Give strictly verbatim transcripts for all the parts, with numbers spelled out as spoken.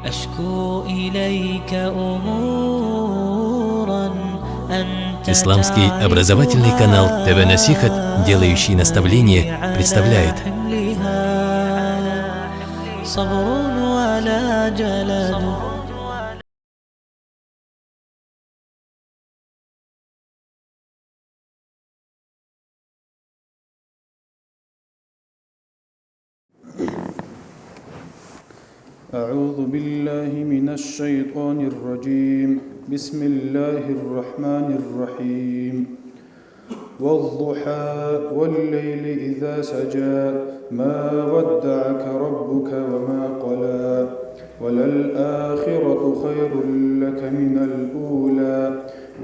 أشكو إليك أمورا أنت Исламский образовательный канал تعرفها. Т В Насихат, делающий наставление, представляет. صبر ولا جلد. أعوذ بالله من الشيطان الرجيم. بسم الله الرحمن الرحيم. والضحى والليل إذا سجى. ما ودعك ربك وما قلى. وللآخرة خير لك من الأولى.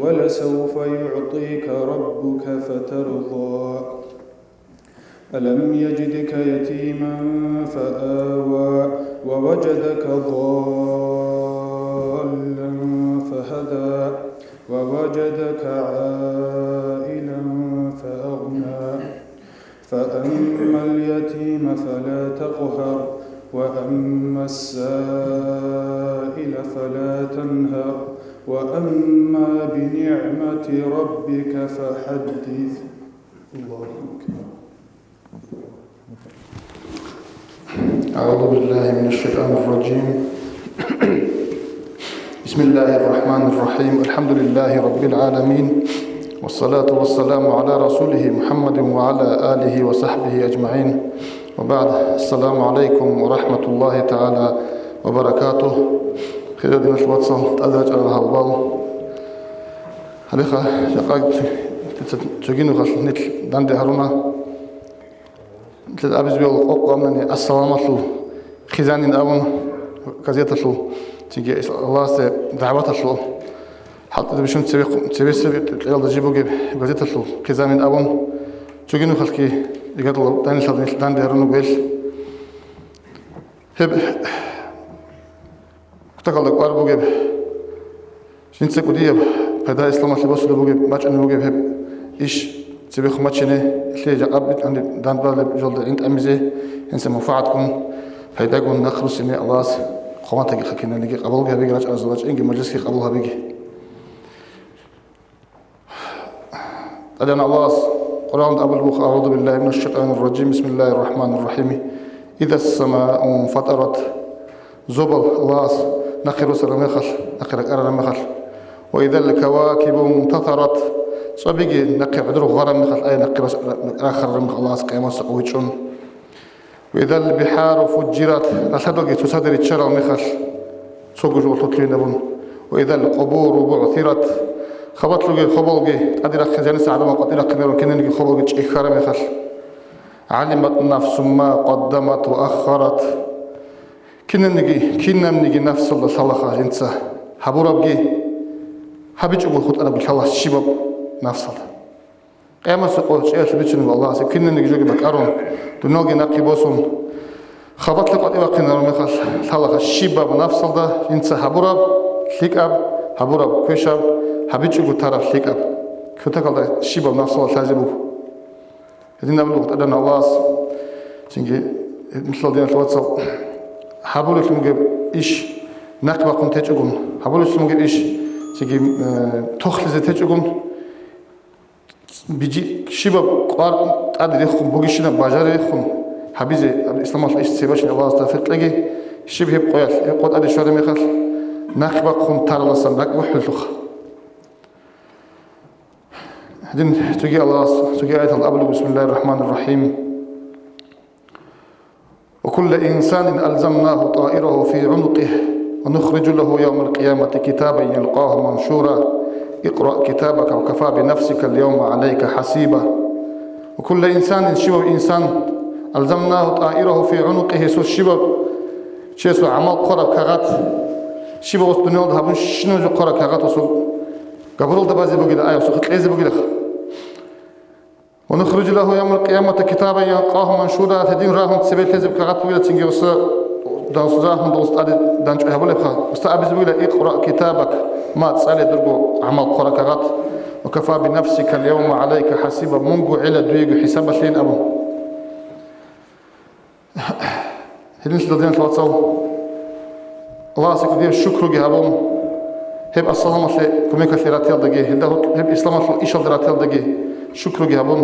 ولسوف يعطيك ربك فترضى. ألم يجدك يتيما فآوى. ووجدك ضالا فهدى. ووجدك عائلا فأغنى. فأما اليتيم فلا تقهر. وأما السائل فلا تنهر. وأما بنعمة ربك فحدث. الله أكبر. أعوذ بالله من الشيطان الرجيم. بسم الله الرحمن الرحيم. الحمد لله رب العالمين. والصلاة والسلام على رسوله محمد وعلى آله وصحبه أجمعين. وبعد. السلام عليكم ورحمة الله تعالى وبركاته. Хириял диналъул вацал, тӀаде рачӀарал гьалбал. Гьалеха жакъа цоги нухалъ нилъ данде гьаруна. Нилъеда абизе бегьула къокъ гьабунани ассаламалъул хъизанин абун газеталъул, цинги Аллагьасде дагӀваталъул хӀалтӀида бищун цебе-, цебесеб кьелалда жиб бугеб газеталъул хъизанин абун, цоги нухалъги игадала данилъалда нилъ данде гьарун руго гьел. Гьеб кутакалда кӀвар бугеб, жинца кӀудияб пайда исламалъе босулеб бугеб, бачӀунеб бугеб гьеб иш цебехун бачине, лъие жакъа битӀанде данбалеб жолда гӀинтӀамизе, гьенса манфагӀатгун, пайдагун нахъ руссине Аллагьас хъватаги хъакиналиги къабулги гьабиги, рачӀараз рачӀинги мажлисги къабул гьабиги. ТӀадегӀан Аллагьас Къуръанда абулеб буго: أعوذ بالله من الشيطان الرجيم. بسم الله الرحمن الرحيم. إذا السماء انفطرت. Зобал Аллагьас нахъе росараб мехалъ, нахъе ракӀарараб мехалъ. وإذا الكواكب انتثرت. ЦӀобиги нахъе гӀодор гъвараб мехалъ, ай нахъе рос-, рахарараб мехалъ Аллагьас къиямасеб къо вичӀчӀун. وإذا البحار فجرت, ралъадалги цоцаде риччарал мехалъ, цого жо лъутлъинабун. وإذا القبور بعثرت, хабалъулги хобалги тӀаде рахъизе, гьаниса гӀадамал къватӀир рахъинарун киналниги хобалги чӀехьараб мехалъ. علمت نفس ما قدمت وأخرت. Киналниги, кинабниги нафсалда лъалаха жинца гьабурабги, гьабичӀого хутӀарабги лъала щибаб нафсалда. Къиямасеб къо чӀеялъе бицунеб Аллагьасе кинабниги жоги бакӀарун, дуниялги нахъе босун, хабалъа къватӀивахъинарун мехалъ лъалаха щибаб нафсалда жинца гьабураб лъикӀаб, гьабураб квешаб, гьабичӀого тараб лъикӀаб. Кутакалда щибаб нафсалда лъазе буго. Гьедин абулеб буго ТӀадегӀан Аллагьас, цинги, нилъеда, диналъул вацал, гьабулелъун бугеб иш нахъ бахъун течӀогун, гьабулелъун бугеб иш цинги, э, тохлъизе течӀогун, бижи-, щибаб кӀвар тӀаде рехун, бугищинаб бажари рехун гьабизе, исламалъ иш цебе бачине Аллагьас тавфикъ кьеги, щиб гьеб къоялъ, гьеб къо тӀаде щвараб мехалъ, нахъ бахъун тараласан ракӀ бухӀулелъулха. Гьедин цоги Аллагьас, цоги аяталда абулеб: بسم الله الرحمن الرحيم. وكل إنسان ألزمناه طائره في عنقه ونخرج له يوم القيامة كتابا يلقاه منشورا. اقرأ كتابك وكفى بنفسك اليوم عليك حسيبا. وكل إنسان, щибаб инсан, ألزمناه طائره في عنقه, гьесул щибаб чиясул гӀамал хъвараб кагъат, щибаб гъос дуниялда гьабун щинаб жо хъвараб кагъат гьесул габуралда базе бугила, ай, гьесухъе кьезе бугилаха. ونخرج له يوم القيامة كتابا يلقاه منشورا, гьедин рагьун цебе лъезеб кагъат бугила, цинги гьесда, гьесда рагьун гьесда тӀаде данчӀвай гьабулебха. Гьесда абизе бугила: اقرأ كتابك, ма, цӀале дурго гӀамал хъвараб кагъат, وكفى بنفسك اليوم عليك حسيبا, мунго гӀела дуего хӀисабалъейин абун. Гьединлъидал, диналъул вацал, Аллагьасе кӀудияб шукруги гьабун, гьеб ассаламалъе кумекалъе ратиялдаги, гьелда гьоркь-, гьеб исламалъул ишалда ратиялдаги шукруги гьабун,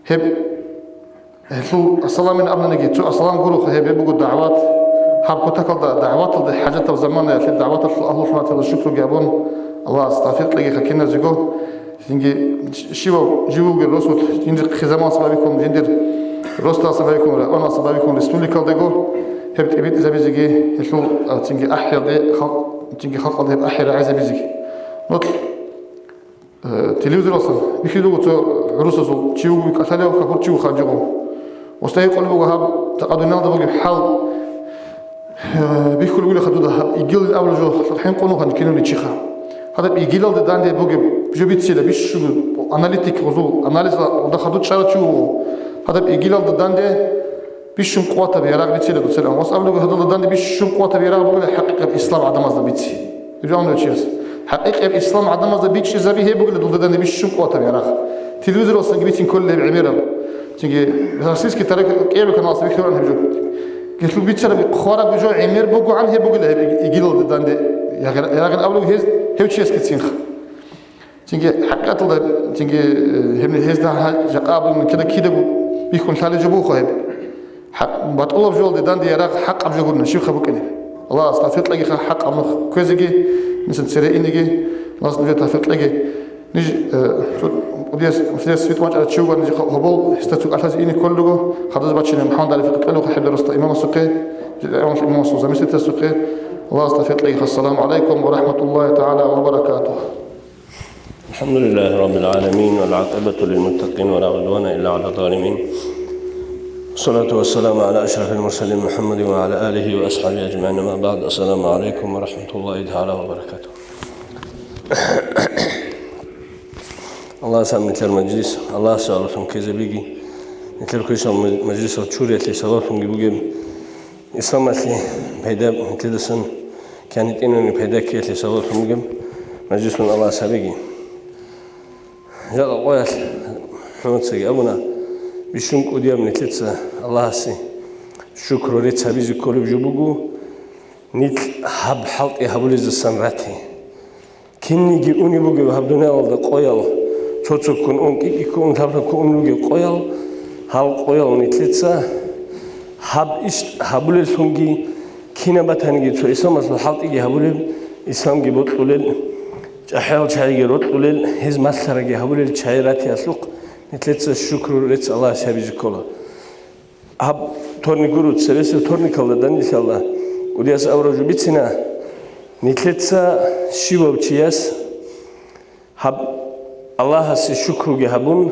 гьеб гьелъул ассаламин абуниги, цо ассалам гуроха, гьеб, гьеб буго дагӀват, гьаб кутакалда дагӀваталда хӀажатаб заманаялъе дагӀваталъул агьлу хӀурматалда шукруги гьабун, Аллагьас тавфикъ кьегиха киназего. Цинги щивав жив вугев росулъ, жиндир хъизамал сабабиккун, жиндир росдал сабабиккун, районалъ сабабиккун республикалдаго гьеб тӀибитӀизабизеги, гьелъул, а, цинги ахӀиялде халкъ-, цинги халкъалда гьеб ахӀи рагӀизабизеги. Нух, э, телевизоралъан бихьидуго цо гӀурусазул чи вуго кӀалъалев капурчи вуха жого. Устайи къулеб буго гьаб такъадуналда бугеб хӀал. Э, бихьулев вилаха дуда гьаб игилин абулеб жо хӀинкъун вугьан кинуни чиха. Гьадаб игилалда данде бугеб жо бицила, бищун аналитик гъузул анализла урдахъа дур чӀарав чи вуго. Гьадаб игилалда данде бищун къуватаб ярагъ бицила дуцилан. Вас абулеб гьадалда данде бищун къуватаб ярагъ бугила хӀакъикъаб ислам гӀадамазда бици. Иб жо амру чияс. ХӀакъикъаб ислам гӀадамазда бичӀчӀизаби гьеб бугила дулда данде бищун къуватаб ярагъ. Телевизоралсанги бицин кколел гьеб гӀемераб. Цинги российский тарих кӀияб каналалъ бихьулаан гьеб жо. Гьелъул бицараби хъвараб жо гӀемер бугогӀан гьеб бугила гьеб иг-, игилалда данде ягъ-, ягъин абулев гьез гьев чиясгицинха. Цинги хӀакъикъаталда, цинги, э, гьеб гьезда гьа-, жакъа абун кида-, кидаго бихьун лъалеб жо буго гьеб. ХӀакъ-, батӀулаб жоялде данде ярагъ хӀакъаб жо гурони щибха букӀинеб. Аллагьас тавфикъ кьегиха хӀакъаб нух кквезеги, нижеца цере инеги, Аллагьас нужее тавфикъ кьеги. Ниж, э, цо-, кӀудияс, мусилияс свет вачӀарав чи вугони, ниж гьобол гьесда цо кӀалъазе ине кколел руго, хадуз бачине МухӀаммад Арифихъе кьолеб буго хӀеб росда имамасухъе, имамасул заместительасухъе. Аллагьас тавфикъ кьеги. Ассаламу гӀалайкум ва рахӀматуллагьи тагӀала ва баракатугь. الحمد لله رب العالمين، والعاقبة للمتقين، ولا عدوان إلا على الظالمين. والصلاة والسلام على أشرف المرسلين محمد وعلى آله وأصحابه أجمعين. أما بعد، السلام عليكم ورحمة الله تعالى وبركاته. Аллагьас гьаб нилъер мажлис, Аллагьас саламлъун ккезабиги, нилъер квешал мажлисал чуриялъе сабаблъунги бугеб, исламалъе пайда, нилъедасан кянитӀинани пайда ккеялъе сабаблъун бугеб мажлислъун Аллагьас гьабиги. Жакъа къоялъ хӀумуцаги абуна, бищун кӀудияб нилъеца Аллагьасе шукру рецц гьабизе кколеб жо буго, нилъ гьаб хӀалтӀи гьабулезасан рати. Кинниги унеб бугеб гьаб дуниялалда къоял, цо-цоккун ун, кӀи-кӀиккун ун, лъаб-лъабккун ун ругел къоял, гьал къоял нилъеца гьаб иш гьабулеллъунги, кинаб батаниги цо исламалъул хӀалтӀиги гьабулел, исламги бокьулел, чӀахӀиял чагӀиги рокьулел, гьез малъараги гьабулел чагӀи ратиялъухъ нилъеца шукру рецц Аллагьасе гьабизе ккола. Гьаб вторник гуро, цебесеб вторникалда данделъала кӀудияс абураб жо бицина, нилъеца щивав чияс гьаб Аллагьасе шукруги гьабун,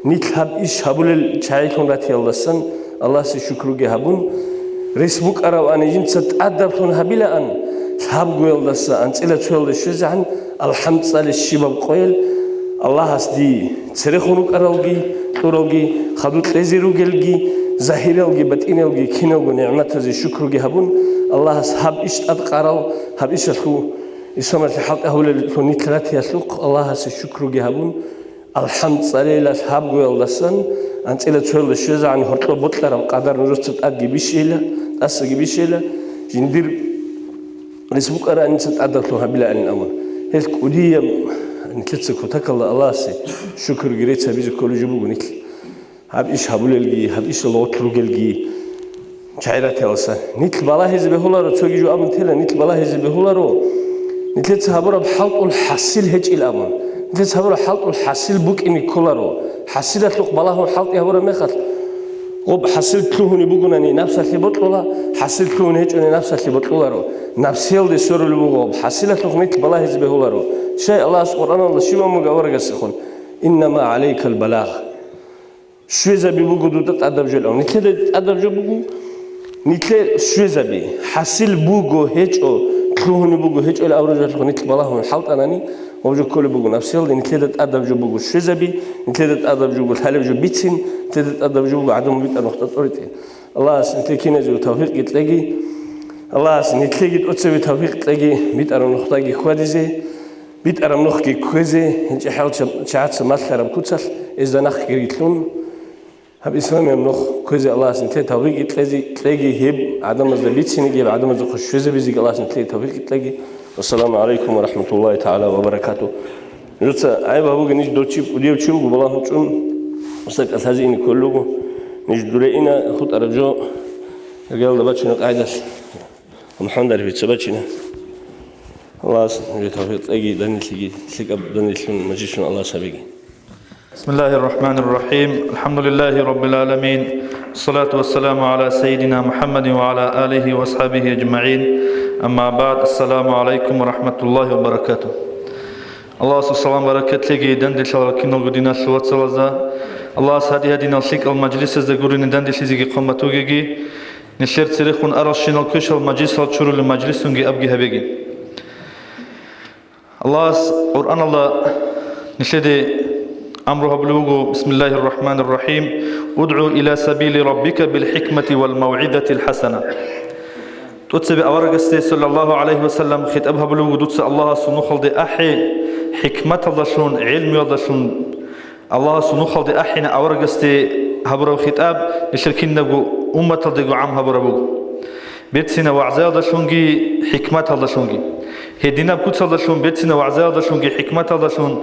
нилъ гьаб иш гьабулел чагӀилъун ратиялдасан Аллагьасе шукруги гьабун, рес букӀаравани жинца тӀадаблъун гьабилаан, лъабгоялдаса анцӀила цоялде щвезегӀан алхӀам цӀалес щибаб къойил, Аллагьас дие церехун рукӀаралги, кьуралги, хадуб кьезе ругелги, загьиралги, батӀиналги, киналго нигӀматазе шукруги гьабун, Аллагьас гьаб иш тӀадкъарал, гьаб ишалъул исламалъе хӀалтӀи гьавулеллъун нилъ ратиялъухъ Аллагьасе шукруги гьабун, алхӀам цӀалейила лъабгоялдасан анцӀила цоялда щвезегӀан гьоркьоб бокьараб къадар нужеца тӀадги бищейила, тӀасаги бищейила, жиндир рес букӀараница тӀадаблъун гьабилаанин абун. Гьел кӀудияб нилъеца кутакалда Аллагьасе шукруги рецц гьабизе кколеб жо буго нилъ. Гьаб иш гьабулелги, гьаб ишалъ гъоркь ругелги чагӀи ратиялдаса. Нилъ балагьизе бегьуларо, цоги жо абун тела, нилъ балагьизе бегьуларо, нилъеца гьабураб хӀалтӀул хӀасил гьечӀил абун. Нилъеца гьабураб хӀалтӀул хӀасил букӀине кколаро. ХӀасилалъухъ балагьун хӀалтӀи гьабураб мехалъ, гъоб хӀасил лъугьунеб бугонани, напсалъе бокьула, хӀасил лъугьун гьечӀони, напсалъе бокьуларо. Напсиялде сверулеб буго гъоб, хӀасилалъухъ нилъ балагьизе бегьуларо. Щай Аллагьас Къуръаналда щиб абун буго аварагасехун: «Иннама гӀалайкал балагъ». Щвезаби буго дуда тӀадаб жо абун. Нилъеда тӀадаб жо буго, нилъе щвезаби. ХӀасил буго, гьечӀо, лъугьунеб буго, гьечӀо абураб жоялъухъ нилъ балагьун хӀалтӀанани, гъоб жо кколеб буго напсиялде, нилъеда тӀадаб жо буго щвезаби, нилъеда тӀадаб жо буго лъалеб жо бицин, нилъеда тӀадаб жо буго гӀадамал битӀараб нухда тӀоритӀе. Аллагьас нилъее киназего тавфикъги кьеги, Аллагьас нилъееги тӀоцебе тавфикъ кьеги, битӀараб нухдаги хьвадизе, битӀараб нухги кквезе, гьенчӀ хӀалча-, чагӀаца малъараб куцалъ гьезда нахъги рилълъун, Гьаб исламияб нух кквезе Аллагьас нилъее тавфикъ кьеги, гьеб гӀадамазда бициниги, гьеб гӀадамаздехун щвезабизеги Аллагьас нилъее тавфикъ кьеги. Вассаламу гӀалайкум ва рахӀматуллагьи тагӀала ва баракатугь. Нужеца гӀайиб гьабуге, ниж дов чи, кӀудияв чи вуго балагьун чӀун, устар кӀалъазе ине кколел руго. Ниж дуре ина, хутӀараб жо, гьелда бачина къайдалъ. МухӀаммад Арифица бачина. Аллагьас нужее тавфикъ кьеги, данделъиги, лъикӀаб данделъун, мажлислъун Аллагьас гьабеги. بسم الله الرحمن الرحيم. الحمد لله رب العالمين. الصلاة والسلام على سيدنا محمد وعلى آله وأصحابه أجمعين. أما بعد. السلام عليكم ورحمة الله وبركاته. Аллагьасул салам-баракат лъеги данделъарал киналго диналъул вацалазда. Аллагьас гьади-гьадинал лъикӀал мажлисазда гурони данделъизеги хъван батугеги, нилъер церехун аралщинал квешал мажлисал чурулел мажлисунги абги гьабеги. Аллагьас Къуръаналда нилъеде амру гьабулев вуго: بسم الله الرحمن الرحيم. ادع إلى سبيل ربك بالحكمة والموعظة الحسنة. ТӀоцебе аварагасде, саллаллагьу гӀалайгьи ва саллам, хитӀаб гьабулев вуго: дуца Аллагьасул нухалде ахӀе, хӀикматалдалъун, гӀелмуялдалъун. Аллагьасул нухалде ахӀина аварагасде гьабураб хитӀаб нилъер кинабго умматалдего гӀам гьабураб буго. Берцинаб вагӀзаялдалъунги хӀикматалдалъунги. Гьединаб куцалдалъун, берцинаб вагӀзаялдалъунги хӀикматалдалъун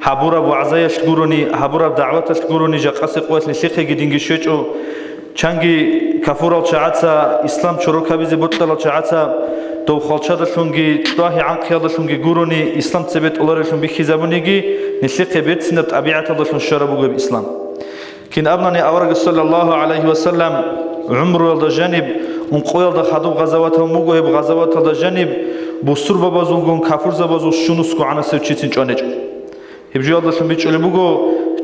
гьабураб вагӀзаялъ гурони, гьабураб дагӀваталъ гурони жакъасеб къоялъ нилъехъеги динги щвечӀо. Чанги кафурал чагӀаца, ислам чорок гьабизе бокьарал чагӀаца, дов хвалчадалъунги, чӀвагьи-гӀанхъиялдалъунги гурони, ислам цебе тӀоларелъун бихьизабуниги, нилъехъе берцинаб тӀабигӀаталдалъун щвараб бугеб ислам. Кин абунани аварагас, саллаллагьу гӀалайгьи ва саллам, гӀумруялда жаниб, ункъоялда хадуб гъазават гьабун буго, гьеб гъазаваталда жаниб бусурбабазулгун кафурзабазул щунусго гӀанасев чицин чӀванечӀо. Гьеб жоялдалъун бичӀчӀулеб буго,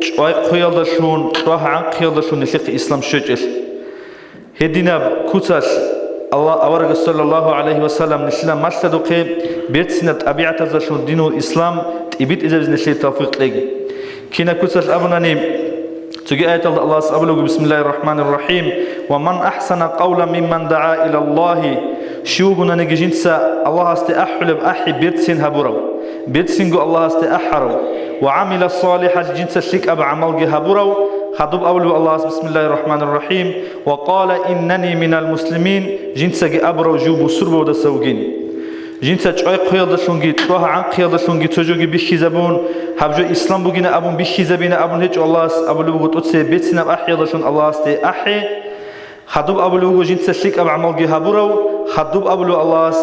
чӀвай-хъуялдалъун, чӀвагь-гӀанхъиялдалъун нилъехъе ислам щвечӀелъ. Гьединаб куцалъ Аллагь, аварагас, саллаллагьу гӀалайгьи ва саллам, нилъеда малъадухъе берцинаб тӀабигӀатазалъун динул ислам тӀибитӀизабизе нилъее тавфикъ кьеги. Кинаб куцалъ абунани, цоги аяталда Аллагьас абулеб буго: بسم الله الرحمن الرحيم. ومن أحسن قولا ممن دعا إلى الله. Щив вугонаниги жинца Аллагьасде ахӀулеб ахӀи берцин гьабурав, берцинго Аллагьасде ахӀарав, وعمل صالحا, жинца лъикӀаб гӀамалги гьабурав, хадуб абулеб Аллагьас: بسم الله الرحمن الرحيم. وقال إنني من المسلمين, жинцаги абурав жив бусурбавдаса вугин. Жинца чӀвай-хъуялдалъунги, чӀвагь-гӀанхъиялдалъунги цо жоги бихьизабун, гьаб жо ислам бугина абун бихьизабина абун гьечӀо Аллагьас, абулеб буго тӀоцебе берцинаб ахӀиялдалъун Аллагьасде ахӀе. Хадуб абулеб буго жинца лъикӀаб гӀамалги гьабурав, хадуб абулев Аллагьас: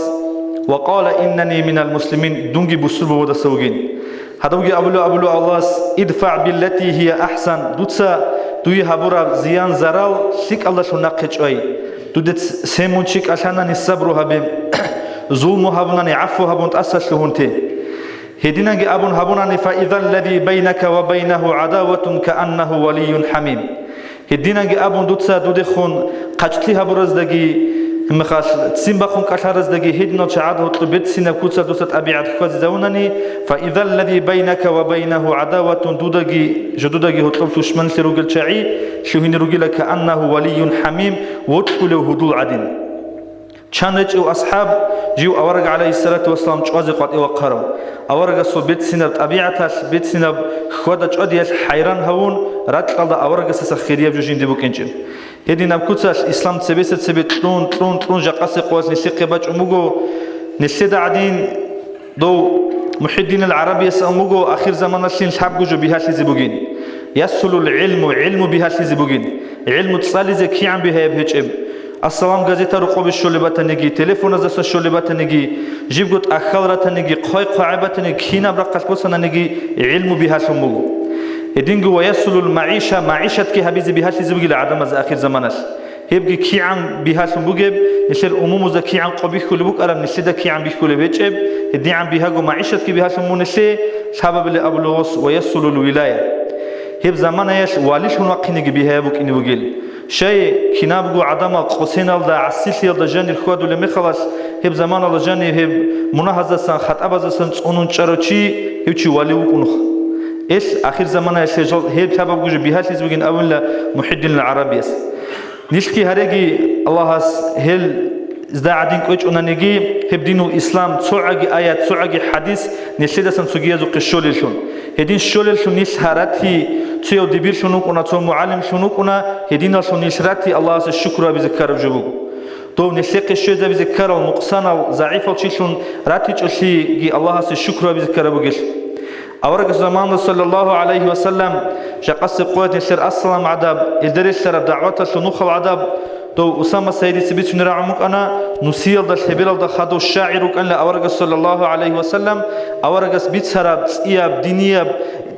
وقال إنني من المسلمين, дунги бусурбабаздаса вугин. Гьадабги абулев, абулев Аллагьас: ادفع بالتي هي أحسن, дуца дуе гьабураб зиян-зарал лъикӀалдалъун нахъе чӀвай. Дуда ц-, семун чи кӀалъанани сабру гьабе, зулму гьабунани гӀафу гьабун тӀаса лъугьун те. Гьединанги абун гьабунани: فإذا الذي بينك وبينه عداوة كأنه ولي حميم. Гьединанги абун дуца дудехун хъачӀлъи гьабураздаги, гьебмехалъ ццин бахъун кӀалъараздаги гьединал чагӀазда гьоркьоб берцинаб куцалъ дуца тӀабигӀат хьвазизавунани, فإذا الذي بينك وبينه عداوة, дудаги жидедаги гьоркьоб тушманлъи ругел чагӀи лъугьине ругила, كأنه ولي حميم, вокьулев гьудул гӀадин. Чан гьечӀев асхӀаб, жив авараг, гӀалайгьиссалату вассалам, чӀвазе къватӀив вахъарав. Аварагасул берцинаб тӀабигӀаталъ, берцинаб хьвада-чӀвадиялъ хӀайран гьавун, ракьалда аварагасдаса хирияб жо жинде букӀинчӀеб. Гьединаб куцалъ ислам цебеса-цебе кьун, кьун, кьун, жакъасеб къоялъ нилъехъе бачӀун буго. Нилъеда гӀадин дов МухӀиддинил ГӀарабияс абун буго, ахирзаманалъин лъабго жо бигьалъизе бугин. يسهل العلم, гӀилму бигьалъизе бугин. ГӀилму цӀализе кигӀан бигьаяб гьечӀеб. Ассалам газета рокъобе щолеб батаниги, телефоназдасан щолеб батаниги, жибго тӀахьал ратаниги, хъвай-хъвагӀай батаниги, кинаб рахъалъ босананиги гӀилму бигьалъун буго. Гьединго ويسهل المعيشة, магӀишатги гьабизе бигьалъизе бугила гӀадамазда ахирзаманалъ. Гьебги кигӀан бигьалъун бугеб, нилъер умумузда кигӀан къо бихьулеб букӀараб, нилъеда кигӀан бихьулеб гьечӀеб, гьедигӀан бигьаго магӀишатги бигьалъун буго нилъее, лъабабилеб абулеб гъос ويسهل الولاية. Гьеб заманаялъ валилъун вахъинеги бигьаяб букӀине бугел. Щай, кинабго гӀадамал къосиналда, гӀасилъиялда жанир хьвадулеб мехалалъ, гьеб заманалда жанив гьеб мунагьаздасан, хатӀабаздасан цӀунун чӀарав чи, гьев чи вали вукӀунха. Эл ахирзаманаялъе жал гьеб лъабабго жо бигьалъизе бугин абунила МухӀиддинил ГӀарабияс. Нилъги гьареги Аллагьас гьел Изда гӀадин кӀвечӀунаниги, гьеб динул ислам, цогӀаги аят, цогӀаги хӀадис нилъедасан цогиязухъе щолеллъун. Гьедин щолеллъун нилъ гьарати, цояв дибирлъун вукӀуна, цо мугӀалимлъун вукӀуна, гьединаллъун нилъ рати Аллагьасе шукру гьабизе ккараб жо буго. Дов нилъехъе щвезабизе ккарал нукъсанал, загӀипал чилъун ратичӀолъиги Аллагьасе шукру гьабизе ккараб бугелъ. Аварагас заманда, саллаллагьу гӀалайгьи ва саллам, жакъасеб къоялъ нилъер ассалам гӀадаб, илда релълъараб дагӀваталъул нухал гӀадаб, дов Усама Саидица бицунеб рагӀун букӀана, нусиялда лъебералда хадув шагӀир вукӀанила аварагас, саллаллагьу гӀалайгьи ва саллам, аварагас бицараб цӀияб, динияб,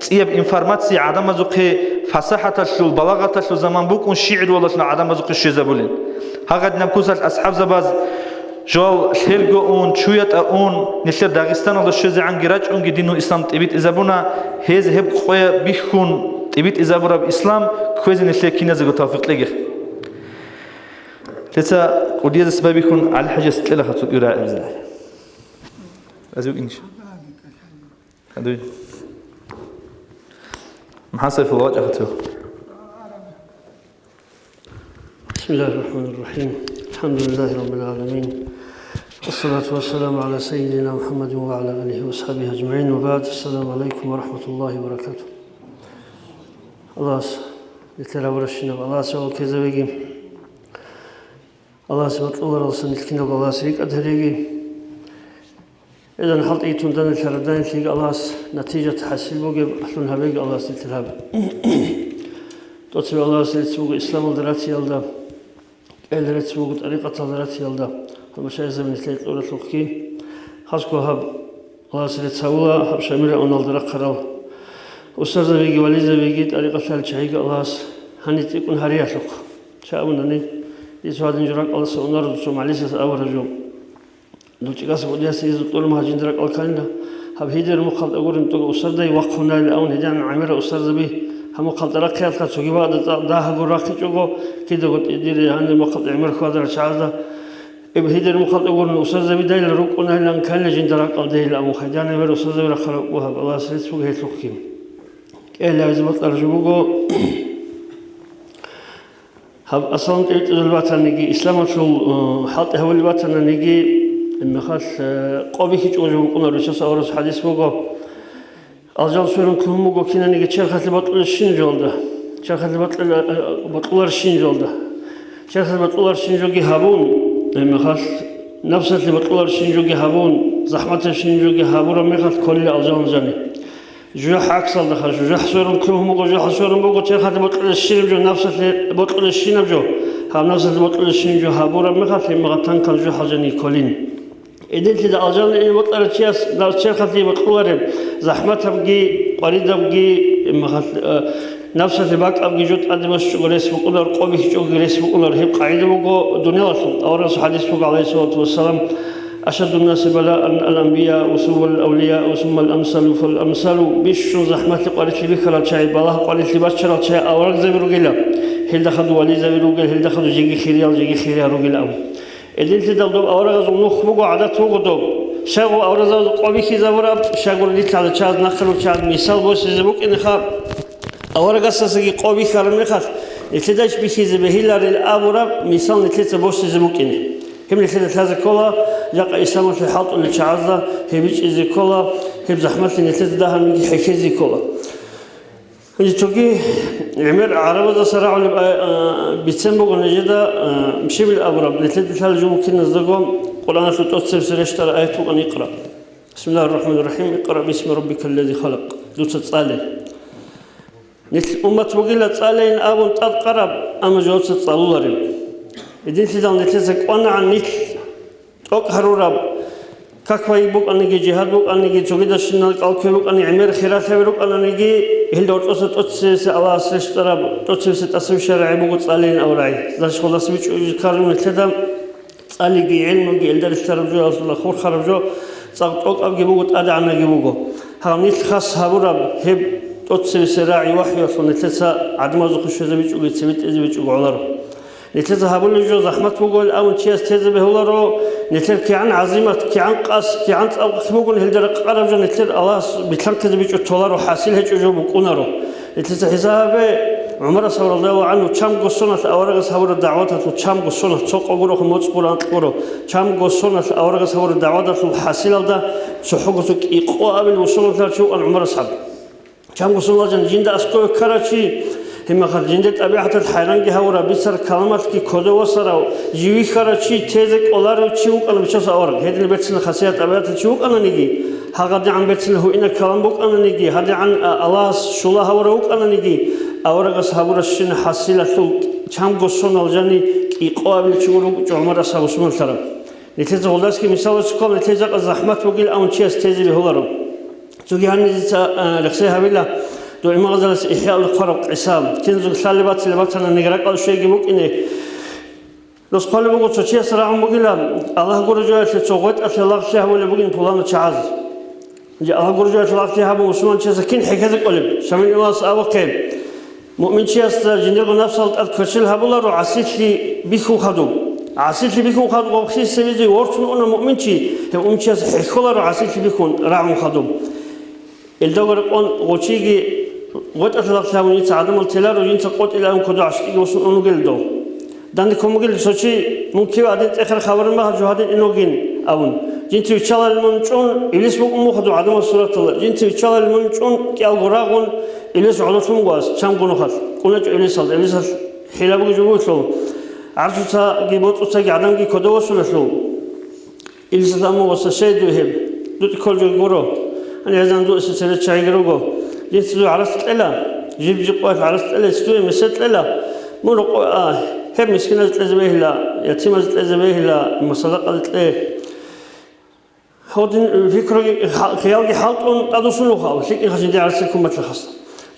цӀияб информация гӀадамазухъе фасахӀаталъул, балагъаталъул заман букӀун шигӀруялдалъун гӀадамазухъе щвезабулин. Гьагъадинаб кусалъ асхӀабзабаз жал лъелго ун, чуятӀа ун, нилъер Дагъистаналда щвезегӀанги рачӀунги динул ислам тӀибитӀизабуна, гьез гьеб къоя бихьун тӀибитӀизабураб ислам кквезе нилъее киназего тавфикъ кьегихъ. Леца кӀудияздаса байбихьун ГӀали-хӀажияс кьела хацу кӀира гӀебза. Разив инш. Хадуй. МухӀаммад Сайфулла вачӀа хацу. بسم الله الرحمن الرحيم. الحمد لله رب العالمين. والصلاة والسلام على سيدنا محمد وعلى آله وأصحابه أجمعين. وبعد. السلام عليكم ورحمة الله وبركاته. Аллагьас нилъер гьабурабщинаб Аллагьас гьабул ккезавеги. Аллагьас бакьуларалса нилъ киналго Аллагьас рикӀкӀад гьареги. Гьезан хӀалтӀи тунданилъ гьараданилъиги Аллагьас натижат хӀасил бугеб, алъун гьабеги Аллагьас нилъер гьабе. ТӀоцебе Аллагьас рецц буго исламалда ратиялда, кӀел рецц буго тӀарикъаталда ратиялда, гьаб машаихзаби нилъее кьуралъухъги. Хасго гьаб Аллагьас рецц гьавула, гьаб Шамил районалда рахъарал устарзабиги вализабиги тӀарикъаталъ чагӀиги Аллагьас гьаниб цӀикӀкӀун гьариялъухъ. Чагьунани, дица гьадин жо ракӀалдаса унар дуца МагӀалисас авара жо. ДучӀигас будиясе изу тӀур магьажинда ракӀал кканила. Гьаб гьидер мухъалда гурин тӀуга усардай вахъунайилан гьединан гӀемерал усарзаби гьаб мухъалда рахъиялъа цоги бакӀда цӀакъ дагьаб гур рахъичӀого, кидаго тӀидире гьаниб мухъалда гӀемер хьвадарал чагӀазда. Эб гьидер мухъалда гурин усарзабидайилан рукӀунайилан кканила жинда ракӀалдейилан гьединан гӀемер усарзаби рахъараб буго гьаб Аллагьас рецц буго гьелъухъги. КӀел гьабизе бокьараб жо буго. Гьаб аслан тӀибитӀизабулеб батаниги, исламалъул, э, хӀалтӀи гьавулеб батананиги, гьебмехалъ, э, къо бихьичӀого жо букӀунаро, росас аварагасул хӀадис буго. Алжан сверун лъугьун буго кинаниги черхалъе бокьулебщинаб жолда. Черхалъе бокьула-, э, бокьуларщинаб жолда. Черхалъе бокьуларщинаб жоги гьабун, гьебмехалъ, напсалъе бокьуларщинаб жоги гьабун, захӀматабщинаб жоги гьабураб мехалъ кколила алжан жани. ЖужахӀ гӀаксалдаха, жужахӀ сверун лъугьун буго, жужахӀ сверун буго, черхалъе бокьулебщинаб жо, напсалъе бокьулебщинаб жо, гьаб напсалъе бокьулебщинаб жо гьабураб мехалъ, гьебмехалъ танкал жужахӀал жани кколин. Гьединлъидал алжан ине бокьарав чияс, напс черхалъе бокьулареб, захӀматабги, къваридабги, гьебмехалъ, э, напсалъе бакӀабги жо тӀаде босичӀого рес букӀунаро, къо бихьичӀого рес букӀунаро, гьеб къагӀида буго дуниялалъул. Аварагасул хӀадис буго, гӀалайгьиссалату вассалам, أشد الناس بلاء الأنبياء ثم الأولياء ثم الأمثل فالأمثل. Бищун захӀмалъи къварилъи бихьарал чагӀи, балагь къварилъи бачарал чагӀи аварагзаби ругила. Гьелда хадув вализаби ругел, гьелда хадув жеги хириял, жеги хириял ругилан. Гьединлъидал доб аварагазул нух буго, гӀадат буго доб. Щайгу аварагзабазул къо бихьизабураб, щайгура нилъ гӀадачагӀаз нахъе руччаб мисал босизе букӀинеха. Аварагасдасаги къо бихьараб мехалъ, нилъеда иш бихьизе бегьиларил абураб мисал нилъеца босизе букӀине. Гьеб нилъеда лъазе ккола, жакъа исламалъе хӀалтӀулел чагӀазда гьеб бичӀчӀизе ккола, гьеб захӀмалъи нилъеда дагьабниги хӀехьезе ккола. Гьанже цоги гӀемер гӀарабаздаса рагӀулеб, а, а, бицен буго нижеда, а, щибил абураб, нилъеда лъала жо букиназдаго Къуръаналъул тӀоцебесеб рещтӀараб аят букӀана, икъра. بسم الله الرحمن الرحيم. اقرأ باسم ربك الذي خلق. Дуца цӀале. Нилъ уммат бугила цӀалейин абун тӀадкъараб, амма жо дуца цӀалулареб. Гьединлъидал нилъеца кӀванагӀан нилъ тӀокӀ гьарураб, как вай букӀаниги, жигьад букӀаниги, цогидащинал кӀал кквей букӀани, гӀемер хиралъаби рукӀананиги, гьелда гьоркьоса тӀоцебесеб Аллагьас рещтӀараб, тӀоцебесеб тӀасаб щвараб гӀи буго цӀалейин абураб гӀи. Дашгъулдаса бичӀчӀулеб жо ккараб нилъеда. ЦӀалиги гӀелмуги, элда рилълъараб жо, Аллагьасда хурхараб жо, цӀакъ тӀокӀабги буго, тӀадегӀанабги буго. Гьаб нилъ хас гьабураб гьеб тӀоцебесеб рагӀи вахӀюялъул нилъеца гӀадамазухъе щвезабичӀого, цебетӀезабичӀого гӀоларо. Нилъеца гьабулеб жо захӀмат бугони абун чияс тезе бегьуларо, нилъер кигӀан гӀазимат, кигӀан къасд, кигӀан цӀакъ бугони гьелда ракъараб жо нилъер Аллагьас битлъанккизе бичӀого толаро, хӀасил гьечӀо жо букӀунаро. Нилъеца хӀисаб гьабе, ГӀумар асхӀаб радияллагьу гӀангьу чамго соналъ аварагас гьабураб дагӀваталъул, чамго соналъ, цо къо гуро, моцӀ гуро, анкь гуро, чамго соналъ аварагас гьабураб дагӀваталъул хӀасилалда цохӀого цо кӀикъоабилев ва соналъ чи вукӀана ГӀумар асхӀаб. Чамго соналъ жан-, жинда аскӀове ккарав чи, гьебмехалъ жиндир тӀабигӀаталъ хӀайранги гьавурав, бицараб каламалъги кодов васарав, жив вихьарав чи, тезе кӀоларев чи вукӀана Бичасул авараг. Гьединаб берцинаб хасият-тӀабигӀаталъ чи вукӀананиги, гьагъадигӀан берцинаб гьуинаб калам букӀананиги, гьадигӀан, а, Аллагьас щула гьавурав вукӀананиги, аварагас гьабурабщинаб хӀасилалъул чамго соналъ жани кӀикъоабилев чи гуро вукӀинчӀо ГӀумар асхӀаб, бусурманлъарав. Нилъеца гъолдасги мисалалъе ккола, нилъее жакъа захӀмат бугилан абун чияс тезе бегьуларо. Цоги гьанизеца, а, рехсей гьабила, дугӀи магъзалас ИхӀяалда хъвараб къиса. Киназего лъалеб-бацилеб батана, нигракъал щвейги букӀине. Дос хъвалеб буго, цо чияс рагӀун бугила, Аллагь гуреб жоялъе цо гъветӀалъе лагълъи гьабулеб бугин пуланав чагӀаз. Гьанже Аллагь гуреб жоялъе лагълъи гьабун мусулманчиясда кин хӀехьезе кӀолеб? Шамил имамас абухъе, муъминчиясда жиндирго напсал тӀад кверщел гьабуларо гӀасилъи бихьун хадуб. ГӀасилъи бихьун хадуб, гъоб хисизеги ворцун уна муъминчи, гьев муъминчияс хӀехьоларо гӀасилъи бихьун рагӀун хадуб. Илдалго рекъон гъочиги гъветӀалъе лагълъи гьабун, жинца гӀадамал теларо, жинца къотӀилаан кодо гӀащтӀиги босун ун вугел дов. Данде ккун бугел цо чи, мун кив гьадин тӀехараб хабарал мехалъ жо гьадин иногин абун. Жинца виччаларел мун чӀун, Иблис вукӀун мухъадур гӀадамал сураталда. Жинца виччаларел мун чӀун, кӀиялго рагъун, Иблис гӀодолъун буго ас, чамго нухалъ. КӀуначӀо Иблисалда, Иблисалъ хӀила бугеб жо бугелъул, гӀарцуцаги боцӀуцаги гӀадамги кодов восулелъул. Илсалъ абун буго, щай дуе гьеб? Дуца кколеб жо гуро. Гьанже гьезда дуца цебе чагӀиги руго. Жинца дуе гӀарац кьела, жиб-жиб къоялъ гӀарац кьела, дуе месед кьела. Мун рокъове а, гьеб мискиназ кьезе бегьила, ятимаз кьезе бегьила, садакъазе кье. Гьодин пикруги, хиялги хӀалтӀун тӀадвуссун вуго, лъикӀ жинди гӀарац ккун батилахъас.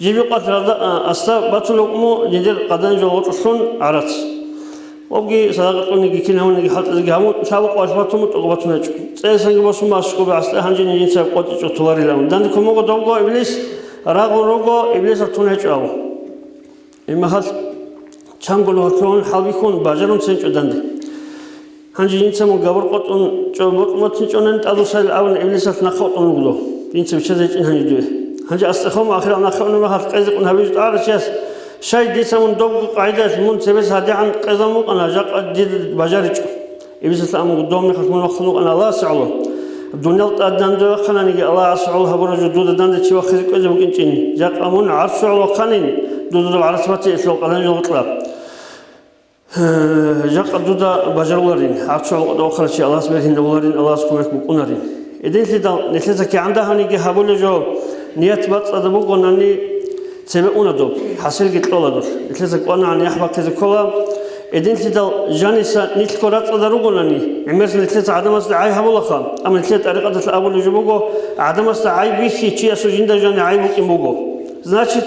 Жиб-жиб къоялъ рада-, а, асда бацулеб букӀун жиндир къадан жо гъоркьлъун гӀарац. Гьебги садакъа кьуниги, кин гьавуниги, хӀалтӀизеги гьавун, лъабго къоялъ батун, тӀокӀаб батуначӀо. ЦӀесан буго босун баш губи гӀасле, гьанжеги жинца къотӀичӀо толарилан. Данде ккун буго добго Иблис, рагъун руго, Иблисалъ тун гьечӀо абун. Гьебмехалъ чамго нухалъ лъугьун хӀалбихьун бажарун цинчӀо данде. Гьанже жинца мун габур къотӀун чӀо-, бокьун батинчӀонани тӀадвуссайилан абуна, Иблисалъ нахъе вукӀун вуго. Жинца виччазе гьечӀин гьанже дуе. Гьанже астахъом ахирал нахъе унеб мехалъ къезе кьун гьабизе тӀагӀарав чияс, щай дица мун добго къагӀидаялъ мун цебес гьадигӀан къезабун букӀана, жакъа дида бажаричӀо. Иблисалъ абун буго, доб мехалъ мун вахъун вукӀана Аллагьасе гӀоло. Дуниял тӀад данде вахъананиги, Аллагьасе гӀоло гьабураб жо дуда данде чи вахъизе кӀвезе букӀинчӀин. Жакъа мун гӀарцугӀал вахъанин, дуда доб гӀарац батилан къадан жо гъоркьа. Жакъа дуда бажаруларин, гӀарцугӀал къотӀа вахъарав чи Аллагьас бергьинавуларин, Аллагьас кумек букӀунарин. Гьединлъидал нилъеца кигӀан дагьаниги гьабулеб жо, ният бацӀцӀадаб бугонани, цебе уна доб, хӀасилги кьола дол. Нилъеца кӀванагӀан яхӀ бахъизе ккола. Гьединлъидал жаниса нилъго рацӀцӀадар ругонани, гӀемерисеб нилъеца гӀадамазда гӀай гьабулаха, амма нилъер тӀарикъаталъ абулеб жо буго, гӀадамасда гӀай бихьи, чиясул жинда жани гӀай букӀин буго. Значит,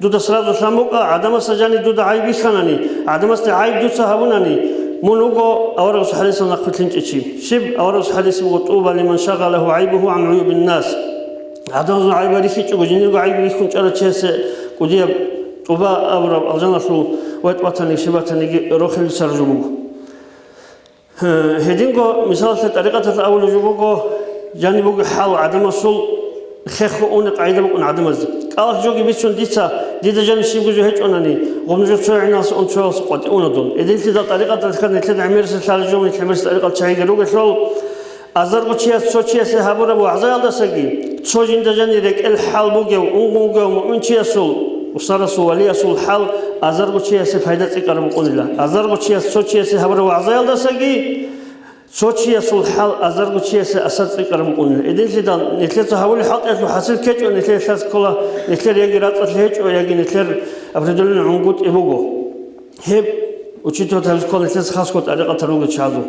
дуда сразу лъан букӀа, гӀадамасда жани дуда гӀай бихьанани, гӀадамасда гӀай дуца гьабунани, мун вуго аварагасул хӀадисалда нахъвилълъинчӀев чи. Щиб аварагасул хӀадис буго: «ТӀуба лиман шагъалагьу гӀайбугьу гӀан гӀуюбин нас». ГӀадамазул гӀайбал рихьичӀого, жиндирго гӀайбал рихьун чӀарав чиясе кӀудияб тӀуба абураб алжаналъул ватӀ батаниги щиб батаниги рохел бицараб жо буго. Гьединго, мисалалъе, тӀарикъаталъ абулеб жо буго, жаниб буго хӀал гӀадамасул хехго уни къагӀида букӀун гӀадамазде. КӀалалъ жоги бицун дица, дида жаниб щибго жо гьечӀонани, гъуб нужер цо гӀиналъ ун цоялъ къватӀивуна дун. Гьединлъидал тӀарикъаталъ нилъеда гӀемерисел лъалеб жо, нилъ гӀемерисел тӀарикъал чагӀиги ругелъул, азарго чияс цо чиясе гьабураб вагӀзаялдасаги, цо жинда жани рекӀел хӀал бугев, унгун вугев муъминчиясул, устарасул, валиясул хӀал азарго чиясе пайда цӀикӀкӀараб букӀунила. Азарго чияс цо чиясе гьабураб вагӀзаялдасаги, цо чиясул хӀал азарго чиясе асар цӀикӀкӀараб букӀунила. Гьединлъидал нилъеца гьабулеб хӀалтӀиялъул хӀасил ккечӀо, нилъер лъас ккола, нилъер яги рацӀцӀалъи гьечӀо, яги нилъер определённый гӀунгутӀи буго. Гьеб учитель гьабизе ккола нилъеца хасго тӀарикъатал ругел чагӀазул.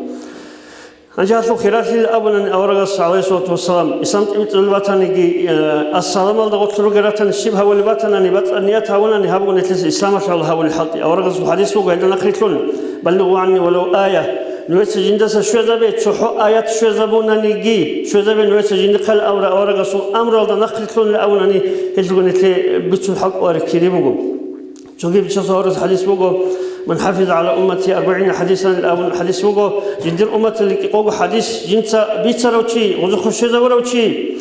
Гьанже гьалъул хиралъил абунани аварагас, гӀалайгьиссалату вассалам, ислам тӀибитӀулел батаниги, э, ассаламалда гъорлъ ругел ратани, щиб гьабулеб батанани, бацӀцӀад ният гьабунани, гьаб буго нилъеца исламалъул гьабулеб хӀалтӀи. Аварагасул хӀадис буго, гьелда нахърилълъун: «Баллигъу гӀанни валав ая». Нужеца жиндаса щвезабе, цохӀо аят щвезабунаниги, щвезабе нужеца жиндихъе абураб аварагасул амруялда нахърилълъунила абунани, гьелъго нилъее бицун хӀалтӀулареб кири буго. Цоги Бичасул аварагасул хӀадис буго: «Ман хафиза гӀала уммати арбагӀина хӀадисан», абун хӀадис буго, жиндир умматалъул кӀикъого хӀадис жинца бицарав чи, гъозухъе щвезабурав чи,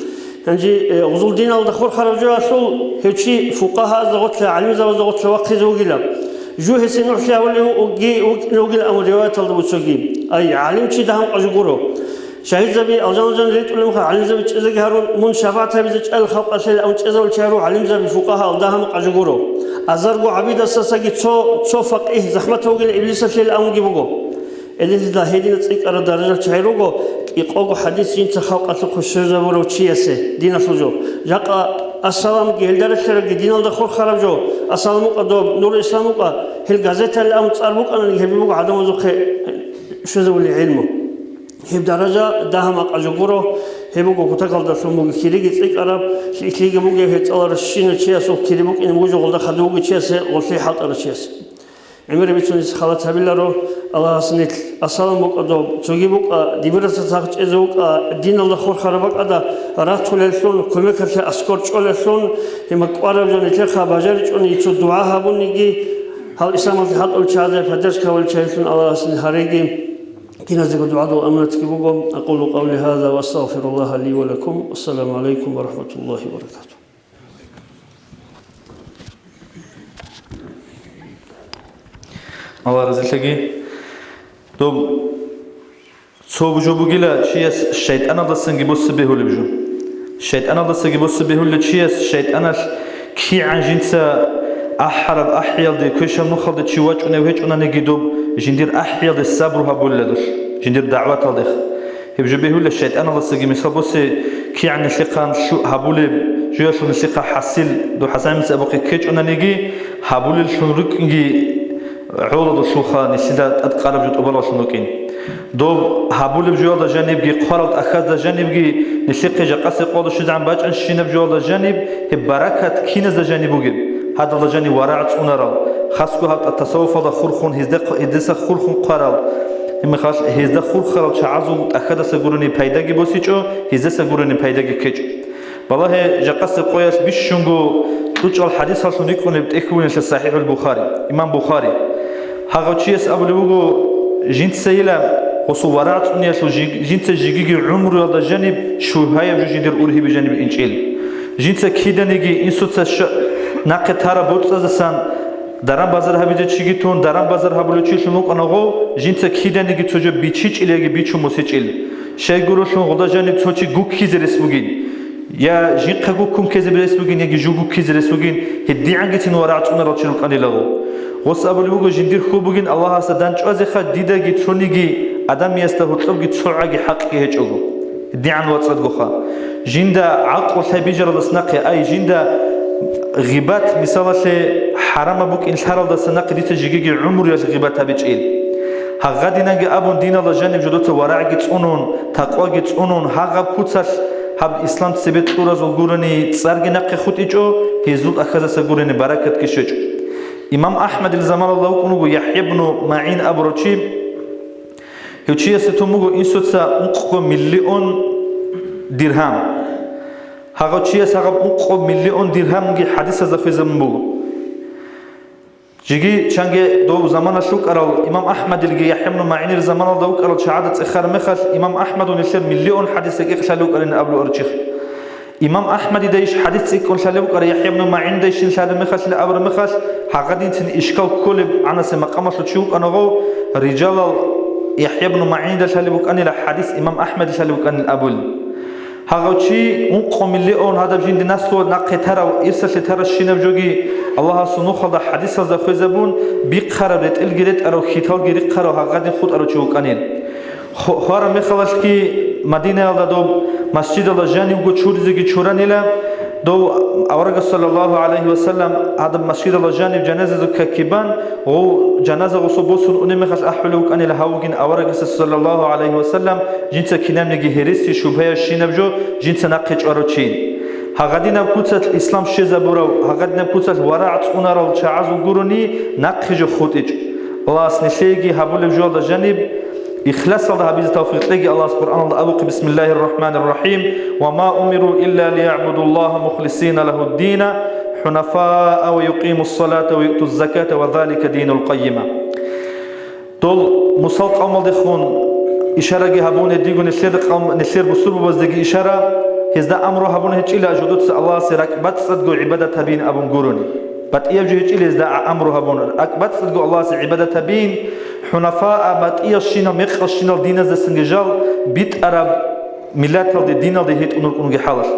Гьанже, э, гъузул диналда хурхарав жоялъул гьев чи фукъагьаазда гъорлъа, гӀалимзабазда гъорлъа вахъизе вугилан. Жу гьесие нугӀлъи гьавулев вуги-, вукӀине вугилан абун риваяталда буцоги. Ай, гӀалимчи дагьаб къажу гуро. Шагьидзаби алжан-алжан ритӀулебха, гӀалимзаби чӀезеги гьарун, мун шафагӀат гьабизе чӀайилан халкъалъе абун чӀезавулев чи гьарун, гӀалимзаби фукъагьа ал дагьаб къажу гуро. Азарго гӀабидасдасаги цо, цо факъигь захӀмат вугилан иблисалъе абунги буго. Гьединлъидал гьединал цӀикӀкӀараб даражал чагӀи руго, кӀикъого хӀадис жинца халкъалъухъе щвезабурав чиясе диналъул жо. Жакъа Ассаламги гьелда релълъарабги диналда хурхараб жо, Ассалам вукӀа доб, Нурул Ислам вукӀа, гьел газеталъ абун цӀар букӀананиги гьеб буго гӀадамазухъе щвезабулеб гӀилму. Гьеб даража дагьаб къажу гуро, гьеб буго кутакалдалъун буго кириги цӀикӀкӀараб, лъикӀлъиги бугеб гьеб цӀаларащинав чиясул кири букӀине буго жо гъолда хадув вугев чиясе, гъолъие хӀалтӀарав чиясе. ГӀемер бицунеб халат гьабиларо, Аллагьас нилъ Ассалам букӀа доб, цоги букӀа, дибираса цадахъ чӀезе вукӀа, диналда хурхараб бакӀалда ратулеллъун, кумекалъе аскӀор чӀолеллъун, гьеб макьвараб жо нилъехъа бажаричӀони цо дугӀа гьабуниги, гьал исламалъе хӀалтӀулел чагӀазе поддержка гьабулел чагӀилъун Аллагьас нилъ гьареги. Киназего дугӀадул аминатги буго. أقول قولي هذا وأستغفر الله لي ولكم. السلام عليكم ورحمة الله وبركاته. Аллагь разилъаги. Доб цо жо бугила чияс шайтӀаналдасанги босе бегьулеб жо. ШайтӀаналдасаги босе бегьулев чияс шайтӀаналъ кигӀан жинца ахӀараб ахӀиялде, квешаб нухалде чи вачӀунев гьечӀонаниги доб жиндир ахӀиялде сабру гьабулелдулъ, жиндир дагӀваталдехъ. Гьеб жо бегьула шайтӀаналдасаги мисал босе кигӀан нилъехъан лъу-, гьабулеб жоялъул нилъехъа хӀасил, доб ХӀасан-гӀиса абухъе ккечӀонаниги, гьабулеллъун рукӀинги гӀолодулъулха нилъеда тӀадкъараб жо тӀубалаллъун рукӀин. Доб гьабулеб жоялда жанибги, хъварал тӀахьазда жанибги, нилъехъе жакъасеб къоялда щвезегӀан бачӀанщинаб жоялда жаниб, гьеб баракат киназда жаниб бугеб? Гьадалда жаниб варагӀ цӀунарал, хасго гьаб тӀад тасаввуфалда хурхун гьезде-, гьездеса хурхун хъварал, гьебмехалъ гьезда хурхарал чагӀазул тӀахьадаса гурони пайдаги босичӀо, гьездеса гурони пайдаги ккечӀо. Балагье, жакъасеб къоялъ бищунго кьучӀал хӀадисаллъун рикӀкӀунеб тӀехьулелъа СахӀихӀул Бухари, имам Бухари. Гьагъав чияс абулеб буго, жинцайила гъосул варагӀ цӀуниялъул жи-, жинца жигиги гӀумруялда жаниб шубгьаяб жо жиндир ургьибе жаниб инчӀел. Жинца киданиги инсуца ща-, нахъе тараб боцӀаздасан даран-базар гьабизе чиги тун, даран-базар гьабулев чилъун вукӀана гъов, жинца киданиги цо жо бичичӀел яги бичун босичӀел. Щайгурелъул гъолда жаниб цо чи гуккизе рес бугин. Я жинхъа гуккун ккезе рес бугин, яги жу гуккизе рес бугин, гьедигӀангицин варагӀ цӀунарал чи рукӀанилаго. Гъос абулеб буго, жиндир хьул бугин Аллагьасда дандчӀвазеха, дидаги цониги адамиясда гьоркьобги цо гӀаги хӀакъги гьечӀого. ГьедигӀан вацӀцӀадгоха. Жинда гӀакълу лъай бижаралдас нахъе, ай, жинда гъибат, мисалалъе, хӀарамаб букӀин лъаралдаса нахъе дица жигиги гӀумруялъ гъибат гьабичӀел. Гьагъадинанги абун, диналда жаниб жодоца варагӀги цӀунун, такъваги цӀунун, гьагъаб куцалъ гьаб ислам цебе кьуразул гурони цӀарги нахъе хутӀичӀо, гьезул тӀахьазаса гурони баракатги щвечӀо. Имам АхӀмадил заманалда вукӀун вуго ЯхӀя ибну МагӀин абурав чи. Гьев чиясе тун буго инсуца ункъго миллион диргьам. Гьагъав чияс гьагъаб ункъго миллион диргьамги хӀадисазда хвезабун буго. Жеги чанги дов заманалъ вукӀарал имам АхӀмадилги ЯхӀя ибну МагӀинил заманалда вукӀарал чагӀазда цӀехараб мехалъ, имам АхӀмадун нилъер миллион хӀадис рекӀекь лъалев вукӀарин абулев арчи. Имам АхӀмадида иш хӀадис цӀикӀкӀун лъалев вукӀарав ЯхӀя ибну МагӀинида ишин лъалеб мехалъ абураб мехалъ, гьагъадинцин ишкал кколеб гӀанасе макъамалъул чи вукӀана гъов, рижалал ЯхӀя ибну МагӀинида лъалеб букӀанила хӀадис имам АхӀмадида лъалеб букӀанин абулин. Гьагъав чи ункъо миллион гьадаб жинди наслуа нахъе тарав, ирсалъе таращинаб жоги Аллагьасул нухалда хӀадисазда хвезабун, бихъараб ретӀелги ретӀарав, хьиталги рихъарав гьагъадин хутӀарав чи вукӀанин. Ху-, хвараб мехалалъги Мадинаялда доб масжидалда жанивго чуризеги чуранила, дов аварагас, саллаллагьу гӀалайгьи ва саллам, гьадаб масжидалда жанив жаназазул каки бан, гъов жаназа гъосул босун унеб мехалъ ахӀулев вукӀанила гьав вугин аварагасда, саллаллагьу гӀалайгьи ва саллам, жинца кинабниги гьереси, шубгьаящинаб жо жинца нахъе чӀварав чи. Гьагъадинаб куцалъ ислам щвезабурав, гьагъадинаб куцалъ варагӀ цӀунарал чагӀазул гурони нахъе жо хутӀичӀ. Аллагьас нилъееги гьабулеб жоялда жаниб ихласалда гьабизе тавфикъ кьеги. Аллагьас Къуръаналда абухъе: بسم الله الرحمن الرحيم، وما أمروا إلا ليعبدوا الله مخلصين له الدين حنفاء ويقيموا الصلاة ويؤتوا الزكاة وذلك دين القيمة. Дол Мусал къавмалдехун ишараги гьабуна, диго нилъер къавм-, нилъер бусурбабаздеги ишара, Гьезда амру гьабун гьечӀила жодуца Аллагьасе ракӀбацӀцӀадго гӀибадат гьабин абун гурони. БатӀияб жо гьечӀила гьезда а-, амру гьабун, ракӀбацӀцӀадго Аллагьасе гӀибадат гьабин, хӀунафаа, батӀиялщинал, мекъалщинал диназдасанги жал битӀараб миллаталде, диналде гьетӀун рукӀунги хӀалалъ.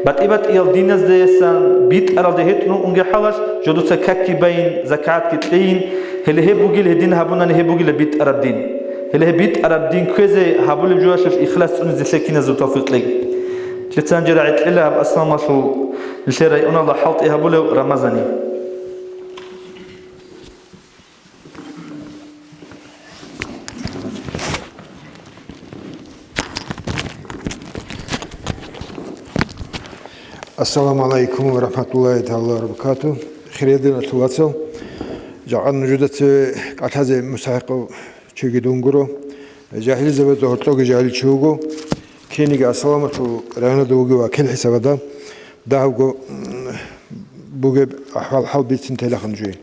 БатӀи-батӀиял диназдасан битӀаралде гьетӀун рукӀунги хӀалалъ, жодуца какги байин, закатги кьейин, гьеле гьеб бугил гьедин гьабунани гьеб бугила битӀараб дин. Гьеле гьеб битӀараб дин кквезе гьабулеб жоялъулъ ихлас цӀунизе лъекиназул тавфикъ лъеги. Лъица гьанже рагӀи кьела гьаб Асламалъул нилъер районалда хӀалтӀи гьабулев Рамазани. Ассаламу алейкум ва рахматуллахи тагьала ва баракату. Хирединалъул вацал, жагӀан нужеда цеве кӀалъазе мусахӀикъав чиги дун гуро. Жагьилзабазда гьоркьоги жагьил чи вуго. Киниги Ассаламалъул районада вугев вакил хӀисабада дагьабго, м, бугеб ахӀвал-хӀал бицин телаха нужее.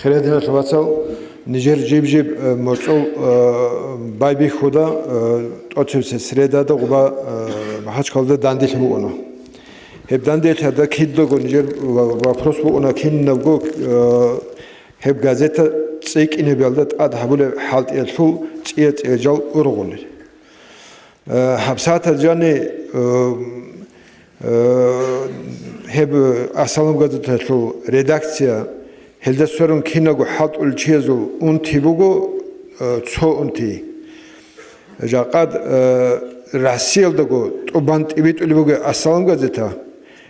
Хирадиналъ вацал, нижер жиб-жиб, э, моцӀол, э, байбихьуда, э, тӀоцебесеб средада гъуба, э, Махачкалда данделъи букӀуна. Гьеб данделъида кидаго нижер ва-, вопрос букӀуна кинабго, э, гьеб газета цӀикӀкӀинабиялда тӀад гьабулеб хӀалтӀиялъул цӀия-цӀия жал ургъулел. Э, гьабсагӀаталда жани, э, э, гьеб Ассалам газеталъул редакция, гьелда сверун киналго хӀалтӀулел чиязул унти буго, э, цо унти. Жакъад, э, Россиялдаго тӀубан тӀибитӀулеб буго Ассалам газета.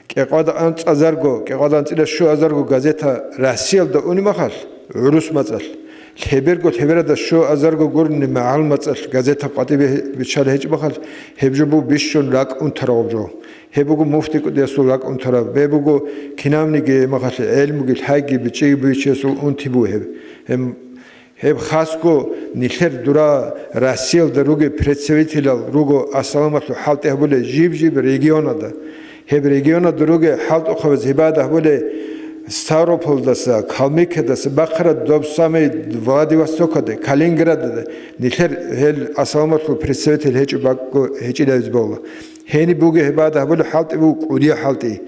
КӀикъоялда анцӀазарго, кӀикъоялда анцӀила щуазарго газета Россиялда уни махалъ, гӀурус мацӀалъ, лъеберго, лъебералда щуазарго гурони магӀарул мацӀалъ газета къватӀибе биччалеб гьечӀеб махалъ, гьеб жо буго бищун ракӀ унтараб жо. Гьеб буго муфти кӀудиясул ракӀ унтараб, гьеб буго кинабниги махалъ гӀелмуги, лъайги, бичӀчӀи бугев чиясул унти буго гьеб. Гьеб Гьеб хасго нилъер дура Россиялда ругел представителал руго Ассаламалъул хӀалтӀи гьабулел жиб-жиб регионалда. Гьеб регионалда ругел хӀалтӀухъабаз гьебада гьабулел Ставрополдаса, Калмыкиядаса бахъараб доб самый Владивостокалде, Калининградалде нилъер гьел Ассаламалъул представитель гьечӀеб бакӀго гьечӀиларизе бегьула. Гьениб бугеб гьебада гьабулеб хӀалтӀи буго кӀудияб хӀалтӀи.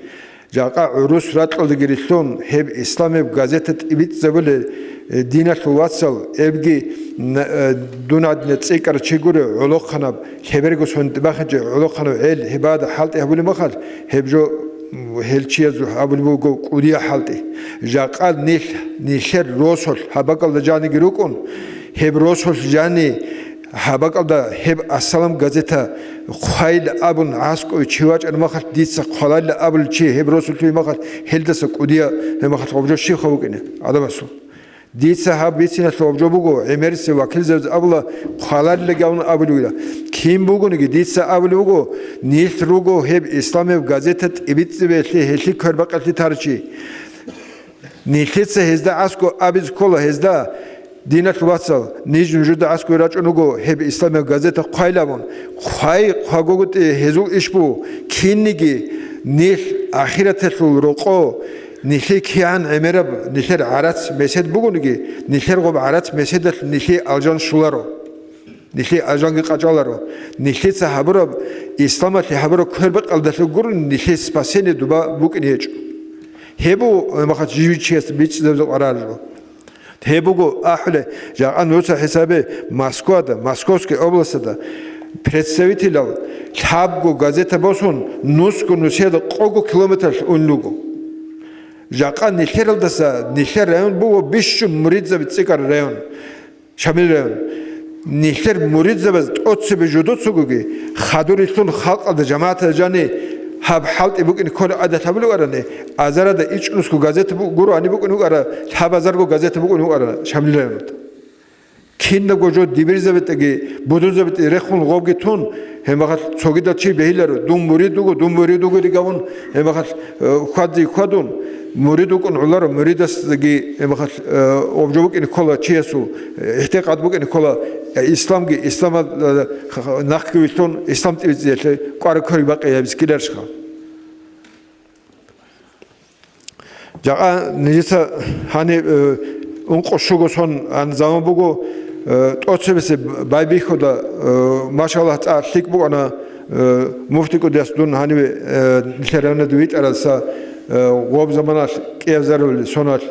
Жакъа гӀурус ракьалдаги рилълъун, гьеб исламияб газета тӀибитӀизабулел, э, диналъул вацал, эбги на-, э, дун гьадинаб цӀикӀкӀарав чи гурев, гӀолохъанаб, лъеберго соналъ бахинчӀеб гӀолохъанав гӀел гьебада хӀалтӀи гьабулеб махалъ, гьеб жо, м, гьел чиясул абулеб буго кӀудияб хӀалтӀи. Жакъа нилъ, нилъер росулъ гьаб бакӀалда жаниги рукӀун, гьеб росулъ жани, гьаб бакӀалда гьеб Ассалам газета хъвайилан абун гӀаскӀове чи вачӀараб махалъ, дица хъваларилан абулев чи гьеб росулъ вугеб махалъ, гьелдаса кӀудияб гьеб махалъ гъоб жо щибха вукӀине гӀадамасул. Дица гьаб бициналъул гьаб жо буго, гӀемерисел вакилзабаз абула, хъваларилан абун абулев вугила. Кин бугониги, дица абулеб буго, нилъ руго гьеб исламияб газета тӀибитӀизабиялъе, гьелъие квербакъиялъе тарав чи. Нилъеца гьезда аскӀов абизе ккола, гьезда, диналъул вацал, ниж нужеда аскӀове рачӀун руго гьеб исламияб газета хъвайилан абун. Хъвай, хъвагогутӀи гьезул иш буго, кинниги нилъ ахираталъул рокъо, нилъее кигӀан гӀемераб нилъер гӀарац-месед бугониги, нилъер гъоб гӀарац-меседалъ нилъее алжан щоларо. Нилъее алжанги къачӀаларо. Нилъеца гьабураб, исламалъе гьабураб квербакъалдалъун гурони нилъее спасение доба букӀине гьечӀо. Гьеб буго, гьеб махалъ жив чияс бичӀчӀизабизе къваригӀараб жо. Гьеб буго ахӀулеб, жакъа нуца хӀисабе Москвада, Московский областада представителал лъабго газета босун, нусго нусиялда къого километралъ унел руго. Жакъа нилъералдаса, нилъер район буго бищун муридзаби цӀикӀкӀараб район. Шамил район. Нилъер муридзабаз тӀоцебе жодоцогоги хадур рилълъун халкъалда, жамагӀаталда жани гьаб хӀалтӀи букӀине кколеб гӀадат гьабулев арани, азарада ичӀнусго газета бу-, гуро гьаниб букӀине вукӀара, лъабазарго газета букӀине вукӀара Шамил районалда. Кинабго жо дибирзабитӀаги, будунзабитӀаги рехун гъобги тун, гьеб махалъ цогидал чи бегьиларо, дун мурид вуго, дун мурид вугориги абун, гьеб махалъ, э, хьвади хьвадун, мурид вукӀун гӀоларо, муридасдаги гьеб махалъ, э, гъоб жо букӀине ккола чиясул, э, игӀтикъад букӀине ккола, э, исламги, исламалъ, э, х-, х-, нахъги вилълъун, ислам тӀибитӀизабиялъе кӀвараб кверги бакъи гьабизе ккеларищха? Жакъа нижеца гьаниб, э, ункъо-щуго сон гьаниб заман буго, э, тӀоцебесеб байбихьуда, э, машаллагь, цӀакъ лъикӀ букӀана, Э, муфти кӀудияс дун гьаниве, э, нилъер районалда витӀаралдаса, э, гъоб заманалъ кӀиаб зарал соналъ,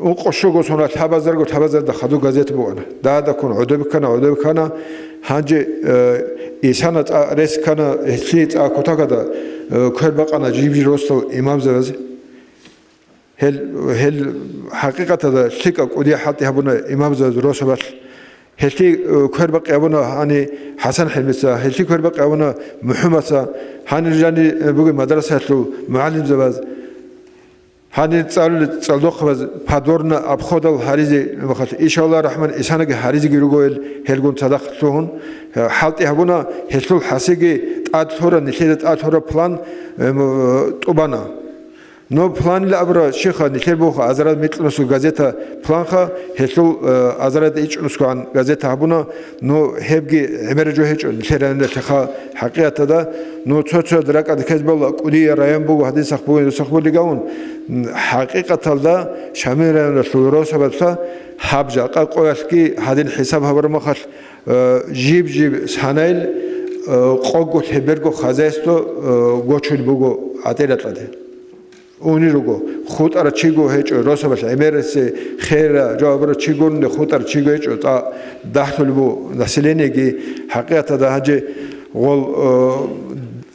ункъо щуго соналъ лъабазарго лъабазарда хадуб газета бугана. Дагьадаккун гӀодобе ккана, гӀодобе ккана. Гьанже, э, Исана цӀа рес ккана, гьелъие цӀа кутакада, э, квер бакъана жиб-жиб росдал имамзабазе. Гьел, гьел хӀакъикъаталда лъикӀаб кӀудиял хӀалтӀи гьабуна имамзабаз росабалъ. Гьелъие, э, квербакъи гьабуна гьани ХӀасан ХӀилмица, гьелъие квербакъи гьабуна МухӀумадца, гьанир жани, э, бугеб мадрасаялъул мугӀалимзабаз, гьанир цӀалулел цӀалдохъабаз подворно обходал гьаризе махалъ, иншаллагь рахӀман, Исанаги гьаризеги руго гьел, гьелгун цадахъ лъугьун, э, хӀалтӀи гьабуна, гьелъул хӀасилги тӀад лъура, нилъеда тӀад лъура план, э, м-, тӀубана. Ну, планила абура, щиха, нилъер буха азарад микьнусго газета планха, гьелъул, э, азарад ичӀнусгогӀан газета гьабуна, ну, гьебги гӀемера жо гьечӀо, нилъер районалъеха хӀакъикъаталда, ну, цо-цояд ракӀалде ккезе бала, кӀудиял район буго, гьадин сах бугин, сах бугин гавун, м, хӀакъикъаталда Шамил районалъул росабалъа гьаб жакъа къоялъги гьадин хӀисаб гьабураб махалъ, э, жиб-жиб санайил, э, къого лъеберго хозяйство, э, гочулеб буго гӀатӀиракьаде. Унел руго, хутӀарав чиго гьечӀо, росабалъ гӀемерасе хера жавабарав чигони хутӀарав чиго гьечӀо, тӀа дагьлъулеб буго населениеги, хӀакъикъаталда гьанже гъол, э,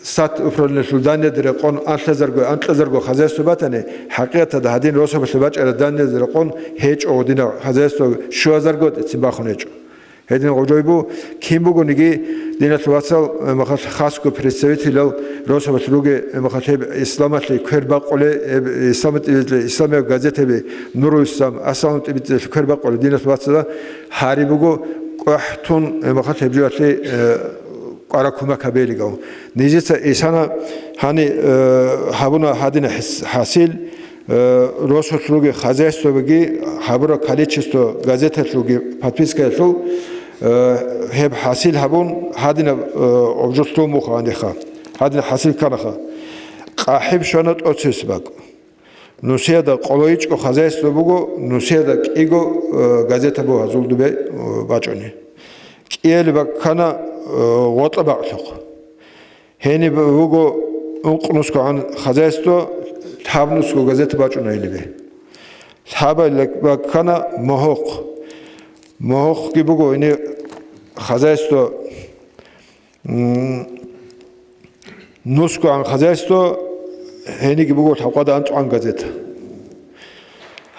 статуправлениялъул данияде рекъон анлъазарго, анкьазарго хозяйство батани, хӀакъикъаталда гьадин росабалъе бачӀараб данияде рекъон гьечӀо гъодинаб хозяйство, щуазарго тӀицин бахун гьечӀо. Гьедин гъожойбу, кин бугониги, диналъул вацал, э, махалъ хасго представителал росабалъ руге, э, махалъ гьеб исламалъе квер бакъуле, гьеб исламалъе, исламияб газетаби, Нурул Ислам, Асалам тӀибитӀизалъе квер бакъуле диналъул вацала гьари буго, кӀвахӀ тун, э, махалъ гьеб жоялъе, э, кӀвара кумек гьабеилигав. Нижеца Исана гьани, э, гьабуна гьадина хӀас-, хӀасил, Э, росулъ ругел хозяйствобаги гьабураб количество газеталъулги подпискаялъул, э, гьеб хӀасил гьабун, гьадинаб, э, обжулъ муха гьаниха, гьадинаб хӀасил кканаха. КъахӀиб щвана тӀоцебесеб бакӀ. Нусиялда къоло ичӀго хозяйство буго, нусиялда кӀиго, э, газета буго гьазул дубе, э, бачӀуни. КӀиялеб бакӀ ккана, э, гъотӀа бакӀлъухъ. Гьениб буго ункънусгогӀан хозяйство, лъабнусго газета бачӀуна гьелибе. Лъабабилеб бакӀ ккана Могьохъ. Могьохъги буго гьениб хозяйство, м, нусгогӀан хозяйство, гьениги буго лъабкъоялда анцӀгогӀан газета.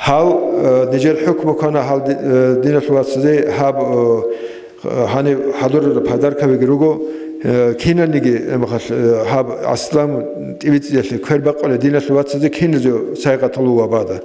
Гьал, э, нижер хӀукму ккана гьал ди-, э, диналъул вацазе гьаб, э, гьаниб хӀадурараб подаркабиги руго, э, киналниги, э, махалъ, э, гьаб Аслам тӀибитӀизелъе квер бакъулеб диналъул вацазе киназего сайгъатал вуго абада.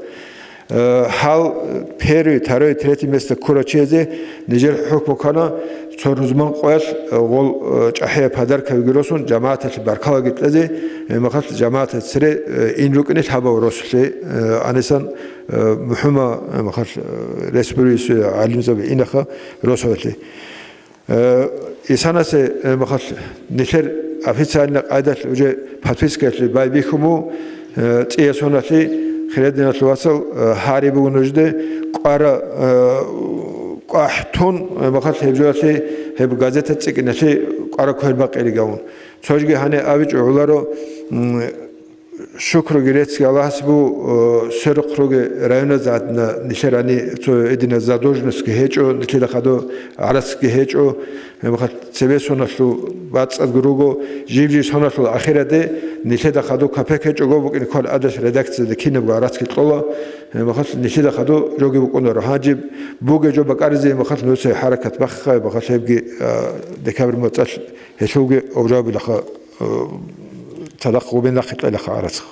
Э, гьал первый, второй, третий место ккурав чиязе нижер хӀукму ккана цо рузман къоялъ, э, гъол, э, чӀахӀияб подаркабиги росун, жамагӀаталъе баркалаги кьезе, э, махалъ жамагӀаталъ цере, э, ин рукӀине лъабав росулъе, э, анисан, э, МухӀума, э, махалъ, э, рес бурисе гӀалимзаби инаха росулъе. Э, Исанасе, э, махалъ нилъер официальный къайдалъ уже подпискаялъе байбихьун бу, э, цӀиясуналъе, хирадиналъул вацал, э, гьари буго нужде кӀвара, э, кӀвахӀ тун, э, махалъ гьеб жоялъе, гьеб газета цӀикӀкӀиналъе кӀвара квер бакъири гавун. Цожги гьане абичӀо гӀоларо, м, шукруги реццги Аллагьас бу, э, сверухъ руге районаз гӀадна нилъер гьани цо гьедина задолженностьги гьечӀо, нилъеда хадур гӀарацги гьечӀо, э, махалъ цебе соналъул бацӀцӀадго руго, жиб-жиб соналъул ахираде нилъеда хадур капек гьечӀого букӀин ккола гьадас редакцияда кинабго гӀарацги кьола, э, махалъ нилъеда хадур жоги букӀунаро. Гьанжеб буге жо бакӀаризе махалъ нуцай хӀаракат бахъа, махалъ гьебги, э, декабрь моцӀалъ гьелъулги обжабилаха. Э, цадахъ гъубен рахъи кьелаха гӀарацха.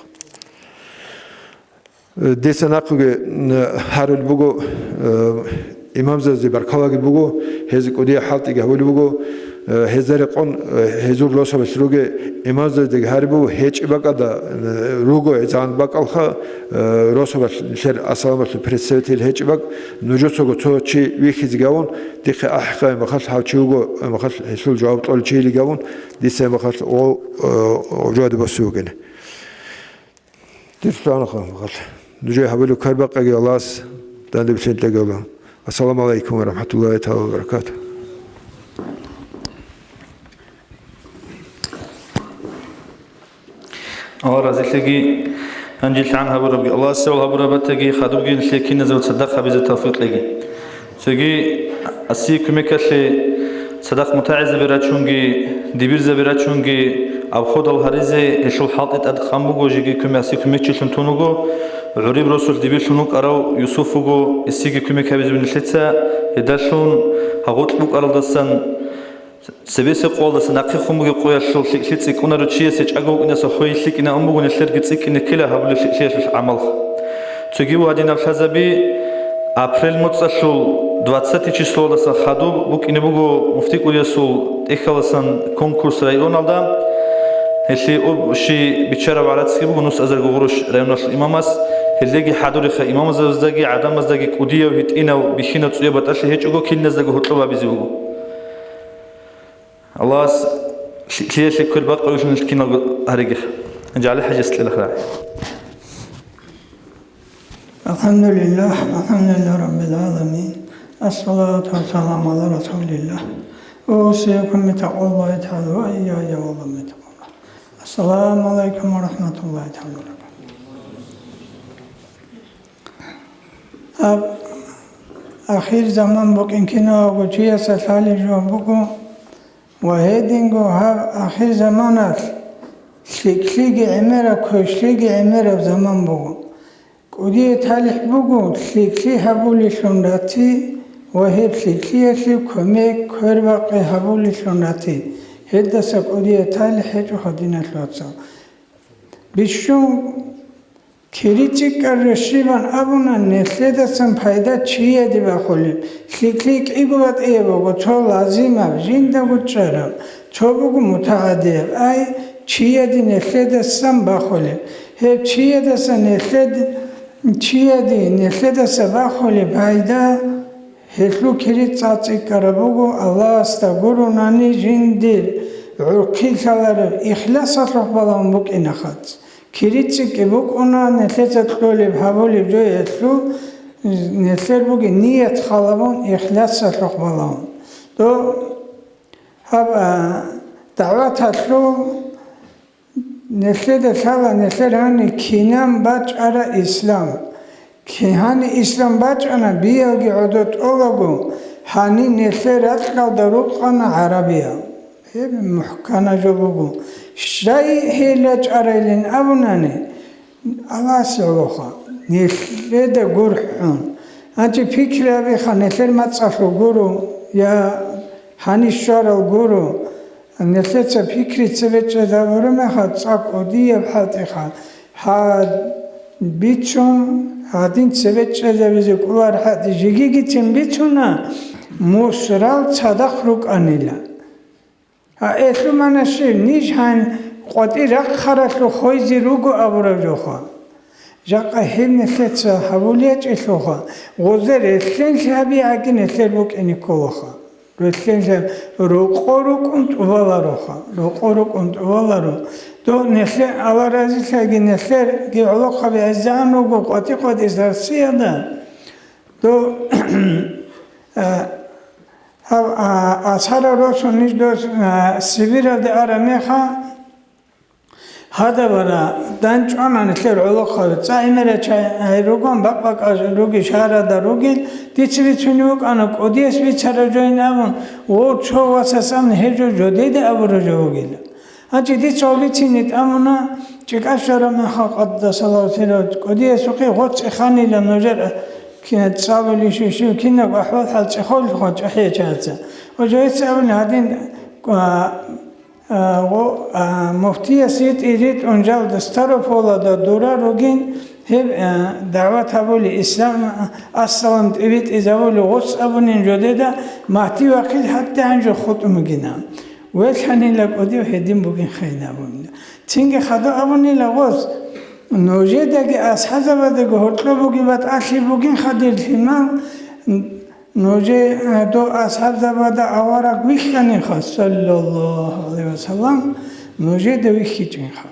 Э, дица нахъуги, м, гьарулеб буго, э, имамзазе баркалаги буго, гьез кӀудияб хӀалтӀиги гьабулеб буго, э, гьезда рекъон, э, гьезул росабалъ руге имамзазеги гьариб буго, гьечӀеб бакӀалда, э, руго гӀезегӀан бакӀалха, э, росабалъ нилъер Ассаламалъул представитель гьечӀеб бакӀ, нужецаго цо чи вихьизеги гьавун, дихъе ахӀи, махалъ гьав чи вуго, махалъ гьелъул жаваб кьолев чийилиги гьавун, дица махалъ о, о, о, жоде босизе вугин. Дир лъугьа-, махалъ. Нужее гьабулеб квер бакъиги Аллагьас данде билъен кьеги. Ассаламу гӀалайкум ва рахӀматуллагьи тагӀала ва баракатугь. Аллагь разилъеги, гьанжелъ гӀан гьабурабги, Аллагьас гьабураб батаги, хадубги нилъее киназего цадахъ гьабизе тавфикъ кьеги. Цоги асие кумекалъе цадахъ мутагӀилзаби рачунги, дибирзаби рачунги, абходал гьаризе гьелъул хӀалтӀи тӀад къан буго, жеги куме-, асие кумекчилъун тун вуго, гӀуриб росулъ дибирлъун вукӀарав Юсуф вуго, эсиеги кумек гьабизе нилъеца, гьедалъун гьагъутӀ букӀаралдасан, цебесеб къоялдаса нахъе хун бугеб къоялъул лъикӀлъи цӀикӀкӀунаро чиясе чӀаго вукӀинаса хвей лъикӀинаун буго, нилъерги цӀикӀкӀине ккела гьабулеб лъикӀлъиялъул гӀамал. Цоги гьадинаб лъазаби апрель моцӀалъул двадцатый числоялдаса хадуб букӀине буго муфти кӀудиясул тӀехьалдасан конкурс районалда. Гьелъие об щи биччараб гӀарацги буго Нус-Азарго гъурущ районалъул имамас. Гьелдеги хӀадуриха, имамзабаздаги гӀадамаздаги кӀудияв, гьитӀинав, бихьинав, цӀуяб батӀалъи гьечӀого, киназдаго гьоркьоб гьабизе буго. Аллагьас лъикӀлъиялъе квер бакъулелъул киналго гьареги. ЖагӀли хӀажияс кьела гьарай. الحمد لله، الحمد لله رب العالمين، الصلاة والسلام على رسول الله. أوصيكم بتقوى الله تعالى وإياي أولا بتقوى الله. السلام عليكم ورحمة الله تعالى وبركاته. Гьаб ахир заман букӀин киналго чиясда лъалеб жо буго, ва гьединго гьаб ахир заманалъ лъикӀлъиги гӀемераб, квешлъиги гӀемераб заман буго. КӀудияб талихӀ буго лъикӀлъи гьабулелъун рати ва гьеб лъикӀлъиялъе кумек, квербакъи гьабулелъун рати. Гьелдаса кӀудияб талихӀ гьечӀо, гьадиналъул вацал. Бищун кири цӀикӀкӀараб щибан абуна, нилъедасан пайда чияде бахулеб. ЛъикӀлъи кӀиго батӀияб буго, цо лазимаб, жиндаго чӀараб, цо буго мутагӀадияб. Ай, чияде нилъедасан бахулеб. Гьеб чиядаса нилъед-, чияде нилъедаса бахулеб пайда, гьелъул кири цӀа-, цӀикӀкӀараб буго, Аллагьасда гуронани жиндир гӀурхъи лъалареб, ихласалъухъ балагьун букӀина хадуб. Кири цӀикӀкӀи букӀуна, нилъеца кьолеб гьабулеб жоялъул, нилъер бугеб ният халабун, ихласалъухъ балагьун. Дов гьаб, а, дагӀваталъул нилъеда лъала, нилъер гьаниб кинан бачӀара ислам. Ки-, гьаниб ислам бачӀана, биялги гӀодо тӀолаго, гьаниб нилъер ракьалда рукъана гӀарабиял. Гьеб мухӀкана жо буго. Щай гьел рачӀарайлин абунани, Аллагьасе гӀолоха, нилъеда гурхӀун. Гьанчи пикри гьабиха, нилъер мацӀалъул гуро, я гьаниб щварал гуро. Нилъеца пикри цебе чӀезабураб мехалъ, цӀакъ кӀудияб хӀалтӀиха гьа-, бицун, гьадин цебе чӀезабизе кӀолар хӀалтӀи жегигицин бицуна, мусрал цадахъ рукӀанила. А, гьелъул магӀна щиб? Ниж гьан къватӀир рахъаралъухъ хвезе руго абураб жоха. Жакъа гьеб нилъеца гьабулеб гьечӀелъулха, гъозда релълъен лъабигӀаги нилъер букӀине кколаха. Релълъен лъаб-, рокъо рукӀун тӀубалароха, рокъо рукӀун тӀубаларо. Дов нилъер, Аллагь разилъаги, нилъерги гӀолохъаби гӀезегӀан руго къватӀи-къватӀи Россияда. Дов, а, Гьав, а, асхӀарал росун ниж дос, а, Сибиралде араб мехалъ, гьадабара, дандчӀвана нилъер гӀолохъаби, цӀа гӀемерал чагӀи ругон, бакъ-бакъал руги шагьаралда ругел, дица бицунеб букӀана, кӀудияс бицараб жойин абун, ва цо васас абун гьеб жо жодеда абураб жо бугила. Гьанже дица гьаб бицине тӀамуна, ЧӀикӀа щвараб мехалъ, къаддасаллагьу сиррагьу, кӀудиясухъе гъоцӀи ханила нужер, ки-, цӀалулищ щив, кинаб ахӀвал-хӀал цӀехолелъул чӀахӀиячаца. Ва жо гьес абуни гьадин, а, а, гъо-, а, муфтияс ритӀи-ритӀун жалда Ставрополалда дура ругин, гьеб, а, дагӀват гьабули, ислам, а, ассалам тӀибитӀизабули гъоцӀ абунин жодеда, магьти вахъил хӀатта гьанже хутӀун бугина. Велъанила кӀудив гьедин бугин хайин абунила. Цинги хадуб абунила гъоз, нужедаги асхӀабзабаздаги гьоркьоб бугеб батӀалъи бугин хадир лъимал, нужер, э, дов асхӀабзабазда авараг вихьаниха, саллаллагьу гӀалайгьи ва саллам, нужеда вихьичӀинха.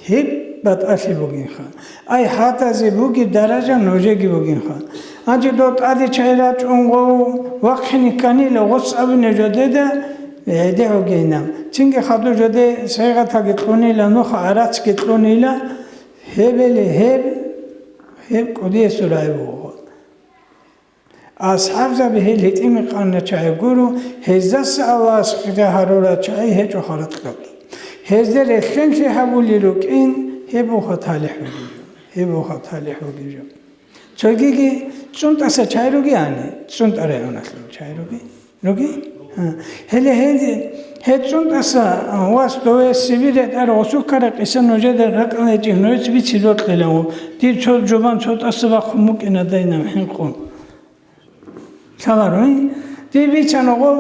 Гьеб батӀалъи бугинха. Ай, гьадазе бугеб даража нужеги бугинха. Гьанже дов тӀаде чагӀи рачӀун гъов вахъине кканила, гъоцӀ абуни жодеда, гӀедегӀугейилан. Цинги хадур жо дей сайгъаталги кьунила, нуха гӀарацги кьунила, гьебели гьеб, гьеб кӀудиясул рагӀи буго. АсхӀабзаби гьел гьитӀинги къанна чагӀи гуро, гьездаса Аллагьас къида гьарурал чагӀи гьечӀо харакьалда. Гьезда релълъенлъи гьабулел рукӀин, гьеб буха талихӀ бугеб жо, гьеб буха талихӀ бугеб жо. Цогиги цӀунтӀаса чагӀи ругеани, цӀунтӀа районалъул чагӀи руги? Руги? А. Гьеле гьел, гьел цӀунтӀаса, а, вас дове Сибирь ретӀар гъосул ккараб къиса нужеда ракӀалайчӀи, нужеца бицин рокьилан, дир цо жубан цо тӀаса бахъун букӀина дайнаб хӀинкъун. Лъаларо, гьи? Дир бицана гъо,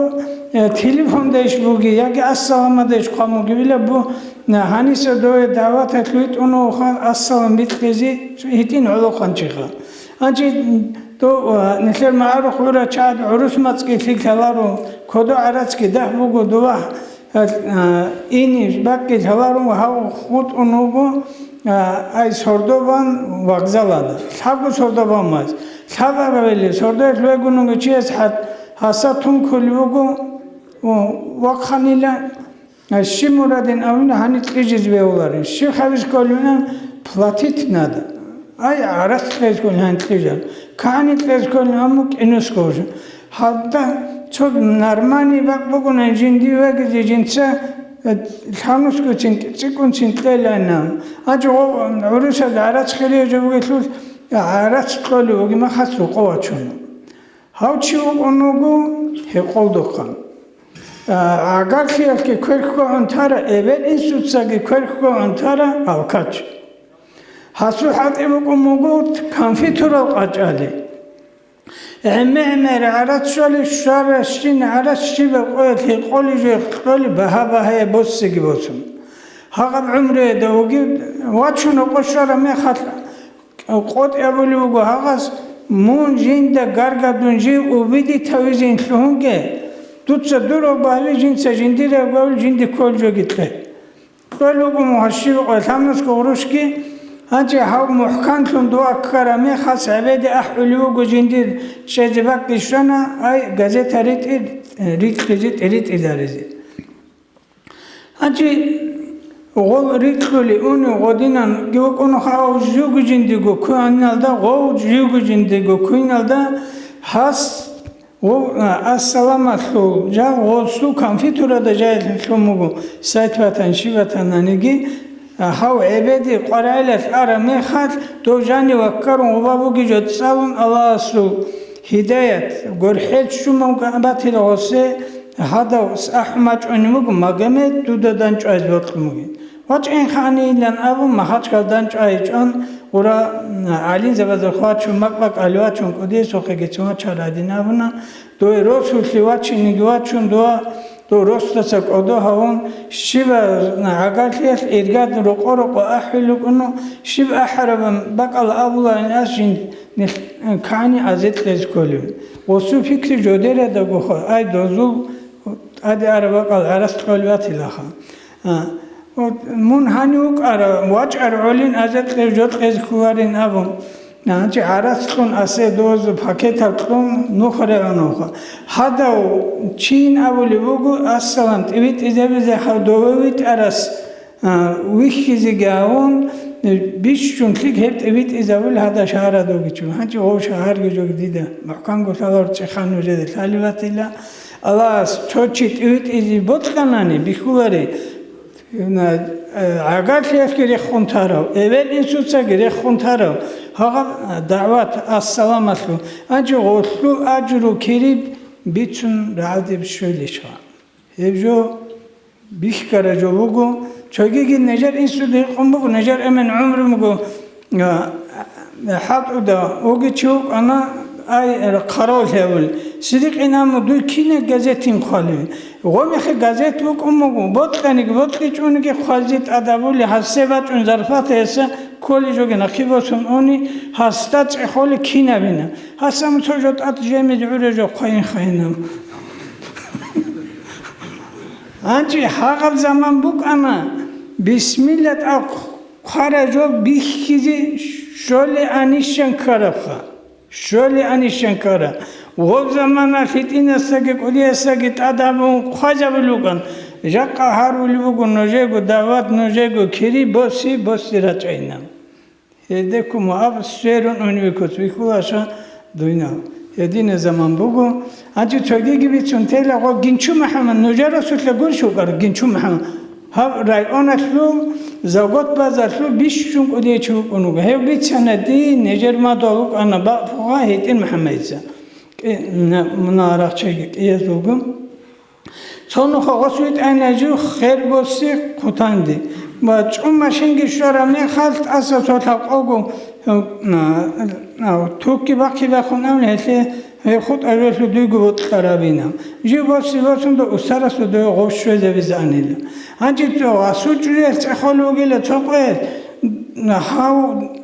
э, телефонда иш буги, яги ассаламада иш хъван бугебила бу, на, гьаниса дове дагӀваталъ витӀун вуха, ассалам бикьизе гьитӀин гӀолохъанчиха. Гьанчи, то, э, нилъер магӀарухъ гӀура чагӀад гӀурус мацӀги лъикӀ лъаларо, кодо гӀарацги дагь буго, дова Гьал, а, ини баккил гьаларун гьав хутӀун вуго, а, ай сордо бан вокзалалда. Лъабго сордо бан ваз. Лъабарабали сордоялъ вегун вуго чияс гьад-, гьаса тункулев вуго, о, вахъанила, а, щиб мурадин абуна гьаниб кьижизе бегьуларин. Щиб хабиз кколевинан платить надо. Ай, гӀарац кьезгун гьанкьижан, кагӀани кьезгун аму кӀинусго уже. Гьалда цо нармани бакъ бугунан жинди вегизе жинца, э, лъанусгуцин, цӀикӀкӀунцин кьелайнан. Гьанчи гъо-, гӀурусаз гӀарац хирияб жо бугелъул, гӀарац кьолев вугимахас рукъо вачун. Гьав чи вукӀун вуго гьекъолдухъан. А, гӀагарлъиялъги кверхьгогӀун тара, эбел-инсуцаги кверхьгогӀун тара алкач. Гьасул хӀалтӀи букӀун буго конфитурал къачӀали. ГӀемер-гӀемер гӀарац щоли, щвара щин гӀарац щибаб къоялъ гьекъоли жо кьоли багьа-багьаяб боссиги босун. Гьагъаб гӀумруялда вугев вачун рокъо щвараб мехалъ, къотӀи абулев вуго гьагъас, мун жинда гаргадун жив убедитавизин лъугьунге, дуца дур рогбаби жинца жиндир рагбаби жинди кколжоги кье. Кьолев вуго мугьарщиб къоялъ гьанусго гъурущги, гьанчи гьав мухӀканлъун дова ккараб мехалъ гӀебеде ахӀулев вуго жиндир чӀезе бакӀги щвана, ай, газета ритӀи-, рикьизе, тӀиритӀизаризе. Гьанчи гъол рикьули уни гъодинан вукӀун гъав живго жиндиго куйналда, гъов живго жиндиго куйналда гьас Гъов-, а, ассаламалъул жал гъосул конфитурада жайлъун буго, сайт батан, щиб батананиги, а, гьав гӀебеде къваригӀелалъ араб мехалъ, дов жанив ваккарун гъуба бугеб жо цӀалун, Аллагьасул гьидаят, горхӀел щумав батила гъосе, гьадав АхӀмачӀунев вуго Магомед, дуда данчӀвайзе бокьун бугин. ВачӀайинха гьанилан абун, Махачкалда данчӀвайчӀун, гъура гӀалимзабазда хвачун, бакӀ-бакӀалде вачун, кӀудиясухъеги цо вачар гьадин абуна, дой росулъе вачинеги вачун, дова, дов росдаса кӀодо гьавун, щибаб гӀагарлъиялъ иргад рокъо-рокъо ахӀулел рукӀуна, щиб ахӀараб бакӀал абуларин ас жин нилъ кагӀани азет кьезе кколев. Гъосул пикри жодерадаго хо, ай, дозул тӀаде араб бакӀал гӀарац кьолев ватилаха. А, вот, мун гьанив вукӀара, вачӀар гӀолин азет кьев жо кьезе кколарин абун. Гьанчи гӀарац кьун, асе дозу пакетал кьун, нухарагӀун вуха. Гьадав чийин абулеб буго, ассалам, тӀибитӀизабизе гьав дове витӀарас, а, вихьизеги гьавун, бищун лъикӀ гьеб тӀибитӀизабул гьада шагьарад вугичӀо. Гьанчи гъов шагьарги жо дида, мухӀканго лъалар чӀехъан нужеда лъалеб батила. Аллагьас цо чи тӀибитӀизе бокьанани бихьулари, гӀагарлъиялъги рехун тарав, эбел-инсуцаги рехун тарав, гьагъаб дагӀват ассаламалъул, гьанчи гъолъул ажру кири бицун рагӀалде щвелищха. Гьеб жо бихьараб жо буго, цогиги нижер инсуда гьикъун буго, нижер эмен гӀумру буго, а, хӀалтӀуда, оги чи вукӀана, ай, хъаравулъе абули, Сидикъин, амма дуй кинаб газетин хъвалев? Гъомехе газет букӀун буго, бокьаниги, бокьичӀониги хъвазе тӀад абули, гьассе бачӀун зарплата гьесда кколей жоги нахъе босун уни, гьасда цӀехолей кинабина. Гьасда цо жо тӀад жемизе гӀуре жо хъвайин-хъвайинаб. Гьанчи гьагъаб заман букӀана, бисмилла тӀад хъвараб жо бихьизе щолеанищан ккарабха. Щолеанищан ккара. Гъоб замана лъитӀинасдаги кӀудиясдаги тӀад абун хъвазабулеб букӀан. Жакъа гьарулеб буго нужего дагӀват, нужего кири боси, боси рачӀайна. Гьедеккун ва аб сверун унвикус вихьулаша дуйнал. Гьедина заман буго. Гьанже цогиги бицун тела гъо Гинчу МухӀаммад, нужер росулъа гурищ вукӀарав Гинчу МухӀаммад. Гьаб районалъул, завгот базалъул бищун кӀудияв чи вукӀун вуго. Гьев бицана дие, нижер мадугьал вукӀана бакӀ пугъа ГьитӀин МухӀаммадица. КӀи-, на-, мунагьал рахчайги кӀиязулго. Цо нуха гъос витӀайна жив хер боси хъутанде. Ва чӀун машинги щвараб мехалъ, тӀаса цо лъабкъого, а, а, тукки бахъи бахун абуни, гьелъе гьеб хутӀа жолъу дуйго бокьарабина. Жив боси босунда устарасда дой гъов щвезабизанила. Гьанже цо гъасул чӀужуялъ цӀехолев вугила цо къоялъ, гьав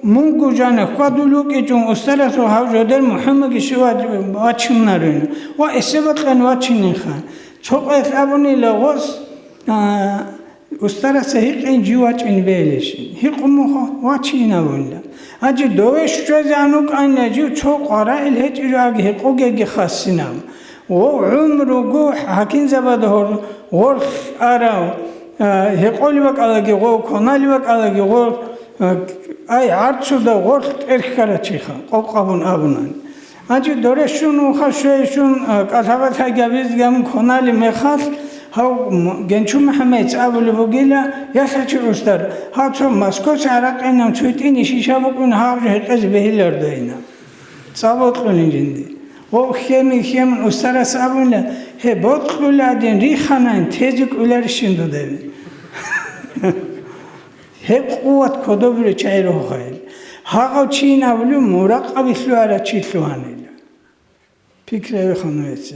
мунго жана хьвадулев вукӀичӀун устарасул гьав жодер МухӀаммадги щивав вачинаруна ва эсеб бокьани вачининха. Цо къоялъ абунила гъос, а, устараса гьикъин жив вачӀин белищ. Гьикъун муха вачинавунила. Гьанже дове щвезегӀан вукӀанила жив цо къварагӀил гьечӀеб жоги гьекъогеги хасинав. Гъов гӀумруго хӀакимзабада гъор-, гъорлъ арав, а, гьекъолеб бакӀалаги гъов, кваналеб бакӀалаги гъор, а, ай, гӀарцуда гъорлъ тӀерхьарав чиха, къокъ гьабун абунани. Гьанже доре щун, вуха щвей щун, а, кӀалъа-балъай гьабизе гьабун кваналеб мехалъ, гьав м-, Генчу МухӀаммадица абулеб бугила, я лъачи устар, гьав цо Москваца гӀаракъинаб цо гьитӀине шиша букӀун гьав жо гьекъезе бегьилардайна. ЦӀа бокьулин жинди. Гъов хьемин-хьемин устарас абуна, гьеб бокьуладин риханайин тезе кӀоларищин дуда. Гьеб къуват кодобулев чагӀи рухӀайил. Гьагъав чийин абулев муракъаби лъугьарав чи лъугьанила. Пикри гьабиха нужеца.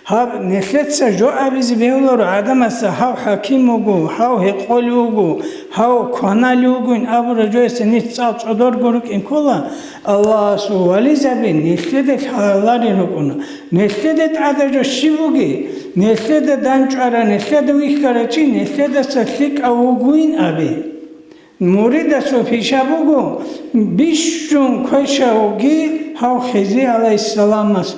Гьаб нилъеца жо абизе бегьуларо гӀадамасда, гьав хӀаким вуго, гьав гьекъолев вуго, гьав кваналев вугин абураб жоясда нилъ цӀакъ цӀодорго рукӀин ккола, Аллагьасул вализаби нилъеда лъаларин рукӀуна. Нилъеда тӀада жо щиб буги, нилъеда дандчӀварав, нилъеда вихьарав чи нилъедаса лъикӀав вугин аби. Муридасул пиша буго, бищун квешав вуги гьав Хизри гӀалайгьиссаламас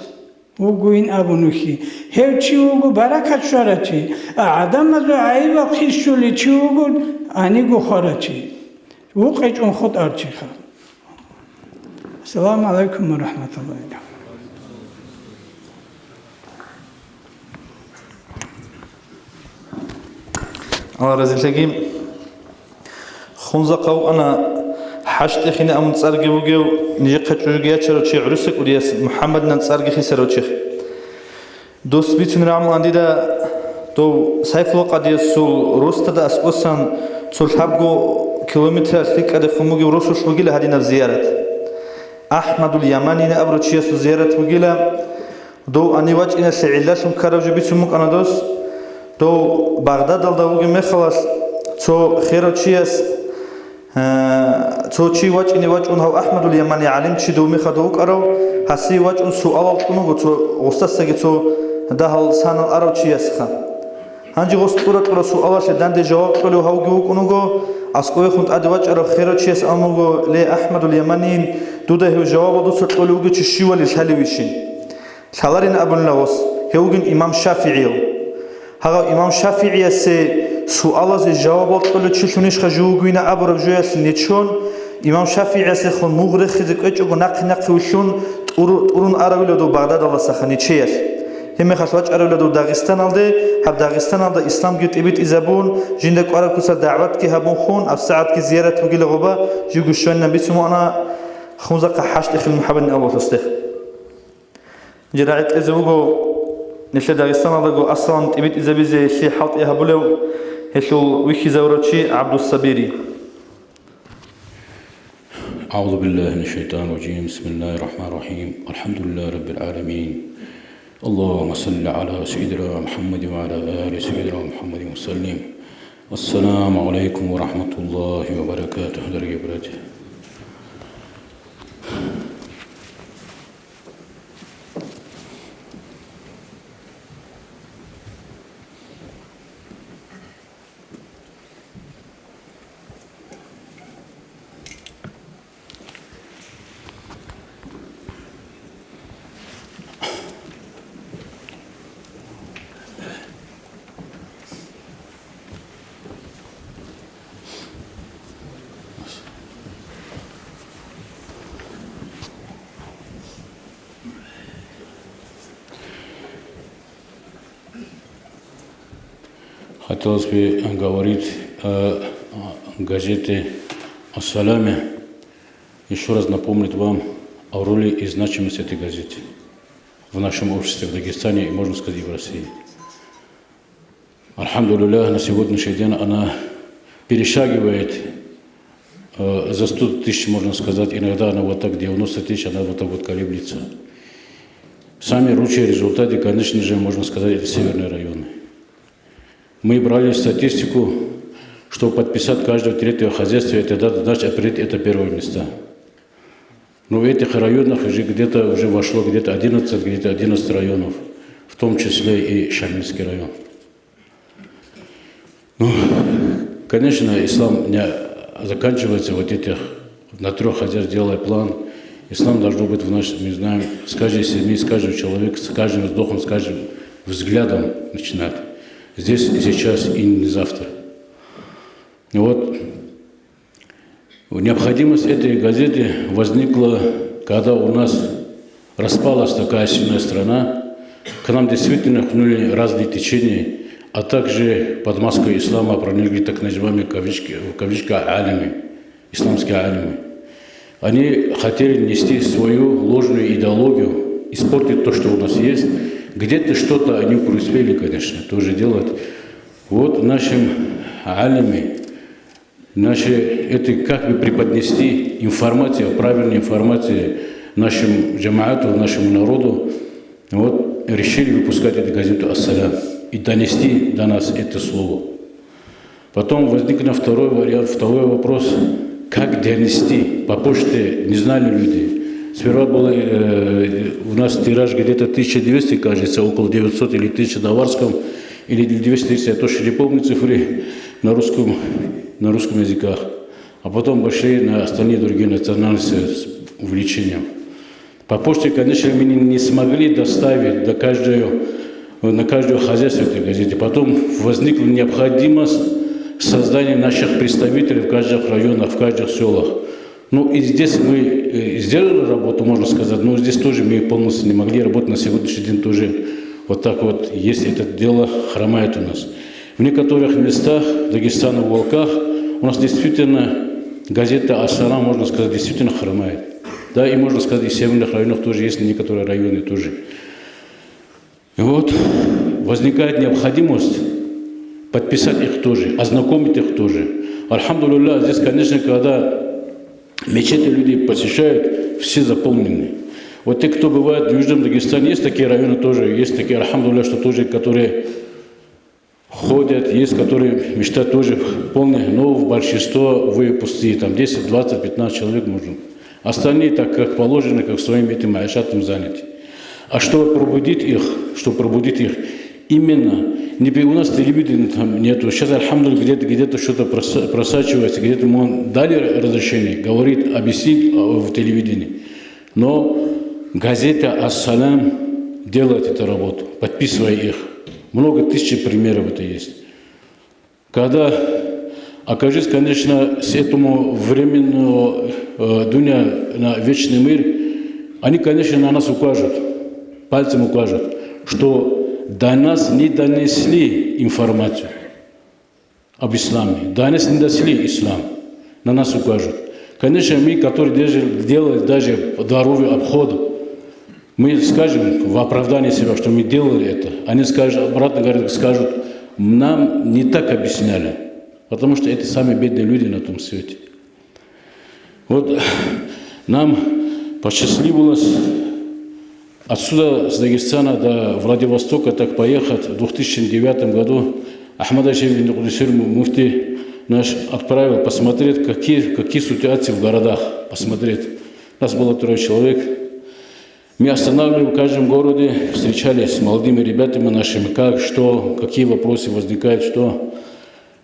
вугин абун вихьи. Гьев чи вуго баракат щварав чи, а гӀадамазул гӀайибал хъищулев чи вуго гьаниго хварав чи. ВукъичӀун хутӀарав чиха. Ассаламу гӀалайкум ва рахӀматуллагьи. Аллагь разилъаги. Хунзахъа вукӀана ХӀажтӀехине абун цӀарги бугев, нижехъа чӀужуги ячарав чи ГӀурусакӀудияс МухӀаммадинан цӀарги хисарав чи. Дос бицунеб гӀамруан дида дов Сайфулла къадиясул росдада аскӀосан цо лъабго километралъ лъикӀадехун бугев росулъ бугила гьадинаб зиярат. АхӀмадул Яманини абурав чиясул зиярат бугила. Дов гьанив вачӀиналъе гӀиллалъун ккараб жо бицун букӀана дос. Дов Багъдадалда вугеб мехалалъ, цо херав чияс, э, цо чи вачӀине вачӀун, гьав АхӀмадул Ямани гӀалимчи дов мехалда вукӀарав, гьасие вачӀун суалал кьун вуго цо гъусдасаги цо дагьал санал арав чиясха. Гьанже гъос кьура-кьура суалалъе данде жаваб кьолев гьавги вукӀун вуго, аскӀовехун тӀаде вачӀарав херав чияс абун буго: «Ле, АхӀмадул Яманин, дуда гьев жавабал дуца кьолев вугев чи щивали лъалевищин?» Лъаларин абунила гъос, гьев вугин имам ШафигӀияв. Гьагъав имам ШафигӀиясе суалазе жавабал кьолев чилъунищха жив вугевина абураб жоялъе нечон, имам ШафигӀиясехун мугъ рехизе кӀвечӀого нахъе-нахъе вилълъун тӀуру-, тӀурун аравила дов Багъдадалдасаха нечеялъ. Гьебмехалъ вачӀаравила дов Дагъистаналде, гьаб Дагъистаналда исламги тӀибитӀизабун, жинда кӀвараб куцалъ дагӀватги гьабун хун, гьабсагӀатги зиярат бугила гъоба, живго щванина бицун вуана Хунзахъа ХӀажтӀехил МухӀаммадин авалъусдех. Жирагьи кьезе вуго нилъер Дагъистаналдаго аслан тӀибитӀизабизе гьелъие хӀалтӀи гьабулев, гьелъул вихьизавурав чи ГӀабдуссабири. أعوذ بالله من الشيطان الرجيم. بسم الله الرحمن الرحيم. الحمد لله رب العالمين. اللهم صل على سيدنا محمد وعلى آل سيدنا محمد وسلم. السلام عليكم ورحمة الله وبركاته, дорогие братья. Хотелось бы говорить о газете «Ас-Саламе», еще раз напомнить вам о роли и значимости этой газеты в нашем обществе, в Дагестане и, можно сказать, и в России. Альхамдулиллах, на сегодняшний день она перешагивает э, за сто тысяч, можно сказать, иногда она вот так, девяносто тысяч, она вот так вот колеблется. Самые лучшие результаты, конечно же, можно сказать, это северные районы. Мы брали статистику, что подписать каждое третье хозяйство, это да- значит определить это первое место. Но в этих районах уже где-то уже вошло где-то одиннадцать, где-то одиннадцать районов, в том числе и Шамильский район. Ну, конечно, ислам не заканчивается вот этих, на трех хозяйств делая план. Ислам должно быть в нас, мы знаем, с каждой семьи, с каждым человеком, с каждым вздохом, с каждым взглядом начинать. Здесь и сейчас, и не завтра. И вот необходимость этой газеты возникла, когда у нас распалась такая сильная страна, к нам действительно хлынули разные течения, а также под маской ислама проникли так называемые кавычки, в кавычках алимы, исламские алимы. Они хотели нести свою ложную идеологию, испортить то, что у нас есть. Где-то что-то они преуспели, конечно, тоже делать. Вот нашим алимы Значит, это как бы преподнести информацию, правильную информацию нашему джамаату, нашему народу. Вот решили выпускать эту газету «Ас-Салам» и донести до нас это слово. Потом возник на второй вариант, второй вопрос, как донести по почте, не знали люди. Сперва было, э, у нас тираж где-то тысяча двести, кажется, около девятьсот или тысяча на аварском, или двести тридцать, я точно не помню цифры, на русском, на русском языках. А потом пошли на остальные другие национальности с увеличением. По почте, конечно, мы не, не смогли доставить до каждого, на каждое хозяйство этой газеты. Потом возникла необходимость создания наших представителей в каждых районах, в каждых селах. Ну и здесь мы э, сделали работу, можно сказать, но здесь тоже мы полностью не могли работать на сегодняшний день тоже. Вот так вот, если это дело хромает у нас. В некоторых местах Дагестана, в уголках, у нас действительно газета «Ас-Салам», можно сказать, действительно хромает. Да, и можно сказать, и в северных районах тоже есть некоторые районы тоже. И вот возникает необходимость подписать их тоже, ознакомить их тоже. Альхамдулиллах, здесь, конечно, когда мечети люди посещают, все заполнены. Вот те, кто бывает в Южном Дагестане, есть такие районы тоже, есть такие, альхамдулиллах, что тоже, которые ходят, есть, которые мечтают тоже полный, но в большинство вы пустые, там десять, двадцать, пятнадцать человек можно. Остальные так, как положено, как своим этим маишатом заняты. А чтобы пробудить их, чтобы пробудить их, именно, не пи- у нас телевидения там нету, сейчас, альхамдулилля, где-то где-то что-то проса- просачивается, где-то мы дали разрешение, говорит, объяснить а, в телевидении. Но газета «Ас-Салам» делает эту работу, подписывая их. Много тысяч примеров это есть. Когда окажется, конечно, с этому временного э, дуня на вечный мир, они, конечно, на нас укажут, пальцем укажут, что до нас не донесли информацию об исламе, до нас не донесли ислам, на нас укажут. Конечно, мы, которые держи- делали даже дворовый обход, мы скажем в оправдании себя, что мы делали это. Они скажут, обратно говорят, скажут, нам не так объясняли, потому что это самые бедные люди на том свете. Вот нам посчастливилось отсюда, с Дагестана до Владивостока, так поехать. В две тысячи девятом году Ахмад Ашеф Кудысир муфти наш отправил посмотреть, какие, какие ситуации в городах, посмотреть. Нас было трое человек. Мы останавливали в каждом городе, встречались с молодыми ребятами нашими, как, что, какие вопросы возникают, что.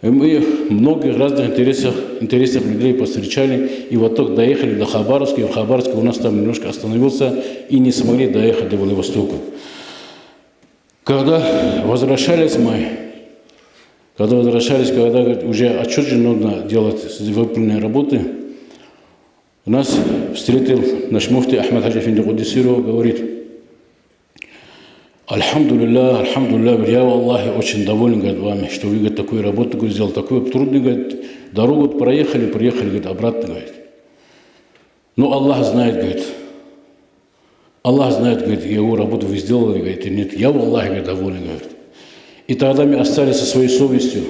И мы многих разных интересах, интересных людей повстречали, и вот так доехали до Хабаровска, и в Хабаровске у нас там немножко остановился, и не смогли доехать до Владивостока. Когда возвращались мы, когда возвращались, когда говорит, уже отчет же нужно делать с выполненной работы, нас встретил наш муфти Ахмад Хаджи Эфенди Кудысирова, говорит, Альхамдулилля, альхамдулилля, говорит, я Аллахе очень доволен, говорит, вами, что вы, говорит, такую работу, говорит, сделали, такую трудную, говорит, дорогу, говорит, проехали, приехали, говорит, обратно, говорит. Ну, Аллах знает, говорит. Аллах знает, говорит, его работу вы сделали, говорит, или нет. Я, Аллахе, говорит, доволен, говорит. И тогда мы остались со своей совестью.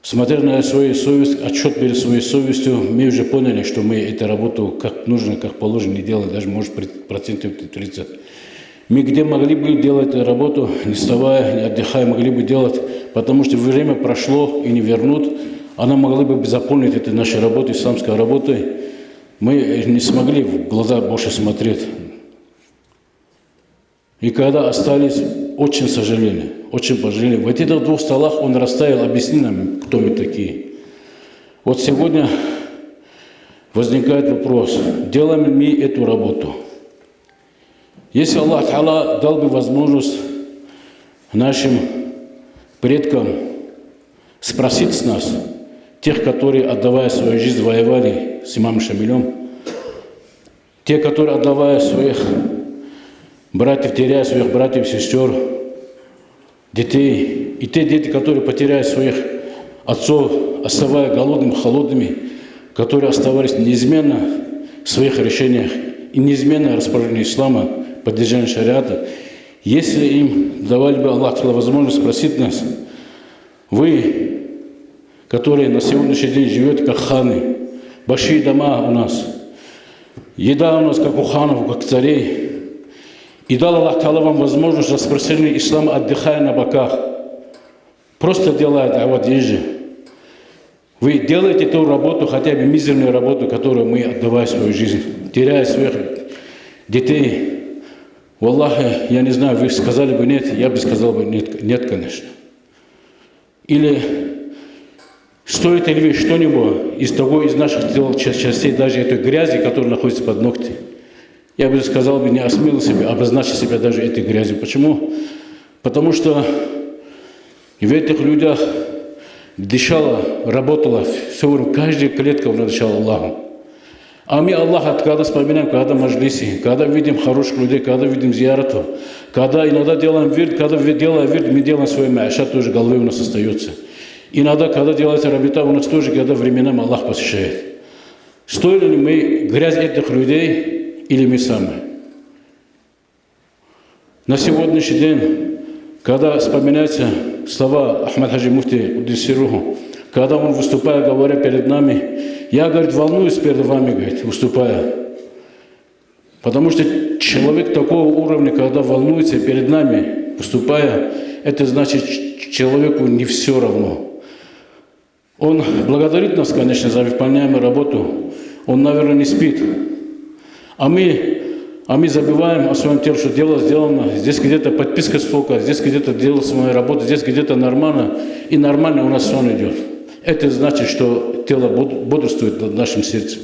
Смотря на свою совесть, отчет перед своей совестью, мы уже поняли, что мы эту работу как нужно, как положено не делали, даже, может, при-, процентов тридцать. Мы где могли бы делать эту работу, не вставая, не отдыхая, могли бы делать, потому что время прошло и не вернут, она могла бы заполнить эту нашу работу, исламской работой. Мы не смогли в глаза больше смотреть. И когда остались, очень сожалели, очень пожалели. В этих двух столах он расставил, объяснил нам, кто мы такие. Вот сегодня возникает вопрос, делаем ли мы эту работу? Если Аллах Таала дал бы возможность нашим предкам спросить с нас, тех, которые, отдавая свою жизнь, воевали с имамом Шамилем, те, которые, отдавая своих братьев, теряя своих братьев, сестер, детей, и те дети, которые потеряют своих отцов, оставая голодными, холодными, которые оставались неизменно в своих решениях и неизменно распространении ислама, поддержании шариата, если им давали бы Аллах Таала возможность спросить нас, вы, которые на сегодняшний день живете как ханы, большие дома у нас, еда у нас как у ханов, как царей, и дал Аллах Таала вам возможность распространения ислама, отдыхая на боках, просто делая даъват здесь же. Вы делаете ту работу, хотя бы мизерную работу, которую мы, отдавая свою жизнь, теряя своих детей. Валлахи, я не знаю, вы сказали бы нет, я бы сказал бы нет, нет, конечно. Или стоит ли вы что-нибудь из того, из наших тел, ча-, частей, даже этой грязи, которая находится под ногти? Я бы сказал бы, не осмелился бы обозначить себя даже этой грязью. Почему? Потому что в этих людях дышала, работала, все время, каждая клетка у нас дышала Аллахом. А мы Аллаха когда вспоминаем, когда в мажлисе, когда видим хороших людей, когда видим зиярату, когда иногда делаем вирд, когда ви-, делая вирд, мы делаем свой маишат, тоже голове у нас остается. Иногда, когда делается рабита, у нас тоже, когда временами Аллах посещает. Стоили ли мы грязь этих людей или мы сами? На сегодняшний день, когда вспоминаются слова Ахмад Хаджи Муфти Куддиса сирруху, когда он, выступая, говоря перед нами, я, говорит, волнуюсь перед вами, говорит, выступая. Потому что человек такого уровня, когда волнуется перед нами, выступая, это значит, ч-, человеку не все равно. Он благодарит нас, конечно, за выполняемую работу. Он, наверное, не спит. А мы, а мы забываем о своем теле, что дело сделано. Здесь где-то подписка срока, здесь где-то дело своей работы, здесь где-то нормально. И нормально у нас сон идет. Это значит, что тело бод-, бодрствует над нашим сердцем.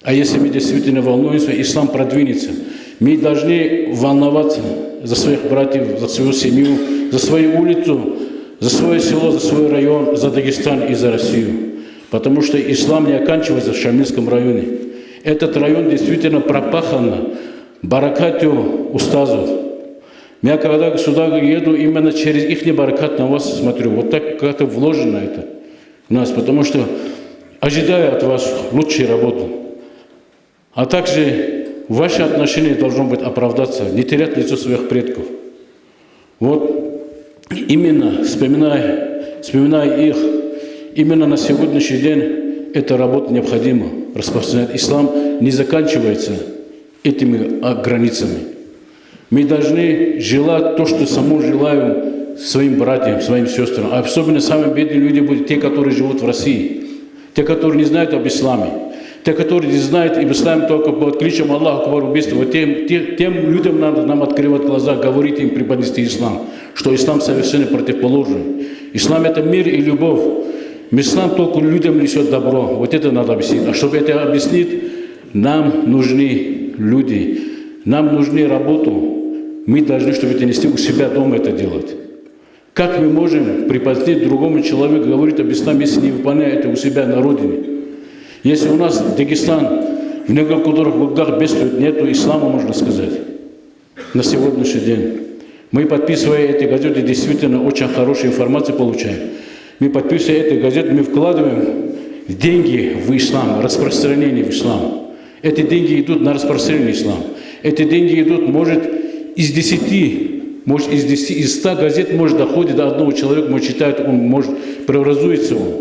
А если мы действительно волнуемся, ислам продвинется. Мы должны волноваться за своих братьев, за свою семью, за свою улицу, за свое село, за свой район, за Дагестан и за Россию. Потому что ислам не оканчивается в Шамильском районе. Этот район действительно пропахан баракатью устазов. Я когда сюда еду, именно через ихний баракат на вас смотрю. Вот так как-то вложено это у нас, потому что ожидаю от вас лучшей работы. А также ваше отношение должно быть оправдаться, не терять лицо своих предков. Вот именно вспоминая, вспоминая их, именно на сегодняшний день эта работа необходима распространять. Ислам не заканчивается этими, а, границами. Мы должны желать то, что само желаем своим братьям, своим сестрам. А особенно самые бедные люди будут те, которые живут в России. Те, которые не знают об исламе. Те, которые не знают об исламе только под кличем «Аллаху Акбар», убийство. Вот тем, те- тем людям надо нам открывать глаза, говорить им, преподнести ислам, что ислам совершенно противоположный. Ислам — это мир и любовь. Ислам только людям несет добро. Вот это надо объяснить. А чтобы это объяснить, нам нужны люди, нам нужны работу. Мы должны, чтобы это нести, у себя дома это делать. Как мы можем преподнести другому человеку, говорить об исламе, если не выполняя это у себя на родине? Если у нас Дагестан в некоторых кругах бедствует, нету ислама, можно сказать. На сегодняшний день мы, подписывая эти газеты, действительно очень хорошую информацию получаем. Мы, подписывая эти газеты, мы вкладываем деньги в ислам, распространение в ислам. Эти деньги идут на распространение ислама. Эти деньги идут, может, из десяти, может, из десяти, из ста газет, может, доходит до одного человека, может, читает, он, может, преобразуется он.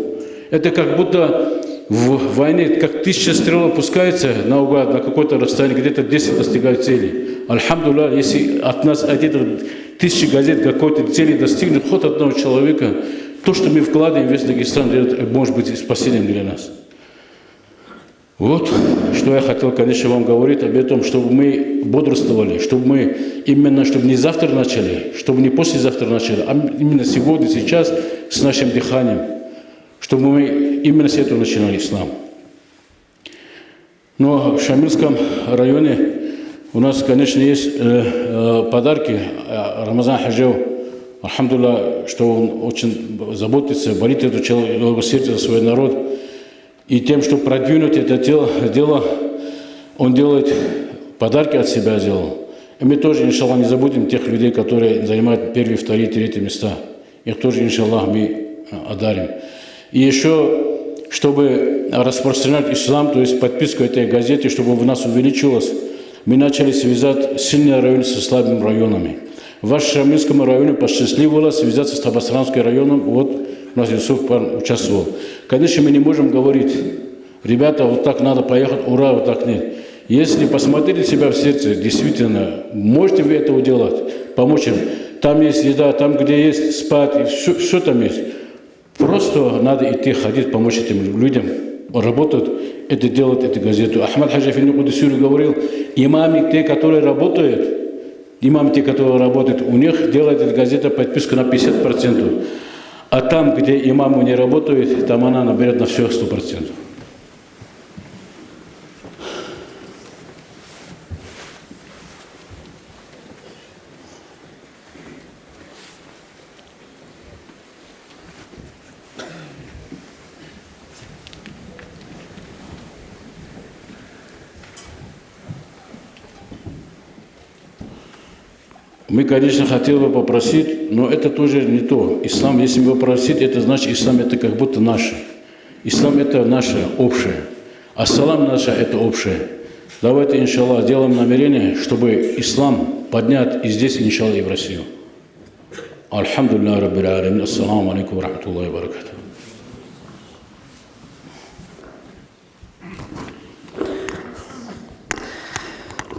Это как будто в войне, как тысяча стрел опускается наугад на какое-то расстояние, где-то десять достигает цели. Альхамдулилля, если от нас, от этих тысячи газет какой-то цели достигнет хоть одного человека, то, что мы вкладываем в весь Дагестан, это может быть спасением для нас. Вот, что я хотел, конечно, вам говорить об этом, чтобы мы бодрствовали, чтобы мы именно, чтобы не завтра начали, чтобы не послезавтра начали, а именно сегодня, сейчас с нашим дыханием, чтобы мы именно с этого начинали ислам. Но в Шамильском районе у нас, конечно, есть э, э, подарки. А Рамазан Хаджев, альхамдулилля, что он очень заботится, болит этот человек, его сердце за свой народ. И тем, что продвинуть это дело, дело, он делает подарки от себя сделал. И мы тоже, иншаллах, не забудем тех людей, которые занимают первые, вторые, третьи места. Их тоже, иншаллах, мы а, одарим. И еще, чтобы распространять ислам, то есть подписку этой газеты, чтобы у нас увеличилось, мы начали связать сильные районы со слабыми районами. В Шамильском районе посчастливилось связаться с Табасранским районом, вот у нас Юсуф Пан участвовал. Конечно, мы не можем говорить, ребята, вот так надо поехать, ура, вот так нет. Если посмотрите себя в сердце, действительно, можете вы это делать, помочь им. Там есть еда, там, где есть спать, и все, все там есть. Просто надо идти, ходить, помочь этим людям. Работают, это делают, эту газету. Ахмад Хаджи Афенди Кудысюри говорил, имамы те, которые работают, имамы те, которые работают, у них делает эта газета подписку на пятьдесят процентов. А там, где имамы не работают, там она наберет на все сто процентов. Мы, конечно, хотели бы попросить, но это тоже не то. Ислам, если мы попросить, это значит, ислам это как будто наше. Ислам это наше общее. Ассалам наше это общее. Давайте, иншаллах, сделаем намерение, чтобы ислам поднять и здесь, иншаллах, и в Россию. Альхамдулилля Раббил Аламин. Ассаламу алейкум ва рахматуллахи ва баракатух.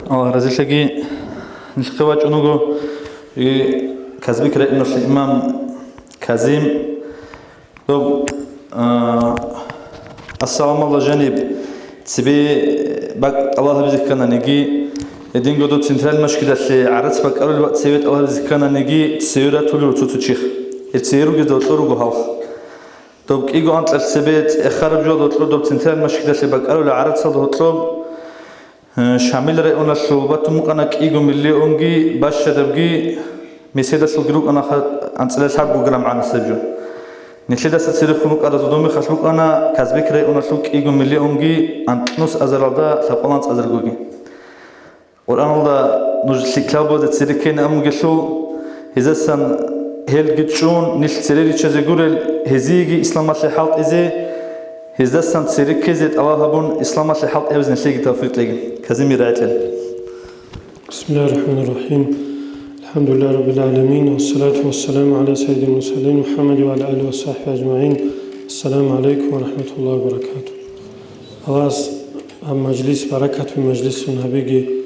Аллагь разилъаги, нилъехъе вачӀун вуго и Казбек районалъул имам Казим. Доб, а, ассаламалда жаниб цебе бакӀ тӀалаб гьабизе ккананиги, гьединго доб центральный мажгиталъе гӀарац бакӀарулеб бакӀ цеве тӀалаб гьабизе ккананиги, цеве ратулел цо-цо чихъ. Ил цеве ругезда гьоркьор руго гьалха. Доб кӀиго анкьалъ цебе цӀехараб жоялда гьоркьоб доб центральный мажгиталъе бакӀарулел гӀарацалда гьоркьоб, э, Шамил районалъул батун букӀана кӀиго миллионги бащадабги, меседалъулги рукӀана ха-, анцӀила лъабго грамм гӀанасеб жо. Нилъедаса церехун рукӀаразул доб мехалъ букӀана Казбек районалъул кӀиго миллионги анкьнус азаралда лъабкъоялда анцӀазаргоги. Къуръаналда нуж лъикӀлъабазе цере ккене амугелъул, гьезасан гьелги чӀун, нилъ цере риччазе гурел, гьезиеги исламалъе хӀалтӀизе, гьездасан цере ккезе тӀалаб гьабун, исламалъе хӀалтӀи гьабизе нилъееги тавфикъ кьеги. Казимие рагӀи кье. بسم الله الرحمن الرحيم. الحمد لله رب العالمين، والصلاة والسلام على سيد المرسلين محمد وعلى آله وصحبه أجمعين. السلام عليكم ورحمة الله وبركاته. Аллагьас гьаб мажлис баракатаб мажлисун гьабеги,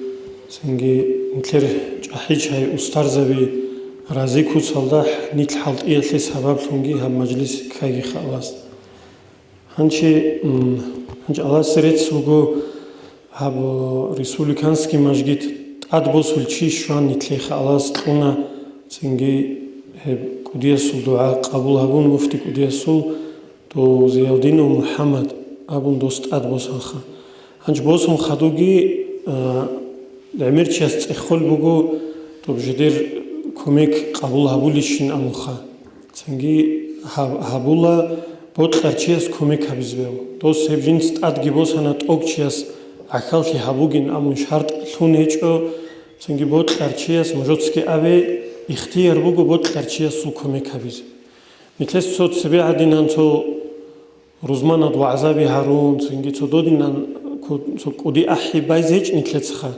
цинги нилъер чӀахӀи-чагӀи устарзаби рази куцалдахъ нилъ хӀалтӀиялъе сабаблъунги гьаб мажлис ккагиха Аллагьас. Гьанчи, м, гьанчи Аллагьасе рецц буго, гьаб республиканский мажгит тӀадбосулев чи щван нилъехъе Аллагьас кьуна, цинги гьеб кӀудиясул дугӀа къабул гьабун, муфти кӀудиясул, дов Зиялдинов МухӀаммад абун дос тӀадбосанха. Гьанчи босун хадуги, а, гӀемер чияс цӀехолеб буго, доб жидер кумек къабул гьабулищин абунха. Цинги гьаб-, гьабула бокьарав чияс кумек гьабизе бегьу. Дос гьеб жинца тӀадги босана, тӀокӀчияс гӀахьаллъи гьабугин абун шартӀ лъун гьечӀо, Цинги бокьарчияс, мужицаги абе, ихтияр буго бокьарчиясул кумек гьабизе. Нилъес цо цебе гӀадинан цо рузманад вагӀзаби гьарун, цинги цо додинан ку-, цо кӀуди ахӀи байзе гьечӀ нилъецаха.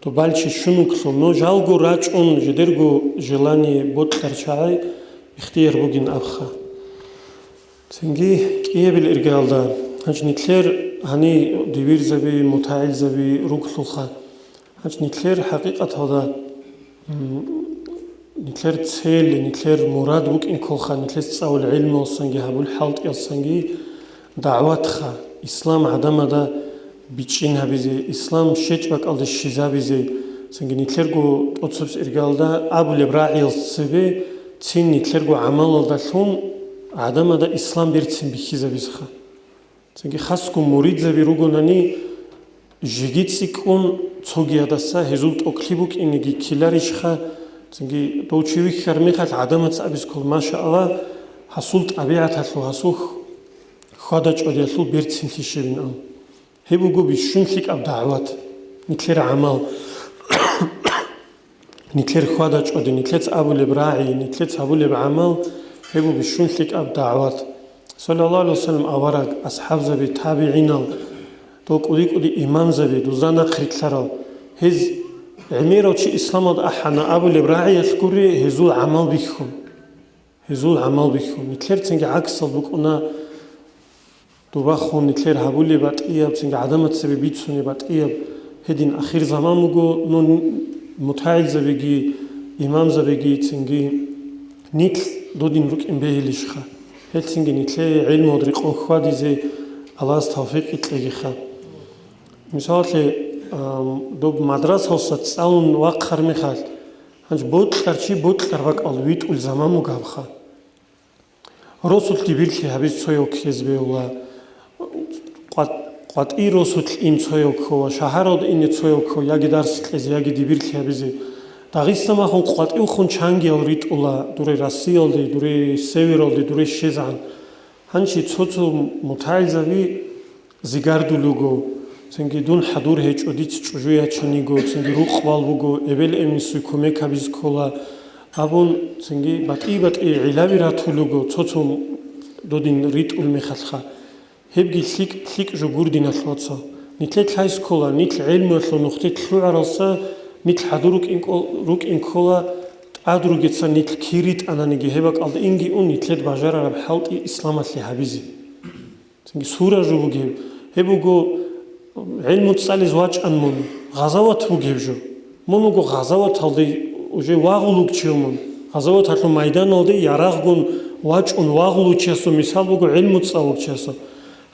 То балчи щунуклъун, но жалго рачӀун, жидерго желание бокьарчагӀи ихтияр бугин абха. Цинги кӀиябил иргалда, гьанж нилъер гьани дибирзаби, мутагӀилзаби руклъулха. Гьанж нилъер хӀакъикъаталда, м, нилъер цели, нилъер мурад букӀин кколха, нилъец цӀалул гӀилмуялсанги гьабул хӀалтӀиялсанги дагӀватха, ислам гӀадамада бичӀчӀин гьабизе, ислам щечӀ бакӀалде щизабизе, цинги нилъерго тӀоцебс иргалда абулеб рагӀиял цебе цин нилъерго гӀамалалдалъун гӀадамада ислам берцин бихьизабизеха. Цинги хасго муридзаби ругонани, жеги цӀикӀкӀун цогиядаса гьезул тӀокӀлъи букӀинеги ккеларищха, цинги дов чи вихьар мехалъ гӀадамаца абизе ккола, машаалла, гьасул тӀабигӀаталъул, гьасул хьвада-чӀвадиялъул берцинлъи щибин ан. Гьеб буго бищун лъикӀаб дагӀват, нилъер гӀамал, нилъер хьвада-чӀвади, нилъец абулеб рагӀи, нилъец гьабулеб гӀамал, гьеб буго бищун лъикӀаб дагӀват. Саллаллагьу гӀалайгьи вассалам авараг, асхӀабзаби, табигӀинал, дол кӀуди-кӀуди имамзаби, дузда нахърилълъарал, гьез гӀемерав чи исламалда ахӀана абулеб рагӀиялъ гури гьезул гӀамал бихьун. Гьезул гӀамал бихьун. Нилъерцинги гӀаксал букӀуна, дубахун нилъер гьабулеб батӀияб, цинги гӀадамацаби бицунеб батӀияб гьедин ахирзаман буго, ну, мутагӀилзабиги, имамзабиги цинги нилъ додин рукӀин бегьилищха? Гьелцинги нилъее гӀилмуялда рекъон хьвадизе Аллагьас тавфикъ кьегиха. Мисалалъе, ам, доб мадрасалса цӀалун вахъар мехалъ, гьанж бокьар чи бокьар бакӀал витӀул заман бугабха. Росулъ дибирлъи гьабиз цояв ккезе бегьула, къват-, къватӀи росулъ ин цояв ккола, шагьаралда ине цояв ккола, яги дарс кьезе, яги дибирлъи гьабизе. Дагъиста махун къватӀивхун чангиял ритӀула, дуре Россиялде, дуре Севералде, дуре щезегӀан. Гьанчи цо-цо мутагӀилзаби зигардул руго, цинги дун хӀадур гьечӀо, дица чӀужу ячиниго, цинги рукъбал буго, эбел-эменсуй кумек гьабиз ккола, абун, цинги батӀи-батӀи гӀилаби ратул руго, цо-цо додин ритӀул мехалъха. Гьебги лъикӀ, лъикӀ жо гурдиналъ вацал. Нилъе лъай ккола, нилъ гӀелмуялъул нухде лъугӀаралса, нилъ хӀадур рукӀин ккол-, рукӀин ккола, тӀад ругеца нилъ кир ритӀананиги, гьеб бакӀалда инги ун нилъед бажарараб хӀалтӀи исламалъе гьабизе. Цинги сура жо бугеб. Гьеб буго, гӀилму цӀализ вачӀан мун, гъазават бугеб жо. Мун вуго гъазаваталде уже вагъулугчияв мун. Гъазаваталъул майданалде ярагъгун вачӀун вагъулучиясул мисал буго гӀилму цӀалулчиясул.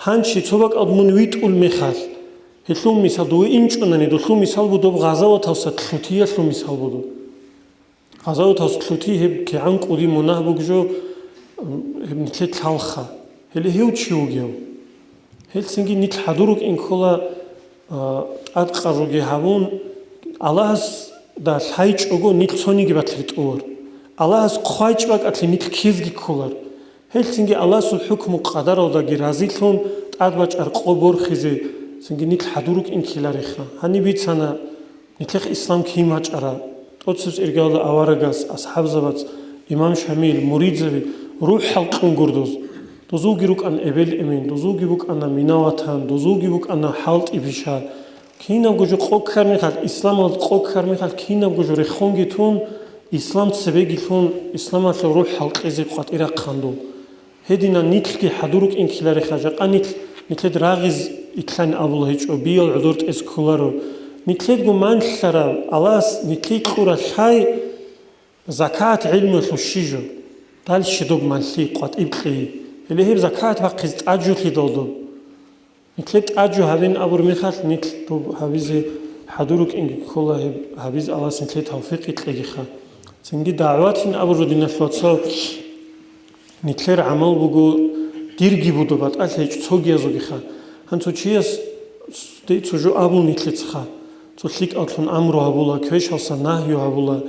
Гьанчи цо бакӀалда мун витӀул мехалъ, гьелъул мисал, дове инчӀунани, долъул мисал буго доб гъазаваталса лъутиялъул мисал буго. Гъазаватас лъути гьеб кигӀан кӀуди мунагь буг жо, гьеб нилъе лъалха. Гьеле гьев чи вугев? Гьелцинги нилъ хӀадур рукӀин ккола, а, тӀадкъарруги гьабун, Аллагьасда лъайчӀого нилъ цониги батлъи тӀулар. Аллагьас хъвайчӀ бакӀалъи нилъ ккезги кколар. Гьелцинги Аллагьасул хӀукму-къадаралдаги разилъун, тӀадбачӀар къо борхизе, цинги нилъ хӀадур рукӀин ккелареха. Гьаниб бицана, нилъехъ ислам кин бачӀара, тӀоцебс иргалда аварагас, асхӀабзабац, имам Шамил, муридзаби, рухӀал кьун гур доз. Дозулги рукӀана эбел-эмен, дозулги букӀана мина-ватан, дозулги букӀана хӀалтӀи-пиша. Кинабго жо къо ккар мехалъ, исламалда къо ккар мехалъ, кинабго жо рехонги тун, ислам цебеги лъун, исламалъул рухӀ хӀалкьизе къватӀирахъан дол. Гьединан нилъги хӀадур рукӀин ккелареха, жакъа нилъ, нилъед рагъиз итлъани абула гьечӀо, биял гӀодор тӀез кколаро. Нилъедго манлъараб, Аллагьас нилъее кьуралъай, закат гӀилмуялъул щи жо? Дальше доб манлъи къватӀиб кьей. Гьеле гьеб закат бахъизе тӀаджулъидал доб. Нилъе тӀаджу гьабин абур мехалъ, нилъ доб гьабизе хӀадур рукӀинги ккола, гьеб гьабиз Аллагьас нилъе тавфикъ кьегиха. Цинги дагӀватин абур, диналъ вацал, нилъер гӀамал буго, дирги буго батӀалъи гьечӀо цогиязулгиха. Гьанцо чияс дей цо жо абун нилъецаха, цо лъикӀаллъун амру гьабула, квешалса нагью гьабула,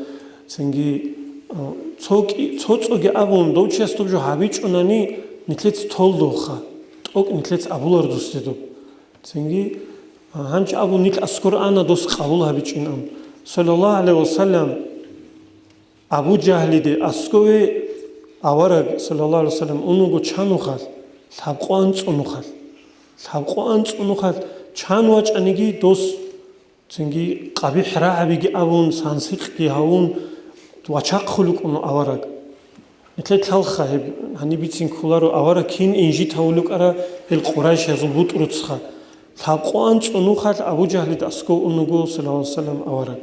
цинги, а, цо кӀи-, цо цоги абун, дов чияс доб жо гьабичӀунани, нилъец толдоха, тӀокӀ нилъец абулар дусде доб. Цинги, а, гьанчи абун нилъ аскӀор ана дос къабул гьабичӀин ан. Саллаллагьу гӀалайгьи ва саллам, Абу Жагьлиде аскове авараг, саллаллагьу гӀалайгьи ва саллам, унуго чан нухалъ, лъабкъоан цӀунухалъ. Лъабкъоан цӀунухалъ чан вачӀаниги, дос цинги къабихӀ рагӀабиги абун, сансикъги гьавун, вачахъулукӀун авараг. Нилъер лъалха гьеб, гьаниб бицин кколаро, авараг кин инжит гьавулукӀара гьел къурайшазул бутӀруцха. Лъабкъоан цӀунухалъ Абу Жагьлида асков унуго, саллаллагьу гӀалайгьи ва саллам, авараг.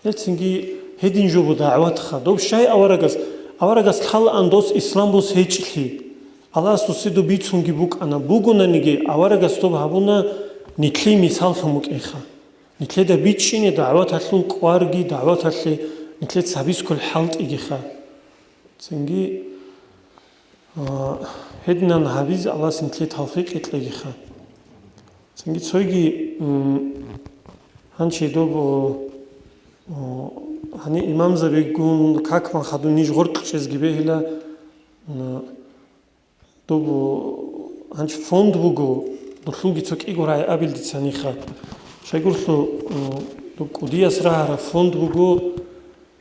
Гьелцинги гьедин жо бу дагӀватха. Доб щай аварагас, аварагас лъалаан дос ислам бус гьечӀлъи. Аллагьас досидо бицунги букӀана. Бугонаниги, аварагас доб гьабуна, нилъее мисаллъун букӀинха. Нилъеда бичӀчӀине дагӀваталъул кӀварги, дагӀваталъе нилъеца гьабискул хӀалтӀигиха. Цинги, а, гьединан гьабизе Аллагьас нилъее тавфикъ кьегиха. Цинги цойги, м, гьанчи доб, о, о, гьани имамзабигун какман хадун ниж гъоркьчӀезги бегьила, м, доб, о, гьанчи фонд буго, дулъулги цо кӀиго рагӀи абил дица ниха. Щайгурлъу, о, доб кӀудияс рагьараб фонд буго,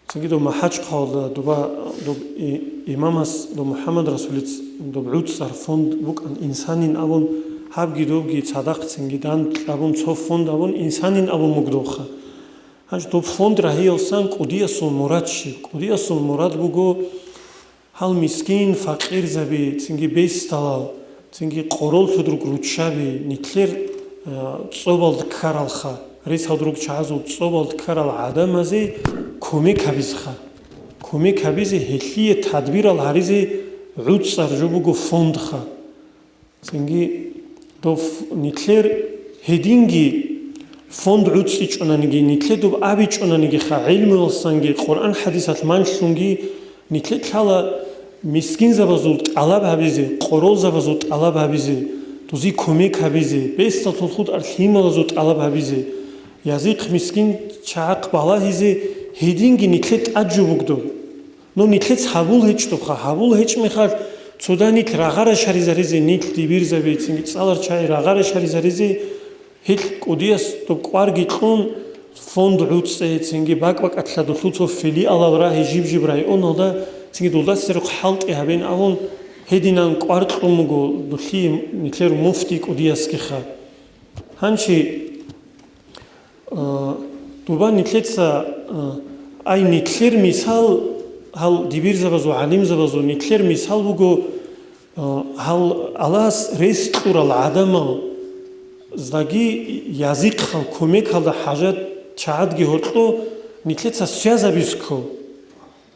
Цинги доб МахӀачхъалда дуба, доб и-, имамас, доб МухӀаммад Расулиц доб гӀуцӀар фонд букӀан, инсанин абун, гьабги добги цадахъ цинги дандкьабун цо фонд абун, инсанин абун мугдовха. Гьанж доб фонд рагьиялсан кӀудиясул мурад щиб? КӀудиясул мурад буго, гьал мискин-факъирзаби, цинги бесдалал, цинги къорол лъудруг руччаби, нилъер, а, цӀобалда ккаралха, рес гьавдруг чагӀазул цӀобалда ккарал гӀадамазе кумек гьабизеха. Кумек гьабизе, гьелъие тадбирал гьаризе гӀуцӀар жо буго фондха. Цинги дов нилъер гьединги фонд гӀуцӀичӀонаниги, нилъе доб абичӀонанигиха, гӀелмуялсанги, Къуръан-хӀадисалъ манлъунги, нилъе лъала мискинзабазул тӀалаб гьабизе, къоролзабазул тӀалаб гьабизе, дузи кумек гьабизе, бесдалъул хутӀар лъималазул тӀалаб гьабизе, язихъ мискин чагӀахъ балагьизе, гьединги нилъе тӀаджу бугдо. Ну, нилъец гьабул гьечӀдухъа, гьабул гьечӀ мехалъ, цода нилъ рагъара шаризаризе, нилъ дибирзаби, цинги цӀалар чагӀи рагъара шаризаризе, гьел кӀудияс доб кӀварги кьун, фонд гӀуцӀе, цинги бакӀ-бакӀалъа дулъул цо филиалал рагьи жиб-жиб районалда, цинги дулдасерухъ хӀалтӀи гьабин абун, гьединан кӀвар кьун буго дулъие нилъер муфти кӀудиясгиха. Гьанчи, Э, дуба нилъеца, э, ай нилъер мисал, гьал дибирзабазул, гӀалимзабазул нилъер мисал буго, э, гьал Аллагьас рес кьурал гӀадамал, здаги язихъал кумекалда хӀажат чагӀадги гьоркьо нилъеца связабиз ккол.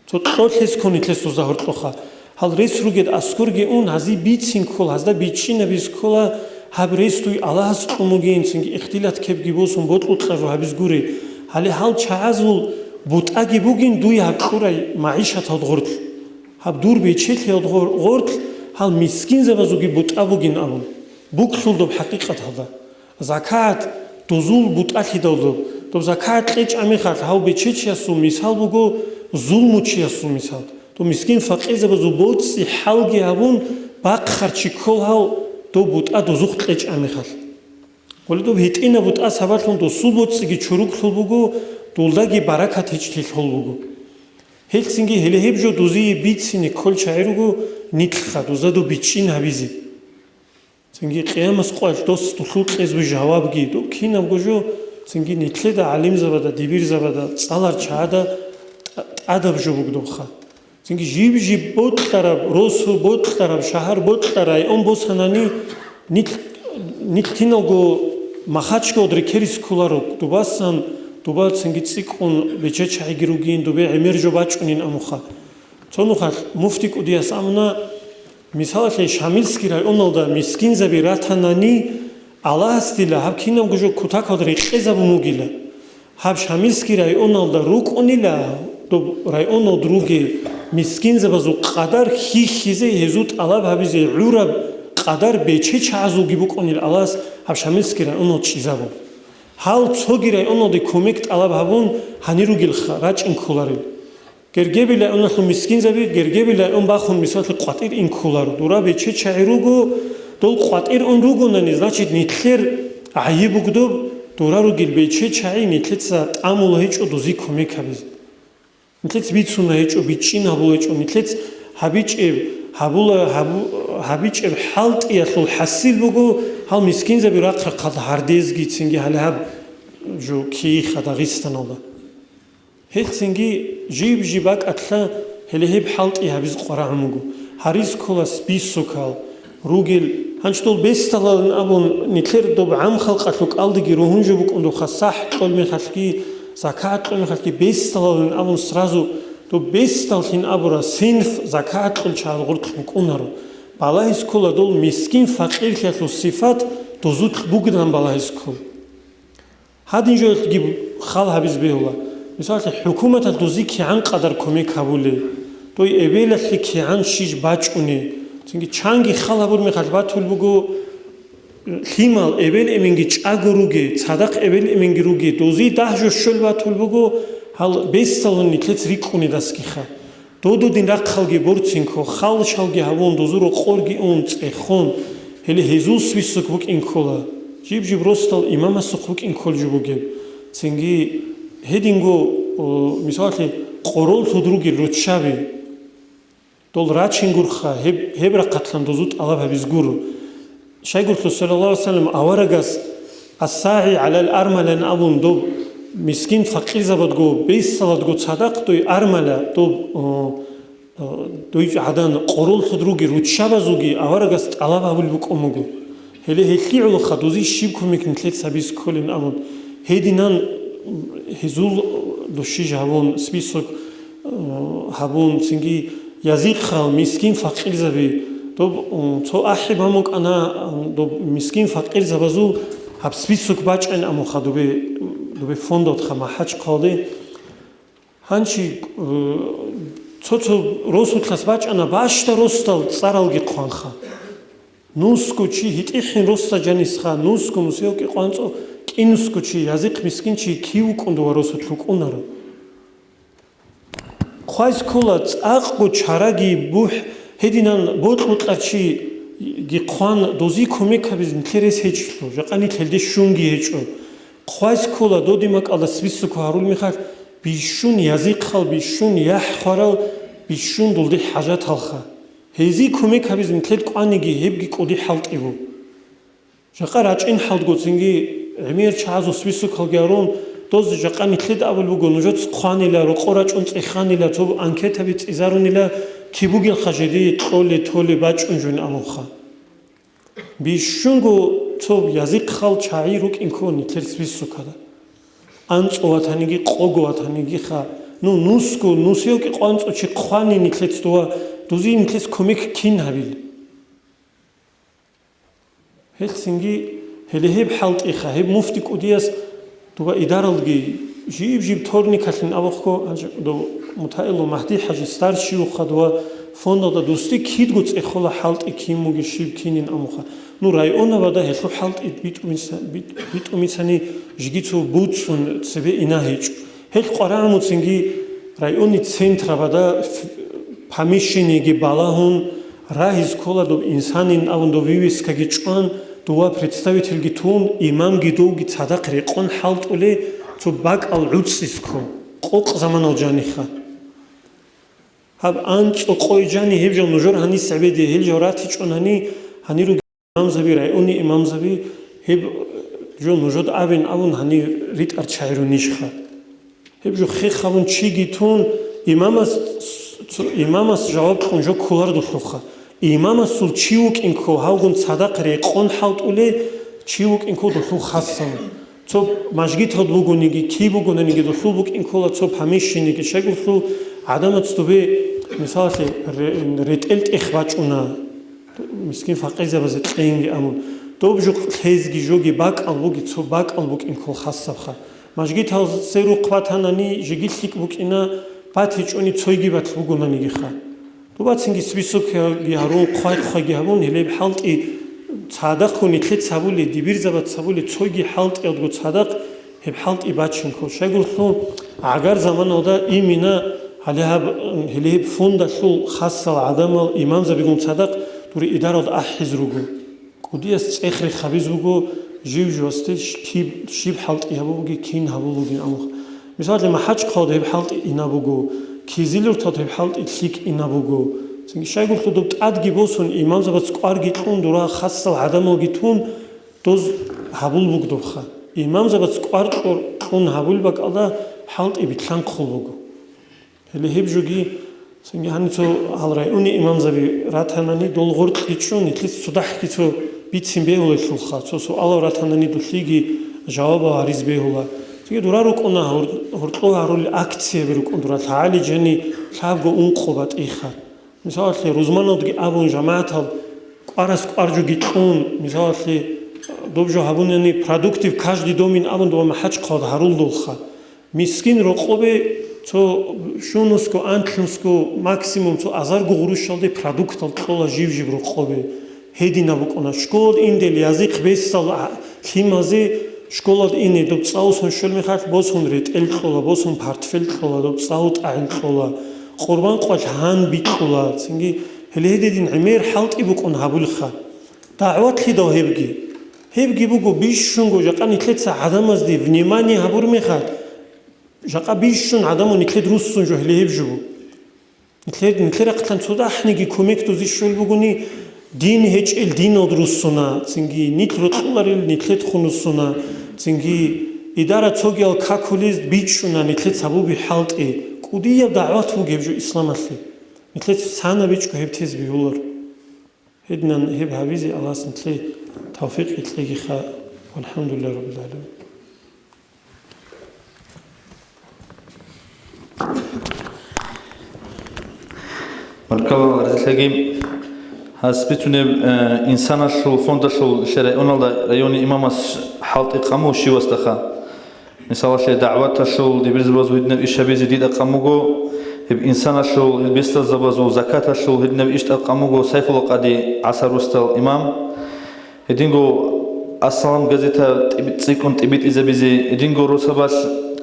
Цо кьолъиз ккун нилъесузда гьоркьоха. Гьал рес ругел аскорги ун, гьази бицин ккол, гьазда бичӀчӀинабиз ккола, гьаб рес дуй Аллагьас кьун бугин, цинги ихтилат ккебги босун бокьукьа жо гьабиз гури. Гьале гьал чагӀазул бутӀаги бугин дуй гьаб кьурай магӀишатал гъорлъ. Гьаб дур бечелъиялд гъор-, гъорлъ гьал мискинзабазулги бутӀа бугин абун. Буклъул доб хӀакъикъат гьалда. ЗакагӀат дозул бутӀалъидал доб. Доб закагӀат кьечӀа мехалъ гьав бечечиясул мисал буго зулмучиясул мисал. Доб мискин-факъирзабазул боцӀи хӀалги гьабун, бахъарчи ккол гьав доб бутӀа дозухъ кьечӀа мехалъ. Гъули доб гьитӀина бутӀа сабаблъун досул боцӀиги чуруклъул буго, дулдаги баракат гьечӀлъи лъол буго. Гьелцинги гьеле гьеб жо дузие бицине кколчагӀи руго нилъха, дузда доб бичӀчӀин гьабизе. Цинги Къиямас къоялъ дос дулъул кьезбу жавабги, доб кинабго жо, цинги нилъеда гӀалимзабада, дибирзабада, цӀалар чагӀада тӀа-, тӀадаб жо бугдобха. Цинги жиб-жиб бокьараб, росу бокьараб, шагьар бокьараб район босанани, нилъ, нилъ киналго Махачкалад рекерис кколаро, дубасан, дуба цинги цӀикӀкӀун бечечагӀиги ругин, дубе гӀемер жо бачӀунин амуха. Цонухалъ муфти кӀудияс амуна, мисалалъе, Шамилский районалда мискинзаби ратанани, Аллагьас дила гьаб кинабго жо кутакалда рекъезабун вугила. Гьаб Шамилский районалда рукӀунила, доб районалда ругел мискинзабазул къадар хьихьизе, гьезул тӀалаб гьабизе гӀураб къадар бечечагӀазулги букӀунил Аллагьас гьаб Шамилский районал чӀезабун. Гьал цоги районалде кумек тӀалаб гьабун гьанир ругелха рачӀин кколарел. Гергебил районалъул мискинзаби, Гергебил район бахун, мисаллъи, къватӀир ин кколаро. Дура бечечагӀи руго, дол къватӀир ун ругонани, значит, нилъер гӀайиб бугдоб, Дора ругел бече чагӀи нилъеца тӀамула гьечӀо дози кумек гьабизе. Нилъец бицуна гьечӀо, бичӀчӀин гьабула гьечӀо, нилъец гьабичӀеб, гьабула, гьабу-, гьабичӀеб хӀалтӀиялъул хӀасил буго гьал мискинзаби рахъ-рахъалда гьардезги цинги гьале гьаб жо кииха Дагъистаналда. Гьелъцинги жиб-жиб бакӀалъа гьеле гьеб хӀалтӀи гьабиз къварагӀун буго. Гьариз ккола списокал ругел, гьанчӀ дол бесдалалин абун, нилъер доб гӀам халкъалъул кӀалдиги ругьун жо букӀун доха, сахӀ кьол мехалъги, закагӀат кьол мехалъги бесдалалин абун сразу доб бесдаллъин абура синф закагӀат кьол чагӀаз гъорлъ букӀунаро. Балагьиз ккола дол мискин-факъирлъиялъул сифат дозулъ бугилан балагьиз ккол. Гьадин жоялъги хал гьабиз бегьула. Мисалалъе, хӀукуматалъ дози кигӀан къадар кумек гьабулей, дой эбелалъе кигӀан щиж бачӀуней. Цинги чанги хал гьабур мехалъ батул буго, лъимал эбел-эменги чӀаго ругей, цадахъ эбел-эменги ругей, дози дагь жо щол батул буго, гьал бесдалун нилъец рикӀкӀунедасгиха. Додудин рахъалги борцинго, халшалги гьавун, дозу рокъорги ун, цӀехун, гьеле гьезул список букӀин ккола, жиб-жиб росдал имамасухъ букӀин кколжи бугеб. Цинги гьединго, о, мисалалъе, къороллъуд ругел руччаби. Дол рачингурха, гьеб, гьеб рахъалъан дозу тӀалаб гьабиз гуро. Щайгурлъу, саллаллагьу гӀалайгьи вассалам, аварагас «Ас-сагӀи гӀалал армалин» абун доб мискин-факъирзабадго, бесаладго цадахъ дой армала, доб, о, о, дой гӀадан къороллъуд руги руччабазулги аварагас тӀалаб гьабулеб букӀун буго. Гьеле гьелъи гӀолоха дози щиб кумек нилъеца гьабиз кколин абун, гьединан гьезул души жавун, список, э, гьабун, цинги язихъал мискин-факъирзаби, доб, э, цо ахӀи бамукӀана, э, доб мискин-факъирзабазул гьаб список бачӀин амуха дубе, дубе фондалдха МахӀачхъалде. Гьанчи, э, цо-цо росулъас бачӀана бащда росдал цӀаралги хъванха. Нусго чи гьитӀихӀин росда жанисха, нусго нусиялги къванцӀо кӀинусго чи, язихъ мискин чи кив вукӀун дова росулъ вукӀунаро. Хъвайз ккола цӀакъго чараги бухӀ гьединан бокьукьа чиги хъван, дози кумек гьабиз нилъер рес гьечӀелъул, жакъа нилъ гьелде щунги гьечӀо. Хъвайз ккола додимакӀалда список гьарул мехалъ, бищун язихъал, бищун яхӀ хварал, бищун дулде хӀажаталха. Гьезие кумек гьабиз нилъер кӀваниги, гьебги кӀуди хӀалтӀи буго. Жакъа рачӀин хӀалтӀго цинги гӀемер чагӀазул списокалги гьарун, доз жакъа нилъеда абулеб буго, нужец хъванила, рокъор рачӀун цӀеханила, цо анкетаби цӀизарунила, киб бугелха жеде кьоле, толе бачӀун жун абунха. Бищунго цо язихъал чагӀи рукӀин ккун нилъер списокада. АнцӀго ватаниги, къого ватанигиха. Ну, нусго, нусиялги къванцӀо чи хъвани нилъец дова, дози нилъец кумек кин гьабил? Гьелъ цинги, гьеле гьеб хӀалтӀиха, гьеб муфти кӀудияс дуба идаралги жиб-жиб торникалъин абухъго, гьанже дов Мутаилов Магьди-хӀажи старший вухъа дова фондалда дусде кидго цӀехола хӀалтӀи кин буги щиб кинин амуха. Ну, районабада гьелъул хӀалтӀи битӀумица-, бит-, битӀумицани жиги цо буцӀцӀун цебе ина гьечӀо. Гьел къварагӀмуцинги районный центрабада ф-, помещениеги балагьун, рагьиз ккола доб инсанин абун дов вывескаги чӀван, дова представительги тун, имамги довги цадахъ рекъон хӀалтӀуле цо бакӀал гӀуцӀцӀиско, къокъ заманал жаниха. Гьаб анцӀо къой жани гьеб жо нужер гьанис гӀебеде, гьел жо ратичӀун гьани, гьанируги имамзаби, районный имамзаби, гьеб жо нужед абин абун гьанир ритӀар чагӀирунищха? Гьеб жо хех гьабун чиги тун, имамас, цо-, имамас жаваб кьун жо кколар дулъуха. Имамасул чи вукӀин кков гьавгун цадахъ рекъон хӀалтӀуле, чи вукӀин кков дулъул хасав. Цо мажгитал бугониги, кий бугонаниги дулъул букӀин ккола цо помещениеги, щайгурлъул гӀадамац дубе, мисалалъе, ре-, ретӀел тӀех бачӀуна, мискин-факъирзабазе кьейинги абун. Доб жо лъезги жоги бакӀал буги, цо бакӀал букӀин ккол хасабха. Мажгитал церухъ батанани, жеги лъикӀ букӀина, батичӀони цойги батл бугонанигиха. Дубацинги списокги гьарун, хъвай-хъвайги гьабун, гьелеб хӀалтӀи цадахъго нилъец гьабули, дибирзабац гьабули, цойги хӀалтӀиялдго цадахъ гьеб хӀалтӀи бачинго. Щайгурлъу гӀагар заманалда имина гьале гьаб, гьеле гьеб фондалъул хасал гӀадамал имамзабигун цадахъ дури идаралда ахӀиз руго. КӀудияс цӀех-рех гьабиз буго, Жив-живасде щ-, киб, щиб хӀалтӀи гьабулги, кин гьабулгин абун. Мисалалъе, МахӀачхъалда гьеб хӀалтӀи инаб буго, Кизилюрталда гьеб хӀалтӀи лъикӀ инаб буго. Цинги щайгурлъу доб тӀадги босун, имамзабац кӀварги кьун, дура хасал гӀадамалги тун, доз гьабул бугдобха. Имамзабац кӀвар кьур-, кьун гьабул бакӀалда хӀалтӀи битлъанхъул буго. Гьеле гьеб жоги, цинги гьанив цо гьал райони имамзаби ратанани, дол гъоркьги чӀун, нилъеца цо дагьги цо бицин бегьулелъулха, цо суалал ратанани, долъиги жавабал гьариз бегьула. Цинги дура рукӀуна гьор-, гьоркьо гьарулел акцияби рукӀун дура, лъагӀали жани лъабго ункъо батӀиха. Мисалалъе, рузманалдги абун, жамагӀатал кӀварас кӀвар жоги кьун, мисалалъе, доб жо гьабунани, продукты в каждый дом ин абун, доба МахӀачхъалда гьарулдулха. Мискин рокъобе цо щунусго, анлънусго, максимум цо азарго гъурущалде продуктал кьола жив-жив рокъобе. Гьединаб букӀуна. Школалда индел язихъ бесал а-, лъимазе школалда ине доб цӀа усун щвел мехалъ босун ретӀел кьола, босун портфель кьола, доб цӀа утӀагӀел кьола, къурбан къвалъ гьан бикьула. Цинги гьеле гьедин гӀемер хӀалтӀи букӀун гьабулха. ДагӀватлъидал гьебги? Гьебги буго бищунго жакъа нилъеца гӀадамазде внимание гьабур мехалъ, жакъа бищун гӀадамал нилъед руссун жо гьеле гьеб жо буго. Нилъер, нилъер рахъалъан цо дагьниги кумек дозе щвел бугони, дин гьечӀел диналда руссуна, цинги нилъ рокьуларел нилъед хун руссуна, цинги идара цогиял какулез бичӀчӀуна нилъед сабуби хӀалтӀи, кӀудияб дагӀват буго гьеб жо исламалъе. Нилъед цана бичӀго гьеб тез бегьулар. Гьединан гьеб гьабизе Аллагьас нилъее тавфикъ кьегиха. ВалхӀамдулиллагьи раббил гӀаламин. Баркалла, разилъаги. Гьас бицунеб, э, инсаналъул фондалъул нилъер районалда райони имамас хӀалтӀи къаму щивасдаха. Мисалалъе, дагӀваталъул дибирзабазул гьединаб иш гьабизе дида къамуго, гьеб инсаналъул, гьел бесдазабазул закаталъул гьединаб иш тӀад къамуго Сайфулла къади ГӀасарусдал имам. Гьединго Ассалам газета тӀиб-, цӀикӀкӀун тӀибитӀизабизе, гьединго росабалъ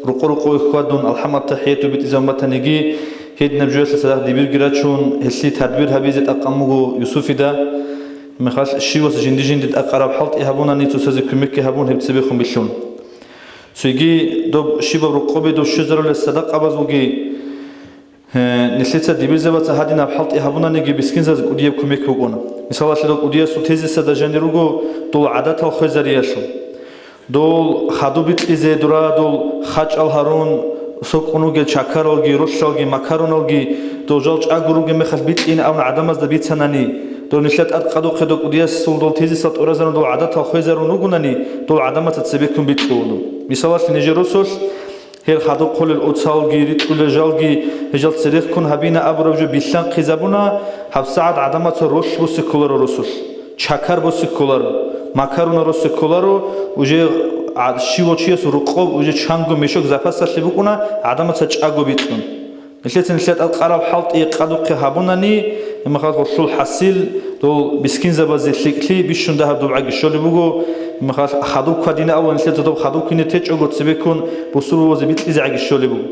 рукъо-рукъове хьвадун, АлхӀам ат-ТахӀияту битӀизабун батаниги, гьединаб жоялъа цадахъ дибирги рачун, гьелъие тадбир гьабизе тӀад къамуго Юсуфида. Мехалъ щивас жинди-жинди тӀакъараб хӀалтӀи гьабунани цоцазе кумекги гьабун гьеб цебехун бихьун. Цоги доб щибаб рокъобе дов щвезарулел садакъабазулги, э, нилъеца дибирзабаца гьадинаб хӀалтӀи гьабунаниги бискинзазе кӀудияб кумек букӀуна. Мисалалъе, дов кӀудиясул тезисада жанир руго дол гӀадатал хвезариялъул. Дол хадуб бикьизе дура, дол хачӀал гьарун, сокӀун ругел чакаралги, ролъалги, макаруналги, дол жал чӀаго ругеб мехалъ бикьине абун гӀадамазда бицанани, дол нилъер тӀад къадухъе дов кӀудиясул дол тезисал тӀуразарун дол гӀадатал хвезарун ругунани, дол гӀадамаца цебеккун бикьулун. Мисалалъе, нижер росулъ гьел хадуб хъулел оцалги, рикьулел жалги, гьежал церехкун гьабина абураб жо билълъанхъизабуна, гьабсагӀат гӀадамаца ролъ босе кколаро росулъ. Чакар босе кколаро, макаруна росе кколаро, уже гӀа-, щивав чиясул рукъоб уже чанго мешок запасалъе букӀуна, гӀадамаца чӀаго бикьун. Нилъеца нилъер тӀад къараб хӀалтӀи къадухъе гьабунани, гьеб мехалъ гьелъул хӀасил, дол бискинзабазе лъикӀлъи бищун дагьаб дубгӀаги щолеб буго, гьеб мехалъ хадуб квадине абун нилъеца доб хадуб квине течӀого цебеккун бусурбабазе бикьизегӀаги щолеб буго.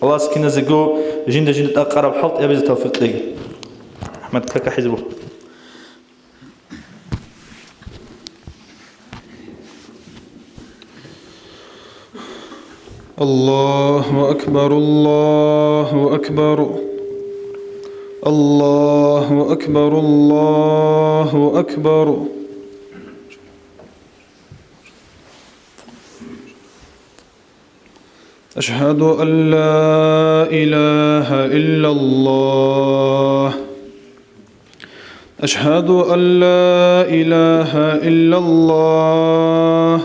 Аллагьас киназего жинда-жинда тӀад къараб хӀалтӀи гьабизе тавфикъ кьеги. АхӀмад, кака хӀизбу. الله أكبر، الله أكبر، الله أكبر، الله أكبر. أشهد أن لا إله إلا الله. أشهد أن لا إله إلا الله.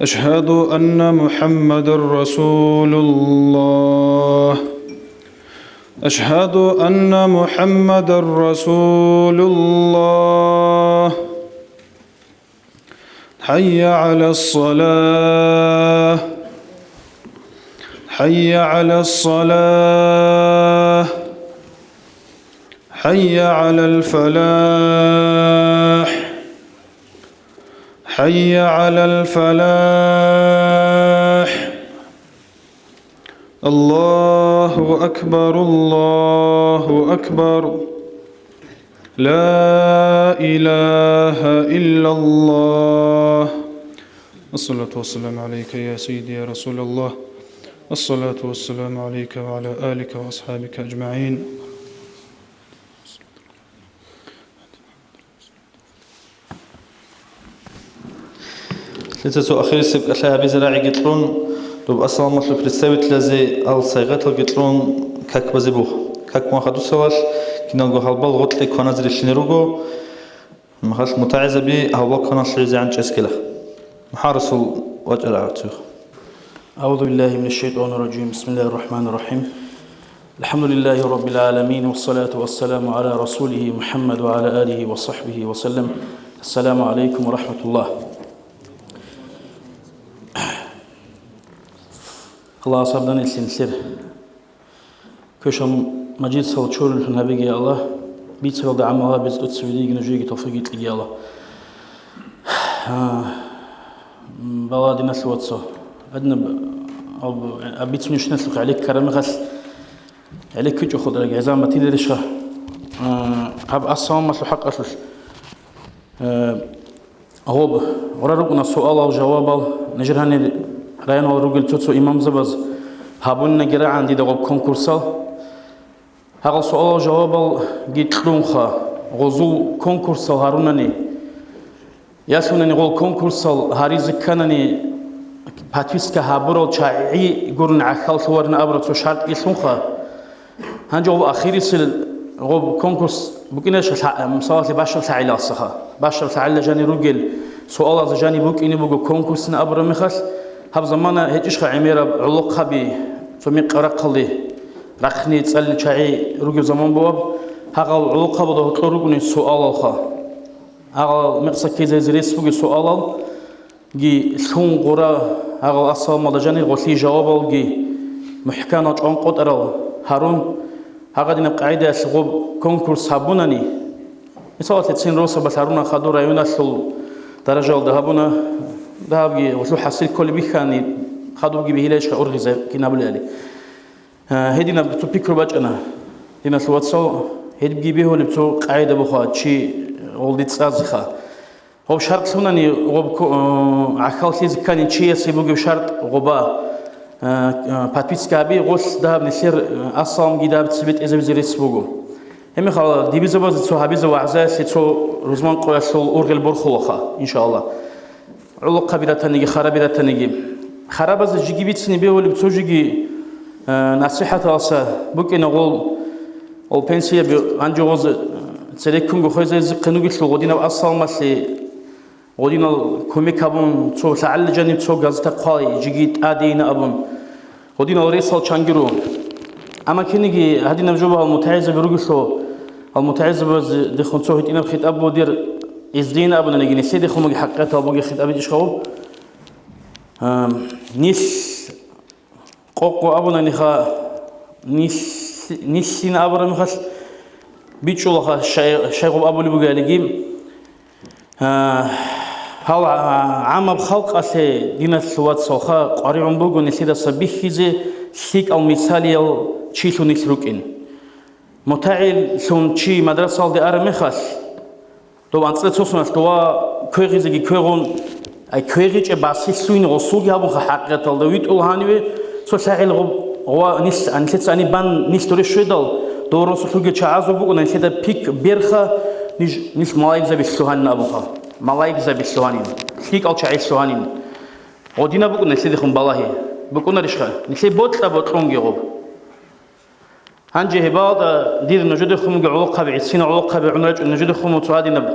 أشهد أن محمد رسول الله. أشهد أن محمد رسول الله. حي على الصلاة. حي على الصلاة. حي على الفلاح. حي على الفلاح. الله أكبر، الله أكبر. لا إله إلا الله. الصلاة والسلام عليك يا سيدي يا رسول الله. الصلاة والسلام عليك وعلى آلك وأصحابك أجمعين. Лъица цо ахирисеб кӀалъай гьабизе рагӀиги кьун, доб Ассаламалъул представителазе ал сайгъаталги кьун как базе бух. Как мун хадусавалъ киналго гьалбал гъоркье кваназе рилълъине руго, махалъ мутагӀизаби гьалбал кваналъ гӀезегӀан чӀезккила. МухӀарасул вачӀарагӀацих. أعوذ بالله من الشيطان الرجيم. بسم الله الرحمن الرحيم. الحمد لله رب العالمين، والصلاة والسلام على رسوله محمد وعلى آله وصحبه وسلم. السلام عليكم ورحمة الله. Аллагьас гьаб данделъи нилъер квешал мажлисал чоруллъун гьабеги, Аллагь, бицаралда гӀамал гьабизе тӀоцебе диеги нужееги тавфикъ кьеги, Аллагь. А, м, бала диналъул вацал. Гьадинаб, аб-, аб-, бицунебщиналъухъ гӀенеккараб мехалъ, гӀенеккичӀо хутӀараб гӀезегӀан батиларищха? А, гьаб Ассаламалъул хӀакъалъулъ. Э, гъоб гъура рукӀуна суалал-жавабал, нижер гьанир районал ругел цо-цо имамзабаз гьабунинаги рагӀан дида гъоб конкурсал. Гьагъал суалал-жавабалги кьунха, гъозул конкурсал гьарунани, ялъунани гъол конкурсал гьаризе кканани, подписка гьабурал чагӀи гурони гӀахьаллъуварин абураб цо шартӀги лъунха. Гьанже гъоб ахирисел гъоб конкурс букӀинаша лъа-, мисалалъе, башар лъагӀелалсаха. Башар лъагӀелла жанир ругел суалазда жаниб букӀине буго конкурсин абураб мехалъ, гьаб замана гьечӀищха гӀемераб гӀолохъаби цо мекъи-рахъалде рахъни цӀалел чагӀи ругеб заман бугеб, гьагъал гӀолохъабазда гьоркьор рукӀуней суалалха. Гьагъал мекъса ккезаризе рес бугеб суалал, ги лъун гъура гьагъал Ассаламалда жанир гъолъие жавабалги мухӀканал чӀван къотӀарал гьарун, гьагъадинаб къагӀидаялъ гъоб конкурс гьабунани, мисалалъе, цин росабалъ гьаруна, хадур районалъул даражалда гьабуна, дагьабги гъолъул хӀасил кколеб бихьани, хадубги бихьилайищха ургъизе кинабулеали. Гьединаб цо пикру бачӀана, диналъул вацал, гьебги бегьулеб цо къагӀида буха, чи гъолде цӀазеха. Гъоб шартӀ лъунани, гъоб ку-, э, гӀахьаллъизе ккани чиясе бугеб шартӀ гъоба, э, э, подписка гьаби, гъолъ дагьаб нилъер, э, Ассаламги дагьаб цебетӀезабизе рес буго. Гьебмехалда дибизабазе цо гьабизе вагӀзаялъе цо рузман къоялъул ургъел борхулаха, иншааллагь. ГӀолохъаби ратаниги, хараби ратаниги. Харабазе жиги бицине бегьулеб цо жиги, э, насихӀаталса букӀина гъол, гъол пенсияби гьанже гъоз, э, цереккунго хвезайизехъин вугелъул гъодинаб Ассаламалъе гъодинал кумек гьабун, цо лъагӀалил жаниб цо газета хъвай, жиги тӀадейин абун, гъодинал ресал чангиро. Амма кинеги гьадинаб жо гьал мутагӀилзаби ругелъул, гьал мутагӀилзабаздехун цо гьитӀинаб хитӀаб бугеб, излин абунаниги, нилъедехун бугеб хӀакъикъатал бугеб хитӀаб гьечӀищха гъоб. Ам, нилъ къокъо абунаниха, нилъ-, нилъин абураб мехалъ бичӀчӀулаха, щай-, щайгъуб абулеб бугеалиги. А, гьал, а, гӀамаб халкъалъе, диналъул вацалха, къваригӀун буго нилъидаса бихьизе лъикӀал мисалиял чилъун нилъ рукӀин. МутагӀиллъун чи мадрасалде араб мехалъ, дов анцӀила цо соналъ дова квегъизеги квегъун, ай, квегъичӀеб басилъуйин гъосулги гьабунха хӀакъикъаталда витӀул гьаниве, цо лъагӀел гъоб-, гъова нилъ-, нилъеца гьаниб бан нилъ доре щведал, дов росулъ ругел чагӀазул букӀуна нилъеда пик берха, ниж, нилъ малаикзаби лъугьанин абунха. Малаикзаби лъугьанин, лъикӀал чагӀи лъугьанин. Гъодинаб букӀуна нилъедехун балагьи. БукӀунарищха? Нилъее бокьа-бокьунги гъоб. Гьанже гьебалда дир нужедехун буго гӀолохъаби, гӀисина гӀолохъаби гӀун рачӀун нужедехун буго цо гьадинаб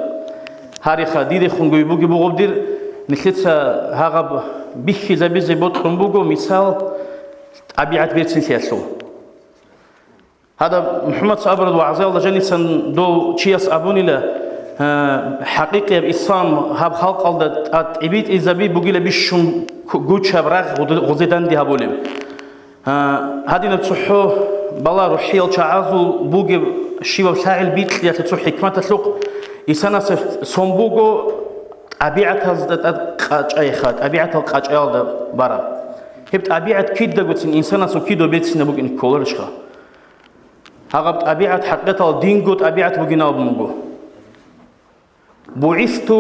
гьариха, дидехун гуй буги бугъуб дир, нилъеца гьагъаб бихьизабизе бокьун буго, мисал, тӀабигӀат берцинлъиялъул. Гьадаб МухӀаммад абураб вагӀзаялда жанисан дов чияс абунила, э, хӀакъикъияб ислам гьаб халкъалда тӀа-, тӀибитӀизаби бугила бищун гу-, гучаб рагъ гъуд-, гъузе данде гьабулеб. А, гьадинаб цохӀо бала рухӀиял чагӀазул бугеб щибаб лъагӀел бикьиялъе цо хӀикматалъухъ, инсанасда сон буго тӀабигӀатазда тӀад къачӀайха, тӀабигӀатал къачӀаялда бараб. Гьеб тӀабигӀат кидагоцин инсанасул кидав берцинаб букӀин кколарищха? Гьагъаб тӀабигӀат хӀакъикъатал динго тӀабигӀат бугин абун буго. БугӀисту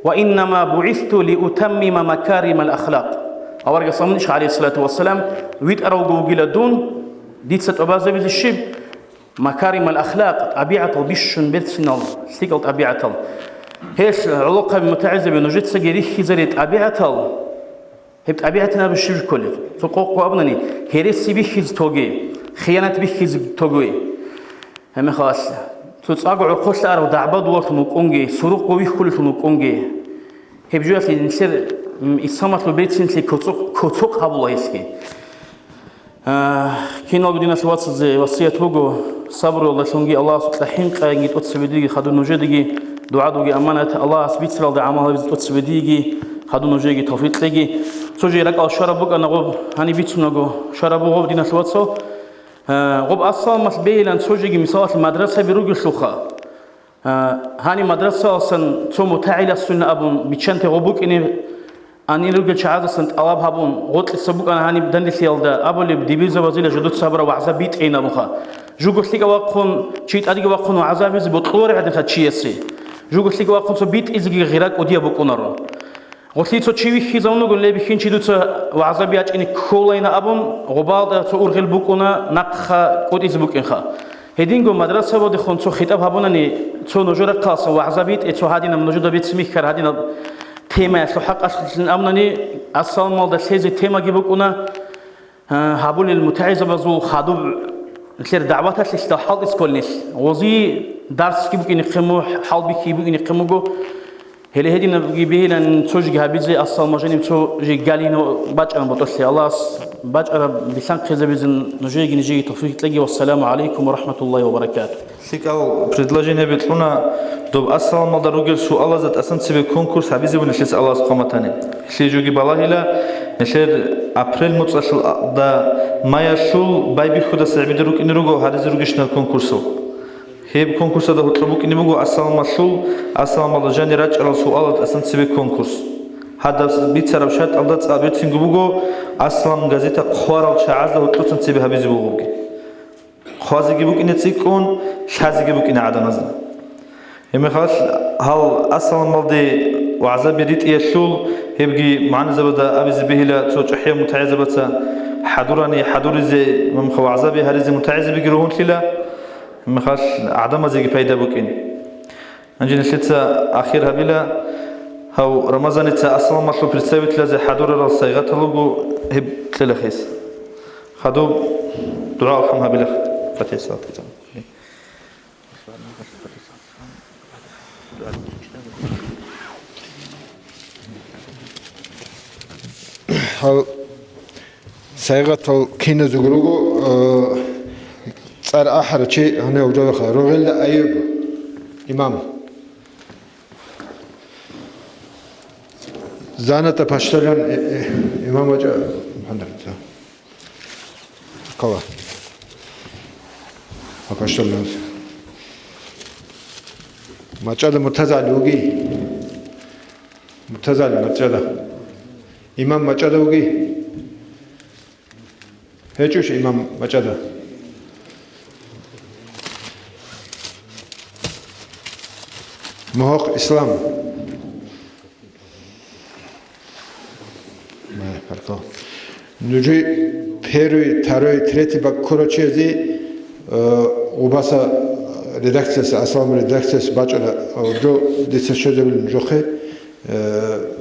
«Ва иннама бугӀисту лиутаммима макаримал ахлакъ». Аварагас абунищ, гӀалайгьиссалату вассалам, витӀарав вугила дун, дица тӀубазабизе щиб? Макаримал ахлакъ, тӀабигӀатал бищун берцинал, лъикӀал тӀабигӀатал. Гьелъ, гӀолохъаби, мутагӀилзаби, нужецаги рихьизаре тӀабигӀатал, гьеб тӀабигӀатин абу щиб кколеб? Цо къокъ абунани, гьереси бихьизе тоге, хиянат бихьизе тоге. Гьебмехалъ, цо цӀакъго гӀорхъолъа арав дагӀба дулалъун вукӀунги, сурукъго вихьулелъун вукӀунги. Гьеб жоялъе нилъер, м, исламалъул берцинлъи коцо-, коцохъ гьабула гьелъги. А, киналго диналъул вацазе васият буго, сабруялдалъунги Аллагьасукьа хӀинкъаянги тӀоцебе диги хадур нужедеги, дугӀадуги аманат, Аллагьас бицаралда гӀамал гьабизе тӀоцебе диги хадур нужееги тавфикъ кьеги. Цо жий ракӀал щвараб букӀана гъоб, гьаниб бицунаго щвараб буго, диналъул вацал. Гъоб Ассаламалъ бегьилан цо жеги, мисалалъе, мадрасаби ругелъулха. Гьаниб мадрасаялсан цо мутагӀиласулин абун, биччанте гъоб букӀине анил ругел чагӀазасан тӀалаб гьабун, гъоркьиса букӀана гьаниб данделъиялда абулеб, дибирзабазила жодоца гьабураб вагӀза битӀейин абунха. Жуго лъикӀав вахъун, чи тӀадеги вахъун вагӀза гьабизе бокьуларе гӀадинха чиясе. Жуго лъикӀав вахъун цо битӀизеги гъира кӀудияб букӀунаро. Гъолъие цо чи вихьизавун вугун, ле, бихьинчи дуца вагӀзаби ячӀине кколайна абун, гъобалда цо ургъел букӀуна, нахъа кӀутӀизе букӀинха. Гьединго мадрасабадехун цо хитӀаб гьабунани, цо нужер рахъалъа вагӀзаби битӀе, цо гьадинаб нужеда бицин бихьар гьадинаб темаялъул хӀакъалъулъин абунани, Ассаламалда лъезе темаги букӀуна, А, гьабулел мутагӀилзабазул хадуб нилъер дагӀваталъе лъидал хӀалтӀискал нилъ. Гъозие дарсги букӀинехъе му-, хӀалбихьи букӀинехъе буго. Гьеле гьединабги бегьилан цо жеги гьабизе, Ассаламал жаниб цо жеги галино бачӀана ботӀолъи. Аллагьас бачӀараб билълъанхъизабизе нужееги нижееги тавфикъ кьеги. Вассаламу гӀалайкум ва рахӀматуллагьи ва баракатугь. ЛъикӀал предложение бикьуна, доб Ассаламалда ругел суалазда тӀасан цебе конкурс гьабизе буго нилъеца Аллагьас хъван батани. Лъижуги балагьила, нилъер апрель моцӀалъулда маялъул байбихьудаса гӀибиде рукӀине руго гьаризе ругищинал конкурсал. Гьеб конкурсалда гьоркьоб букӀине буго Ассаламалъул, Ассаламалда жанир рачӀарал суалал тӀасан цебе конкурс. Гьадаб бицараб шартӀалда цӀа берцинго буго Ассалам газета хъварал чагӀазда гьоркьосан цебе гьабизе бугоги. Хъвазеги букӀине цӀикӀкӀун, лъазеги букӀине гӀадамазда. Гьебмехалъ гьал Ассаламалде вагӀзаби ритӀиялъул, гьебги мугӀанизабазда абизе бегьила цо чӀахӀиял мутагӀилзабаца хӀадурани хӀадуризе ва мухъа вагӀзаби гьаризе мутагӀилзабиги ругьунлъила. Гьебмехалъ гӀадамазеги пайда букӀин. Гьанже нилъеца ахир гьабила, гьав Рамазаница Ассаламалъул представителазе хӀадурарал сайгъатал руго гьеб кьелахъес. Хадуб дугӀа-алхӀам гьабила. ФатихӀа, салат. Гьал сайгъатал киназего руго, э, цӀар ахӀарав чи гьанив жаваха, Рогъелда Аюб имам. Заната пашталан, э, э, имам вачӀа, Мухаммад. Кала. А пашталан. МачӀада МуртазагӀали вуги? МуртазагӀали МачӀада. Имам МачӀада вуги? ГьечӀищ имам МачӀада? Мухьахъ Ислам. Ма, баркалла. Нужи первый, второй, третий баккурачиязе, э, Убаса редакцияса, Аслам редакцияса бачӀара, э, жо дица щвезабилин жохъе. Э,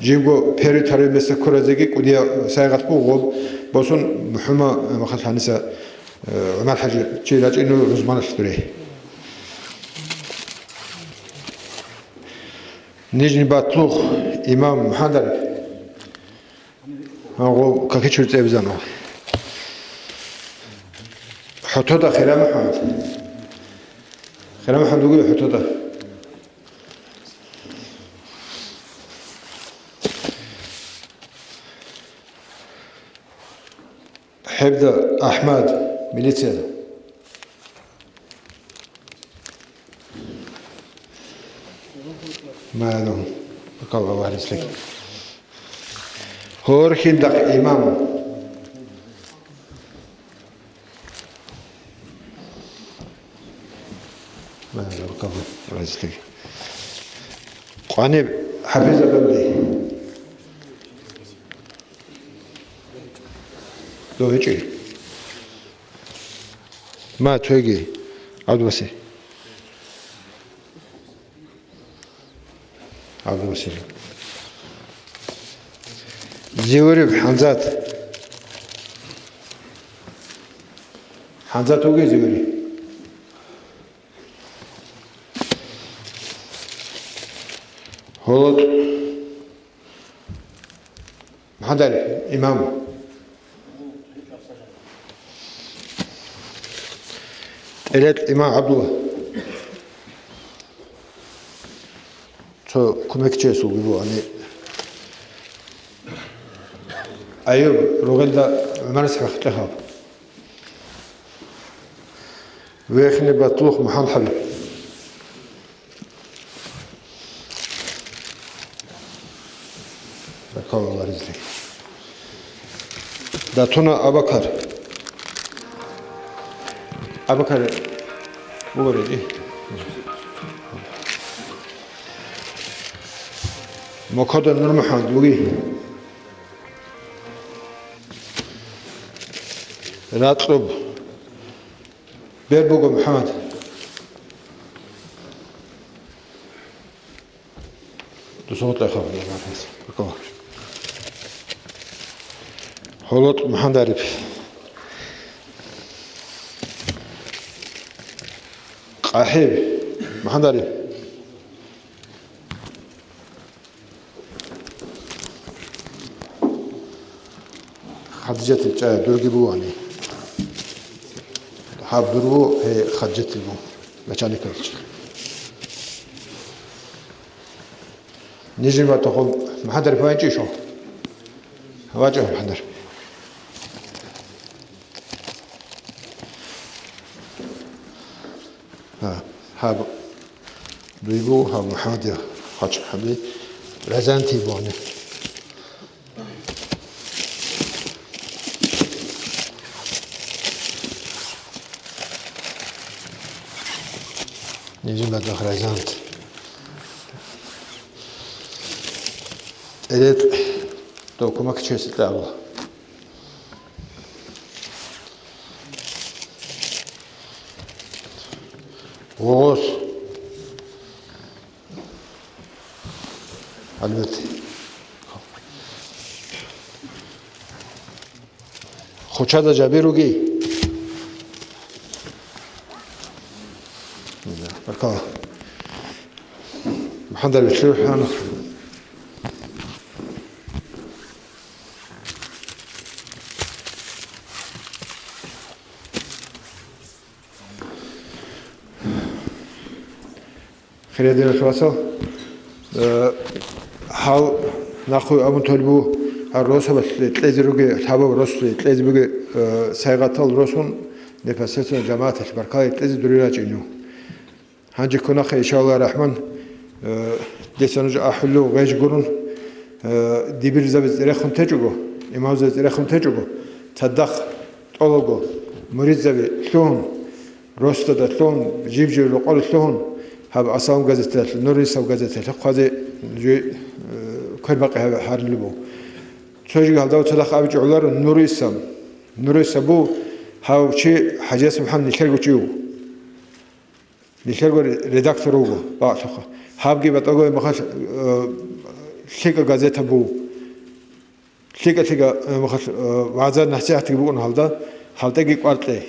живго первый, второй место ккуразеги кӀудия сайгъат буго, босун МухӀума, э, махал гьаниса, э, ГӀумар-хӀажи чи рачӀину рузманалъ дуре. Нижний Батлух имам МухӀаммад. Гьанго какичур цӀебизану. ХӀотода ХирмухӀаммад. ХирмухӀаммад вугев ХӀотода? ХӀебда АхӀмад, милицияда. Малум. Бакалла варислъи. Гьорхьиндахъ имам. Къваниб ХӀафиз Абанди. Дов гьечӀи. Ма, цойги. ГӀабдулвасил. ГӀабдулвасил. Зивериб ХӀамзат. ХӀамзат вугев Зивериб? Гьолод. МухӀаммад имам. Элет имам ГӀабдулла. Цо кумекчиясул бугоани. Аюб ругелда ГӀумарас хӀехтехал. Вехни батлух МухӀаммад ХӀабиб. Баркалла, Аллагь разилъи. Датуна Абакар. Абакар бугориги. Мокода НурмухӀаммад буги. Ракьуб. Бербуго МухӀаммад. Дусун кьехъаб. Гьолод МухӀаммад Ариф. КъахӀиб МухӀаммад Ариф. Хадижатил чӀай дурги бугони. Гьаб дур ву, гьей Хадижатил ву, начальникалчи. Нижин ватахъун МухӀаммад Ариф ванчӀищ? ВачӀа МухӀаммад Ариф. Гьа, гьаб дуй бу, гьаб МухӀаммад я, хъачӀ гьаби, Рязанти бугони. Нижин батахъ Рязант. ТӀерекь докумак чесилъа абула. Вогъос. Гьалбет. Хучада жаби руги. Баркала. МухӀаммад Ариф, лъугьана. Хирадиналъ вацал, э, гьал нахъуй абун толеб буго, гьал росабалъ кьезе руге, лъабаб рос кьезе буге, э, сайгъатал росун, непосредственно жамагӀаталъ баркала кьезе дуре рачӀинев. Гьанже ккунахъе, иншаллагь рахӀман, э, дица нуж ахӀулев гъеж гурун, э, дибирзаби цӀерехун течӀого, имамзаби цӀерехун течӀого, цадахъ тӀолого муридзаби лъугьун, росдада лъугьун, жиб-жиб рокъоре лъугьун, гьаб Асалам газеталъ, Нур Ислам газеталъ хъвазе жо-, э, квербакъи гьаб-, гьарулеб буго. Цо жиги гьалда цадахъ абичӀо гӀоларо Нур Ислам. Нур Ислам буго гьав чи ХӀажияс МухӀаммад нилъерго чи вуго. Нилъерго ре-, редактор вуго, бакълъухъа. Гьабги батӀаго махалъ, э, лъикӀа газета буго. ЛъикӀа-лъикӀа, э, махалъ, э, вагӀза-насихӀатги букӀун гьалда, гьалдеги кӀвар кьей.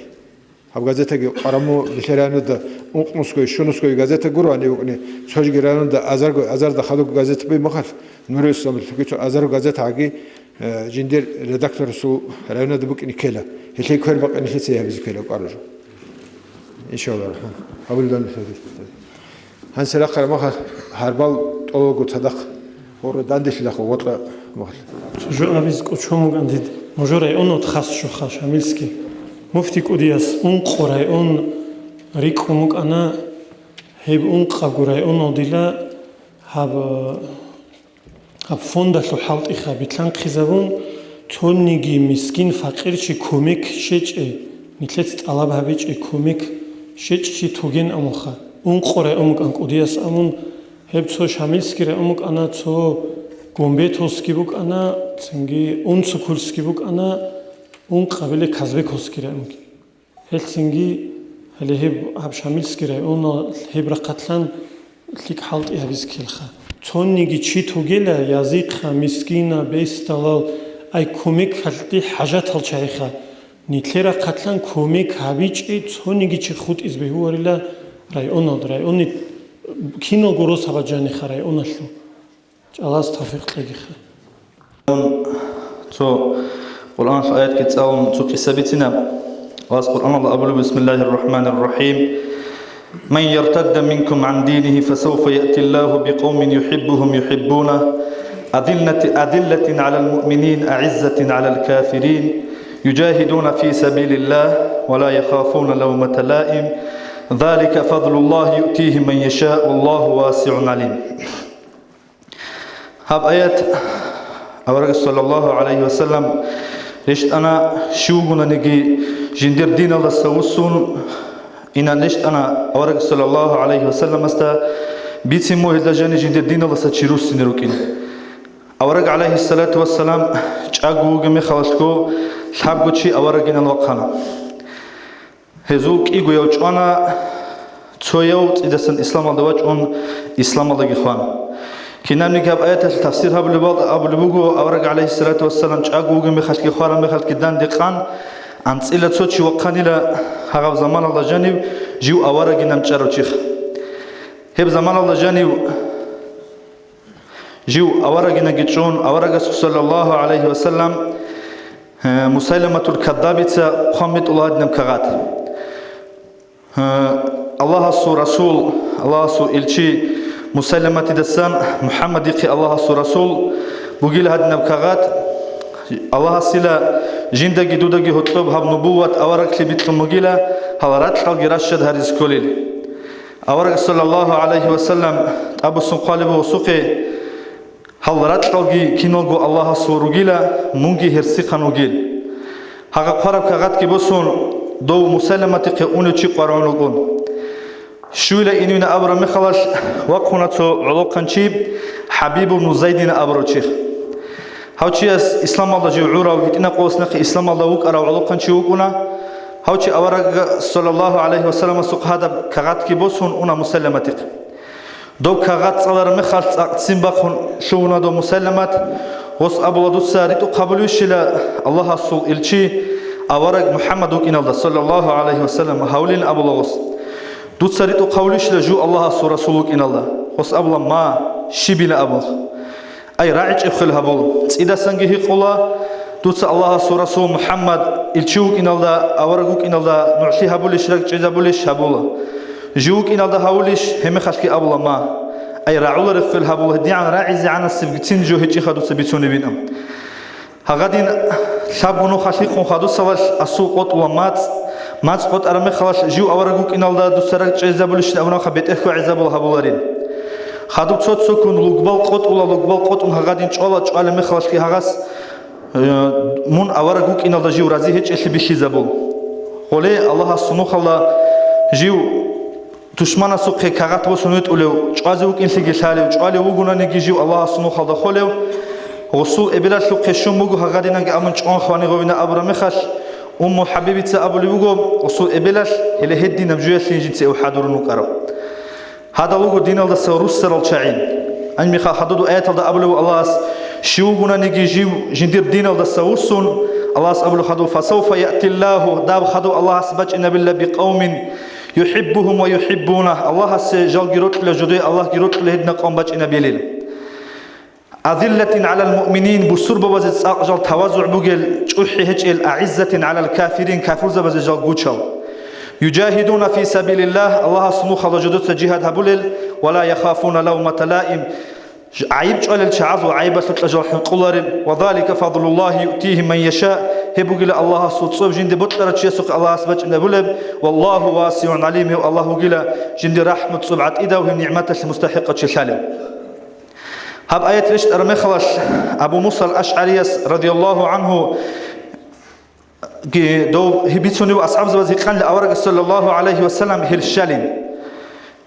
Гьаб газетаги къараму районда ункънусгой, щунусгой газета гурони букӀуни, цожги районда азарго, азарда хадуб газета буй махалъ, Нур Исламалъуги цо азарго газета гьаги, э, жиндир редакторасул районда букӀине ккела. Гьелъей квер бакъине лъица гьабизе ккела кӀвар жо. Иншаллагь рахман. Гьабулелан. Гьанже рахъараб мехалъ гьарбал тӀолого цадахъ гъорра данделъидахъ гъоркьа мехалъ. Цо жо абизе кӀочон буган дид, нужер районат хас жо ха, Шамилский. Муфти кӀудияс ункъо район рикӀкӀун букӀана, гьеб ункъабго районалдила гьаб Гьаб фондалъул хӀалтӀиха битлъанхъизабун, цониги мискин-факъирчи кумек щечӀей, нилъец тӀалаб гьабичӀей кумек щечӀчи туген амулха, ункъо район букӀан кӀудияс амун, Гьеб цо Шамилский район букӀана, цо Гумбетовский букӀана, цинги Унцукульский букӀана, ункъабилеб Казбековский районги. Гьелъинги гьале гьеб гьаб Шамилский районал гьеб рахъалъан лъикӀ хӀалтӀи гьабизе ккелха. Цониги чи тугела, язихъа, мискина, бесдалал, ай кумек хӀалтӀи хӀажатал чагӀиха. Нилъер рахъалъан кумек гьабичӀеб цониги чи хутӀизе бегьуларила районалда, райони киналго росабалда жаниха районалъул. ЧӀалаз тавфикъ кьегиха. Цо Къуръаналъул аятги цӀалун цо къиса бицина. Аллагьас Къуръаналда абулеб: بسم الله الرحمن الرحيم. من يرتد منكم عن دينه فسوف يأتي الله بقوم يحبهم يحبونه أذلة، أذلة على المؤمنين أعزة على الكافرين يجاهدون في سبيل الله ولا يخافون لومة لائم ذلك فضل الله يؤتيه من يشاء والله واسع عليم. Гьаб аят авараг саллаллагьу гӀалайгьи ва саллам рещтӀана, щив вугониги жиндир диналдаса вуссун, инан рещтӀана авараг саллаллагьу гӀалайгьи ва салламасда, бицин мун гьелда жанив жиндир диналдаса чи руссине рукӀин. Авараг гӀалайгьиссалату вассалам чӀаго вугеб мехалъго лъабго чи аварагинал вахъана. Гьезул кӀигояв чӀвана, цояв цӀидасан исламалда вачӀун, исламалдаги хван. Кинабниги гьаб аяталъ тафсир гьабулеб бал-, абулеб буго, авараг гӀалайгьиссалату вассалам чӀаго вугеб мехалъги хвараб мехалъги данде къан, анцӀила цо чи вахъанила гьагъаб заманалда жанив жив аварагинав чӀарав чиха. Гьеб заманалда жанив жив аварагинаги чӀун, аварагасухъ саллаллагьу гӀалайгьи ва саллам, э, Мусайламатул Каддабица хъван битӀула гьадинаб кагъат. Э, Аллагьасул расул, Аллагьасул илчи Мусайламатидасан МухӀаммадихъе Аллагьасул расул бугила гьадинаб кагъат. Аллагьасила жиндаги дудаги гьоркьоб гьаб нубувват авараглъи бикьун бугила гьал ракьалги ращад гьаризе кколел. Авараг саллаллагьу гӀалайгьи ва саллам тӀадбуссун хъвалеб буго гъосухъе: гьал ракьалги киналго Аллагьасул ругила, мунги гьерсихъан вугил. Гьагъа хъвараб кагъатги босун, дов Мусайламатихъе унев чи къваригӀун вукӀун. Щуйла иневина абураб мехалъ, вахъуна цо гӀолохъанчи ХӀабиб ибн Зайдина абурав чиха. Гьав чияс исламалда жив гӀурав, гьитӀинаб къоялъ нахъе исламалда вукӀарав гӀолохъанчи вукӀуна. Гьав чи авараг саллаллагьу гӀалайгьи ва салламасухъ гьадаб кагъатги босун уна Мусайламатихъе. Доб кагъат цӀалараб мехалъ цӀакъ ццин бахъун лъугьуна дов Мусайламат, гъос абула: «Дуца ритӀухъ гьабулевищила Аллагьасул илчи авараг МухӀаммад вукӀиналда, саллаллагьу гӀалайгьи ва саллам, гьавлин», абула гъос. «Дуца ритӀухъ гьавулищила жив Аллагьасул расул вукӀиналда?» Гъос абула: «Ма, щибила абулха». «Ай, рагӀичӀеб хвел гьабул». ЦӀидасанги гьикъула: «Дуца Аллагьасул расул МухӀаммад илчи вукӀиналда, авараг вукӀиналда нугӀлъи гьабулищ, ракӀчӀезабулищ?» Гьабула. «Жив вукӀиналда гьавулищ?» Гьебмехалъги абула: «Ма». «Ай, рагӀулареб хвел гьабул, гьедигӀан рагӀизегӀанасебгицин жо гьечӀиха дуца бицунеб бинаб». Гьагъадин лъабго нухалъ гьикъун хадусалалъ асул къотӀула мацӀ, мацӀ къотӀараб мехалъ жив авараг вукӀиналда дуца ракӀчӀезабулищин абунабха бетӀер хьвагӀизабула гьабуларин. Хадуб цо-цоккун лугбал къотӀула, лугбал къотӀун гьагъадин чӀвала, чӀвалеб мехалъги гьагъас, э, мун авараг вукӀиналда жив рази гьечӀелъи бихьизабул. Гъоле Аллагьасул нухалда жив тушманасухъе кагъат босун витӀулев, чӀвазе вукӀинлъиги лъалев, чӀвалев вугонаниги жив Аллагьасул нухалда холев, гъосул эбелалъухъе щун буго гьагъадинанги абун чӀван хвани гъовина абураб мехалъ, Умму ХӀабибица абулеб буго, гъосул эбелалъ, гьеле гьединаб жуялъин жинца гьев хӀадурун вукӀарав. Гьадал вуго диналдаса руссарал чагӀи. Гьаниб мехалъ хадуб аяталда абулеб Аллагьас, щив вугонаниги жив жиндир диналдаса вуссун, Аллагьас абулеб хадуб: «Фасавфа яътиллагьу», даб хадуб Аллагьас бачӀинабила, «бикъавмин юхӀиббугьум ва юхӀиббунагь», Аллагьасе жалги рокьула жодое, Аллагьги рокьула гьедина къавм бачӀинабилел. «Азиллатин гӀалал муъминин», бусурбабазе цӀакъ жал тавазугӀ бугел, чӀухӀи гьечӀел, «агӀиззатин гӀалал кафирин», кафурзабазе жал гучал. «Южагьидуна фи сабилиллагь», Аллагьасул нухалда жодоца жигьад гьабулел, «ва ла яхафуна лавмата лаим», гӀайиб чӀвалел чагӀазул гӀайибалъукьа жал хӀинкъуларел, «ва залика фадлуллагьи юътигьи ман яша», гьеб бугила Аллагьасул цӀоб жинде бокьарав чиясухъе Аллагьас бачӀинабулеб, «валлагьу васигӀун гӀалим», гьев Аллагь вугила жинде рахӀмат цӀоб гӀатӀидав, гьев нигӀматалъе мустахӀикъав чи лъалев. Гьаб аят рещтӀараб мехалъ Абу Муса ал-АшгӀарияс, радияллагьу гӀангьу, ги-, дов гьеб бицунев асхӀабзабаз гьикъанила авараг саллаллагьу гӀалайгьи ва саллам гьел щалин.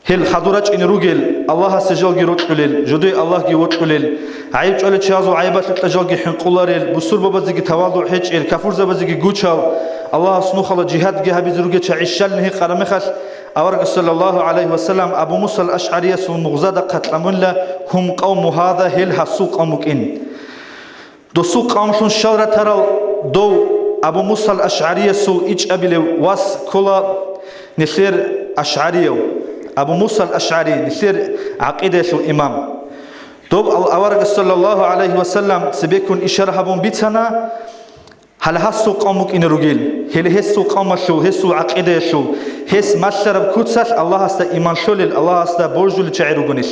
Гьел хадур рачӀине ругел, Аллагьасе жалги рокьулел, жодое Аллагьги вокьулел, гӀайиб чӀвалел чагӀазул гӀайибалъукьа жалги хӀинкъуларел, бусурбабазеги тавадугӀ гьечӀел, кафурзабазеги гучал, Аллагьас нухала жигьадги гьабизе ругел чагӀи щалин гьикъараб мехалъ, аварагас, саллаллагьу гӀалайгьи ва саллам, Абу Муса ал-АшгӀариясул мугъзада хъатӀ ламунила: «Гьум къавму гьаза», гьел гьасул къавм букӀин. Досул къавмлъун щал ратарал дов Абу Муса ал-АшгӀариясул ичӀабилев вас ккола нилъер ашгӀарияв, Абу Муса ал-АшгӀари, нилъер гӀакъидаялъул имам. Дов ал-, аварагас, саллаллагьу гӀалайгьи ва саллам, цебеккун ишара гьабун бицана, гьале гьасул къавм букӀине ругел, гьеле гьесул къавмалъул, гьесул гӀакъидаялъул, гьес малъараб куцалъ Аллагьасда иман лъолел, Аллагьасда божулел чагӀи ругонел.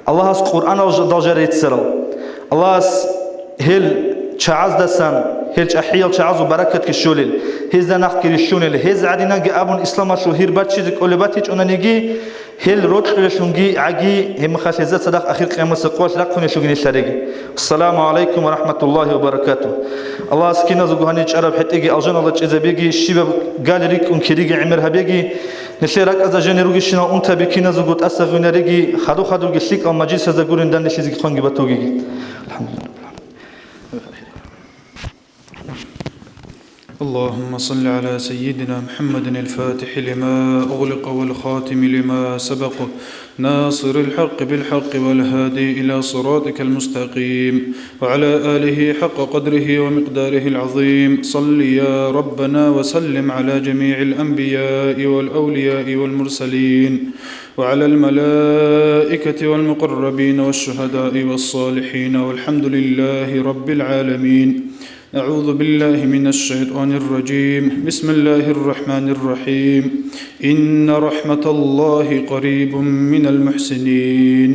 Аллагьас Къуръанал жа-, дал жар реццарал. Аллагьас гьел чагӀаздасан, гьел чӀахӀиял чагӀазул баракатги щолел, гьезда нахъги рилълъунел, гьез гӀадинанги абун исламалъул гьир баччизе кӀолеб батичӀонаниги, гьел рокьулелъунги гӀаги, гьебмехалъ гьезда цадахъ ахир къиямасеб къоялъ рахъунелъугин нилъ гьареги. Ассаламу гӀалайкум ва рахӀматуллагьи ва баракатугь. Аллагьас киназего гьанив чӀараб хӀетӀеги алжаналда чӀезабеги, щибаб гали рикӀкӀун кириги гӀемер гьабеги, нилъер ракӀазда жене ругищинал унтаби киназего тӀаса гъвинариги, хадур-хадурги лъикӀал мажлисазда гурин данделъизеги хъванги батугеги. اللهم صل على سيدنا محمد الفاتح لما أغلق والخاتم لما سبق ناصر الحق بالحق والهادي إلى صراطك المستقيم وعلى آله حق قدره ومقداره العظيم. صل يا ربنا وسلم على جميع الأنبياء والأولياء والمرسلين وعلى الملائكة والمقربين والشهداء والصالحين والحمد لله رب العالمين. أعوذ بالله من الشيطان الرجيم. بسم الله الرحمن الرحيم. إن رحمة الله قريب من المحسنين.